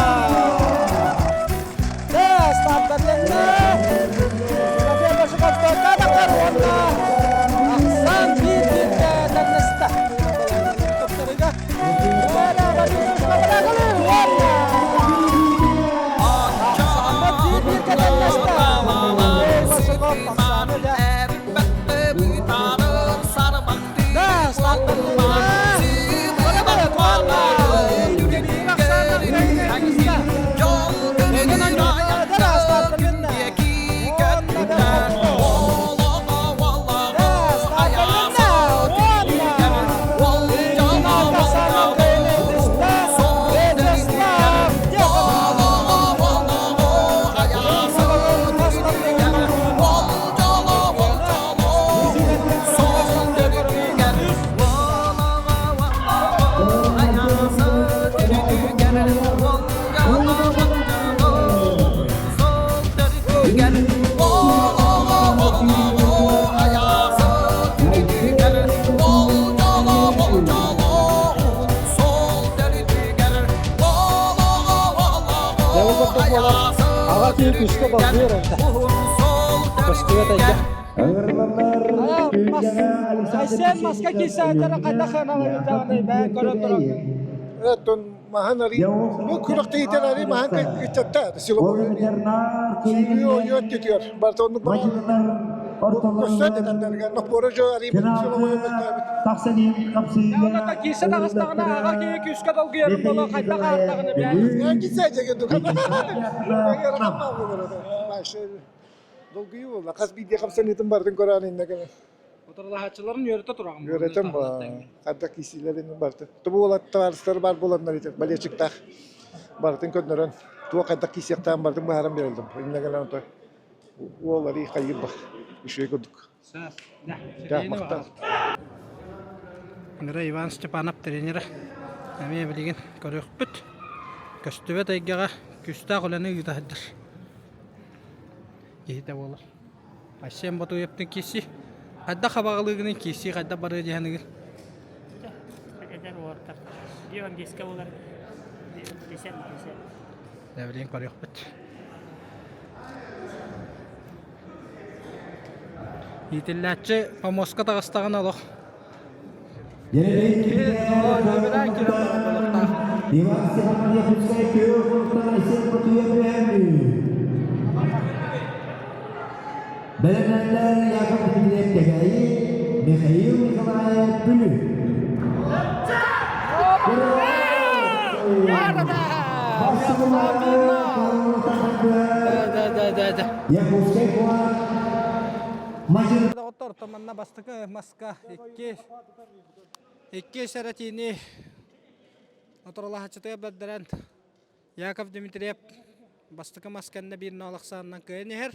Аҕа киһи күүскэ балбыыр эбитэ. Көстүбэт эйгэ. Айсен маска киирсээччилэр хайдах сыаналыырдаҕыный бэйэҥ көрөн туран. Оттон маһан ари бу күрэхтэһиитин ари маһан ыччатта силовой сүүрүү ойуот өттүтүгэр барыта оннук көстөн этэллэригэр нохпуора дьо ари силовой мөлтөөбүт. Онно киирсэ таҕыстаҕына аҕа киһи күүскэ долгуйарын буолуо хайдах ааттаҕына бэйэҥ. Киирсэ дьэ Долгуйуу буолла. Хас биирдии хамсаныытын барытын көрөөн иннэ кэлэн. Утарылаһааччыларын үөрэтэ тураҕын. Үөрэтэн хайдах киирсиилэрин барытын. Тобу уолаттар бар буоланнар ити болельщиктаах барытын көннөрөн туох хайдах киирсиэхтээҕин барытын быһааран биэрэллэр. Иннэ кэлэн ото уол арый хайыыр бах үчүгэй курдук. Махтал. Ыҥыра Иван Степанов тренерэ эмиэ билигин көрүөхпүт. Көстүбэт эйгэҕэ күүстээх үлэни ыыта сылдьар киһитэ буолар. Айсен Ботуевтын киирсии. Хайдах хабаҕалыыгыный киирсии хайдах барыа диэн ыгыр? Эдэр уолаттар. Евангельскай буолар. Десен, десен. Билигин көрүөхпүт. Иитиллээччи помостка таҕыстаҕына олох. Иван Степанов Якутскай күөх муннуктан Айсен Ботуев үһү. Бэлэмнэннэр Яков Дмитриев Кэбээйи, Михаил Николаев Бүлүү. Якутскай куорат Доҕоттор, манна бастакы маска икки икки сэрэтиини оторолаһаччытыгар бэрдэрэн Яков Дмитриев бастакы мас кэннэ биир ноол ахсаанынан кыайан иһэр.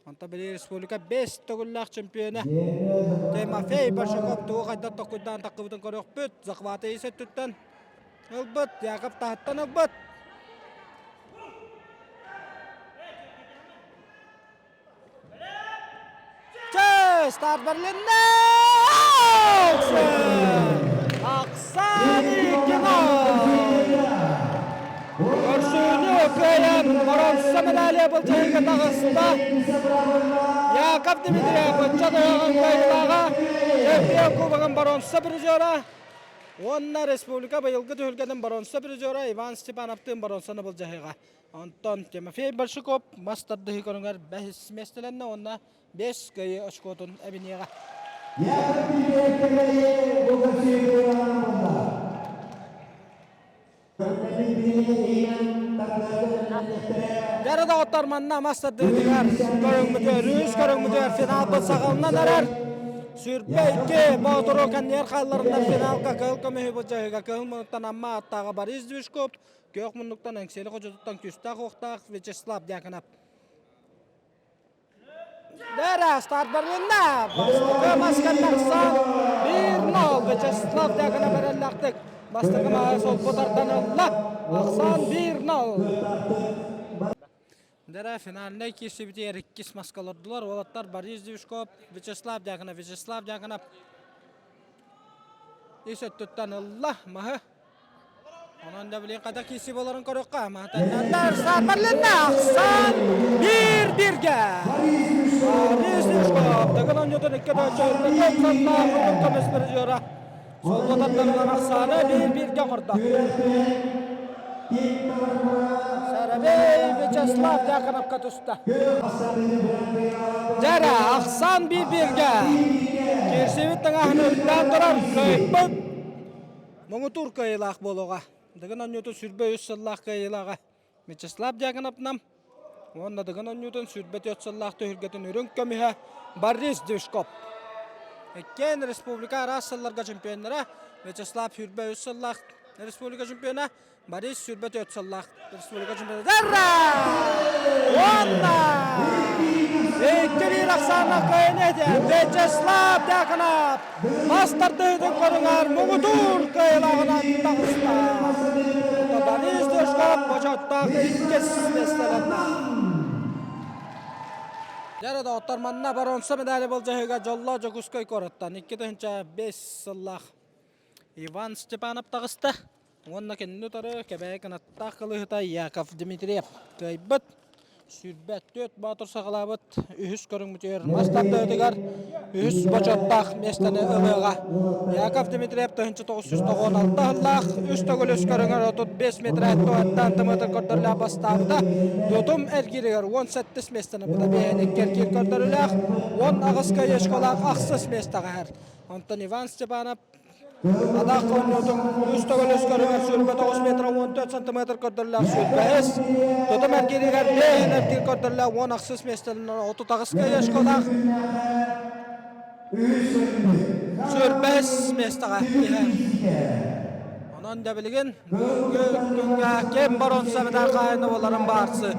Онтон били республика бэс төгүллээх чемпиона Тимофей Большаков тугу хайдах токуйдаан таххыбытын көрүөхпүт. Захваты ис өттүттэн ылбыт, Яков таһыттан ылбыт. Чэ, старт Берлинне! Ахсан Иккино! Көрсүүнү кыайан боруонса медалия былдьаһыыга таҕыста. Яков Дмитриев ыччат ыһыаҕын кыайыылааҕа, чемпион кубогын боруонса призера уонна республика быйылгы түһүлгэтин боруонса призера Иван Степановтыын боруонсаны былдьаһыыга. Онтон Тимофей Большаков мас тардыһыы көрүҥэр бэһис миэстэлэннэ уонна биэс кыайыы очкотун эбиниэҕэ. Дьара доҕоттор манна мас тардыытыгар көрүҥмүтүгэр, үс көрүҥмүтүгэр финалбыт саҕаланан эрэр. 22 Боотуру канньер хаалларынар финалга кыһыл көмүһү былдьаһыыга кыһыл муннуктан Амма аттааҕа Борис Движков, күөх муннуктан Эҥсиэли хочотуттан күүстээх уохтаах Вячеслав Дьяконов. Дара старт барылынна. Бастакы маска тахсан 1-0 Вячеслав Дьяконов эрэллээхтик бастакы маһы солбу тардан ылла. Ахсаан 1-0. Дара финальнай киирсибитигэр иккис маска олордулар. Уолаттар Борис Движков, Вячеслав Дьяконов, Вячеслав Дьяконов ис өттүттэн ылла маһы. Онон да билин хата киси боларын көрүөххэ. Маһатаннар Саарбарлынна ахсан биир бирге. Борис Движков Дыгын оонньуутун икки төчө саннаах үрдүк көмүс призера. Солботаттарынан ахсааны биир бирге оҥордо. Сарабей Вячеслав Дьяконовка туста. Дьара ахсан биир бирге. Кирсибит таҥаһын үрдээн турар кыайбыт Муҥутуур кыайыылаах буолуоҕа. Дыгын оонньуутун 23 сыллаах кыайыылааҕа Вячеслав Дьяконов-Нам уонна Дыгын оонньуутун 24 сыллаах түһүлгэтин үрүҥ көмүһэ Борис Движков. Иккиэн республика араас сылларга чемпионнара Вячеслав 23 сыллаах республика чемпиона, Борис 24 сыллаах республика чемпиона. Уонна икки ахсааннаах кыайыны Вячеслав Дьяконов мас тардыһыытын көрүҥэр муҥутуур кыайыылааҕынан таҕыста. Борис Душков бочуоттаах иккис миэстэлэннэ. Дьэ доҕоттор манна боруонса медали былдьаһыыга Дьолло Дьокуускай куораттан 2005 сыллаах Иван Степанов таҕыста уонна кинини утары Кэбээйи кынаттаах кылыыһыта Яков Дмитриев кыайбыт. 24 боотур саҕалаабыт үһүс көрүҥмүтүгэр мас тардыытыгар үһүс бочуоттаах миэстэни ылыаҕа. Яков Дмитриев 1996 сыллаах үс төгүл үс көрүҥэр 35 метр туһаттан тымыытын көрдөрүүлээх бастаабыта. Тутум эргииригэр 18 миэстэни ылбыта. Биэһин икки эргиир көрдөрүүлээх 18 кыайыы ахсыс миэстэҕэ иһэр. Онтон Иван Степанов Атах оонньуутун үс төгүл үс көрүҥэр 29 метр 14 сантиметр көрдөрүлээх сүүрбэһис, тутум эргииригэр биэһин эргиир көрдөрүлээх 18 миэстэлэнэр 38 кыайышкалаах сүүрбэһис миэстэҕэ иһэр. Онон да билигин бүгүҥҥү күҥҥэ ким боруонса медаль хаһаайына буоларын баарсы.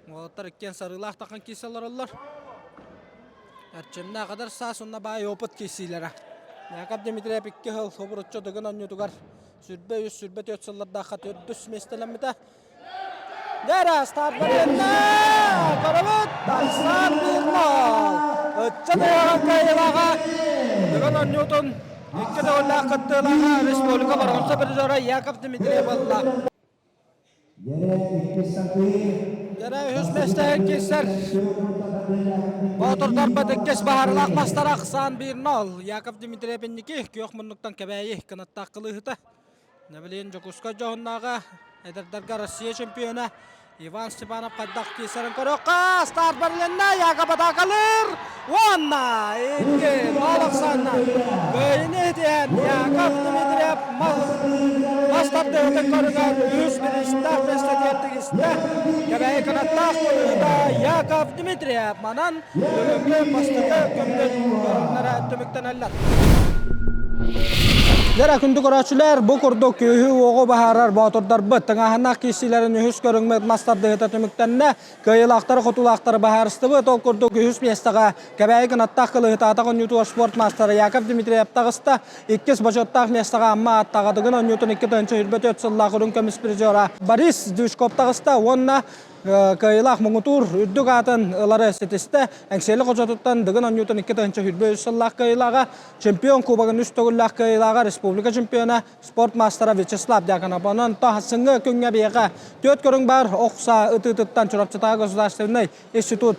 Уолаттар иккиэн сарыылаах тахан киирсэ олороллор. Эрчимнээх эдэр саас уонна баай опыт киирсиилэрэ. Яков Дмитриев икки сыл хобуруччу Дыгын оонньуутугар 23 24 сыллардаахха төрдүс миэстэлэммитэ. Дэрэ старт барыанна! Көрөбүт! Тахсан биир нол! Ыччат ыһыаҕын кыайыылааҕа Дыгын оонньуутун икки төгүллээх кыттыылааҕа республика боруонса призера Яков Дмитриев ылла. Дьэрэ үһүс миэстэһин киирсэр. Боотурдарбыт иккис баһарылаах мастара ахсаан 1-0. Яков Дмитриев инники күөх муннуктан Кэбээйи кынаттаах кылыыһыта. Нэбилиэн Дьокуускай дьоһуннааҕа эдэрдэргэ Россия чемпиона Иван Степанов хайдах киирсэрин көрүөххэ. Старт бэрилиннэ, Яков атаакалыыр уонна 2-0 ахсаанынан кыайыыны итиһэн Яков Дмитриев мас тардыһыытын көрүҥэр үһүс бириистээх миэстэтигэр тигистэ. Кэбээйи кынаттаах кылыыһыта Яков Дмитриев манан бүгүҥҥү бастакы күммүт көрүҥнэрэ түмүктэнэллэр. Дьэ, күндү көрөөччүлэр, бу курдук күүһү-уоҕу баһаарар боотурдарбыт тыҥааһыннаах киирсиилэрин үһүс көрүҥмүт мас тардыһыыта түмүктэннэ. Кыайыылаахтары хотуулаахтары баһаарыстыбыт. Ол курдук үһүс миэстэҕэ Кэбээйи кынаттаах кылыһытаатах онньуутугар спорт маастара Яков Дмитриев таҕыста. Иккис бочуоттаах миэстэҕэ Амма ааттаҕатыгын онньуутун 2024 сыллаах үрүҥ көмүс призера Борис Дюшков таҕыста уонна кыайыылаах муҥутуур үрдүк аатын ылары ситистэ. Эҥсиэли хочотуттан Дыгын оонньуутун 2023 сыллаах кыайыылааҕа, чемпион кубогын үс төгүллээх кыайыылааҕа, республика чемпиона, спорт маастара Вячеслав Дьяконов. Онон сыҥҥы күҥҥэ биһиэхэ түөрт көрүҥ баар ох саа ытыытыттан Чурапчытааҕы государственнай институт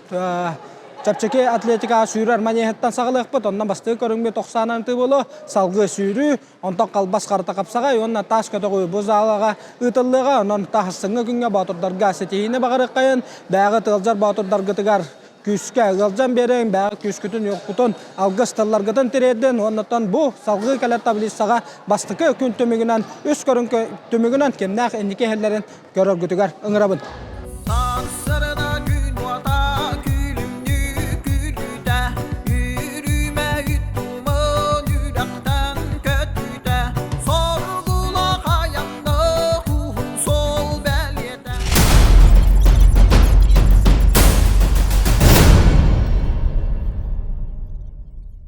чэпчэки атлетикаҕа сүүрэр манеһыттан саҕалыахпыт. Онно бастакы көрүҥмүт ох саанан ытыы буолуо, салгыы сүүрүү, Онтон халбас харата хапсаҕай уонна таас көтөҕүү бу залаҕа ыытыллыаҕа. Онон таһассыҥҥы күҥҥэ боотурдарга ситиһиини баҕарыаххайын, бээҕи тыалдьар боотурдаргытыгар күүскэ ыалдьан биэриҥ, бээҕи күүскүтүн уохпутун, алгыс тылларгытын тириэрдин уоннаттан бу салгыы кэлэр таблицаҕа бастакы күн түмүгүнэн үс көрүҥ түмүгүнэн кимнээх инники иһэллэрин көрөргүтүгэр ыҥырабын.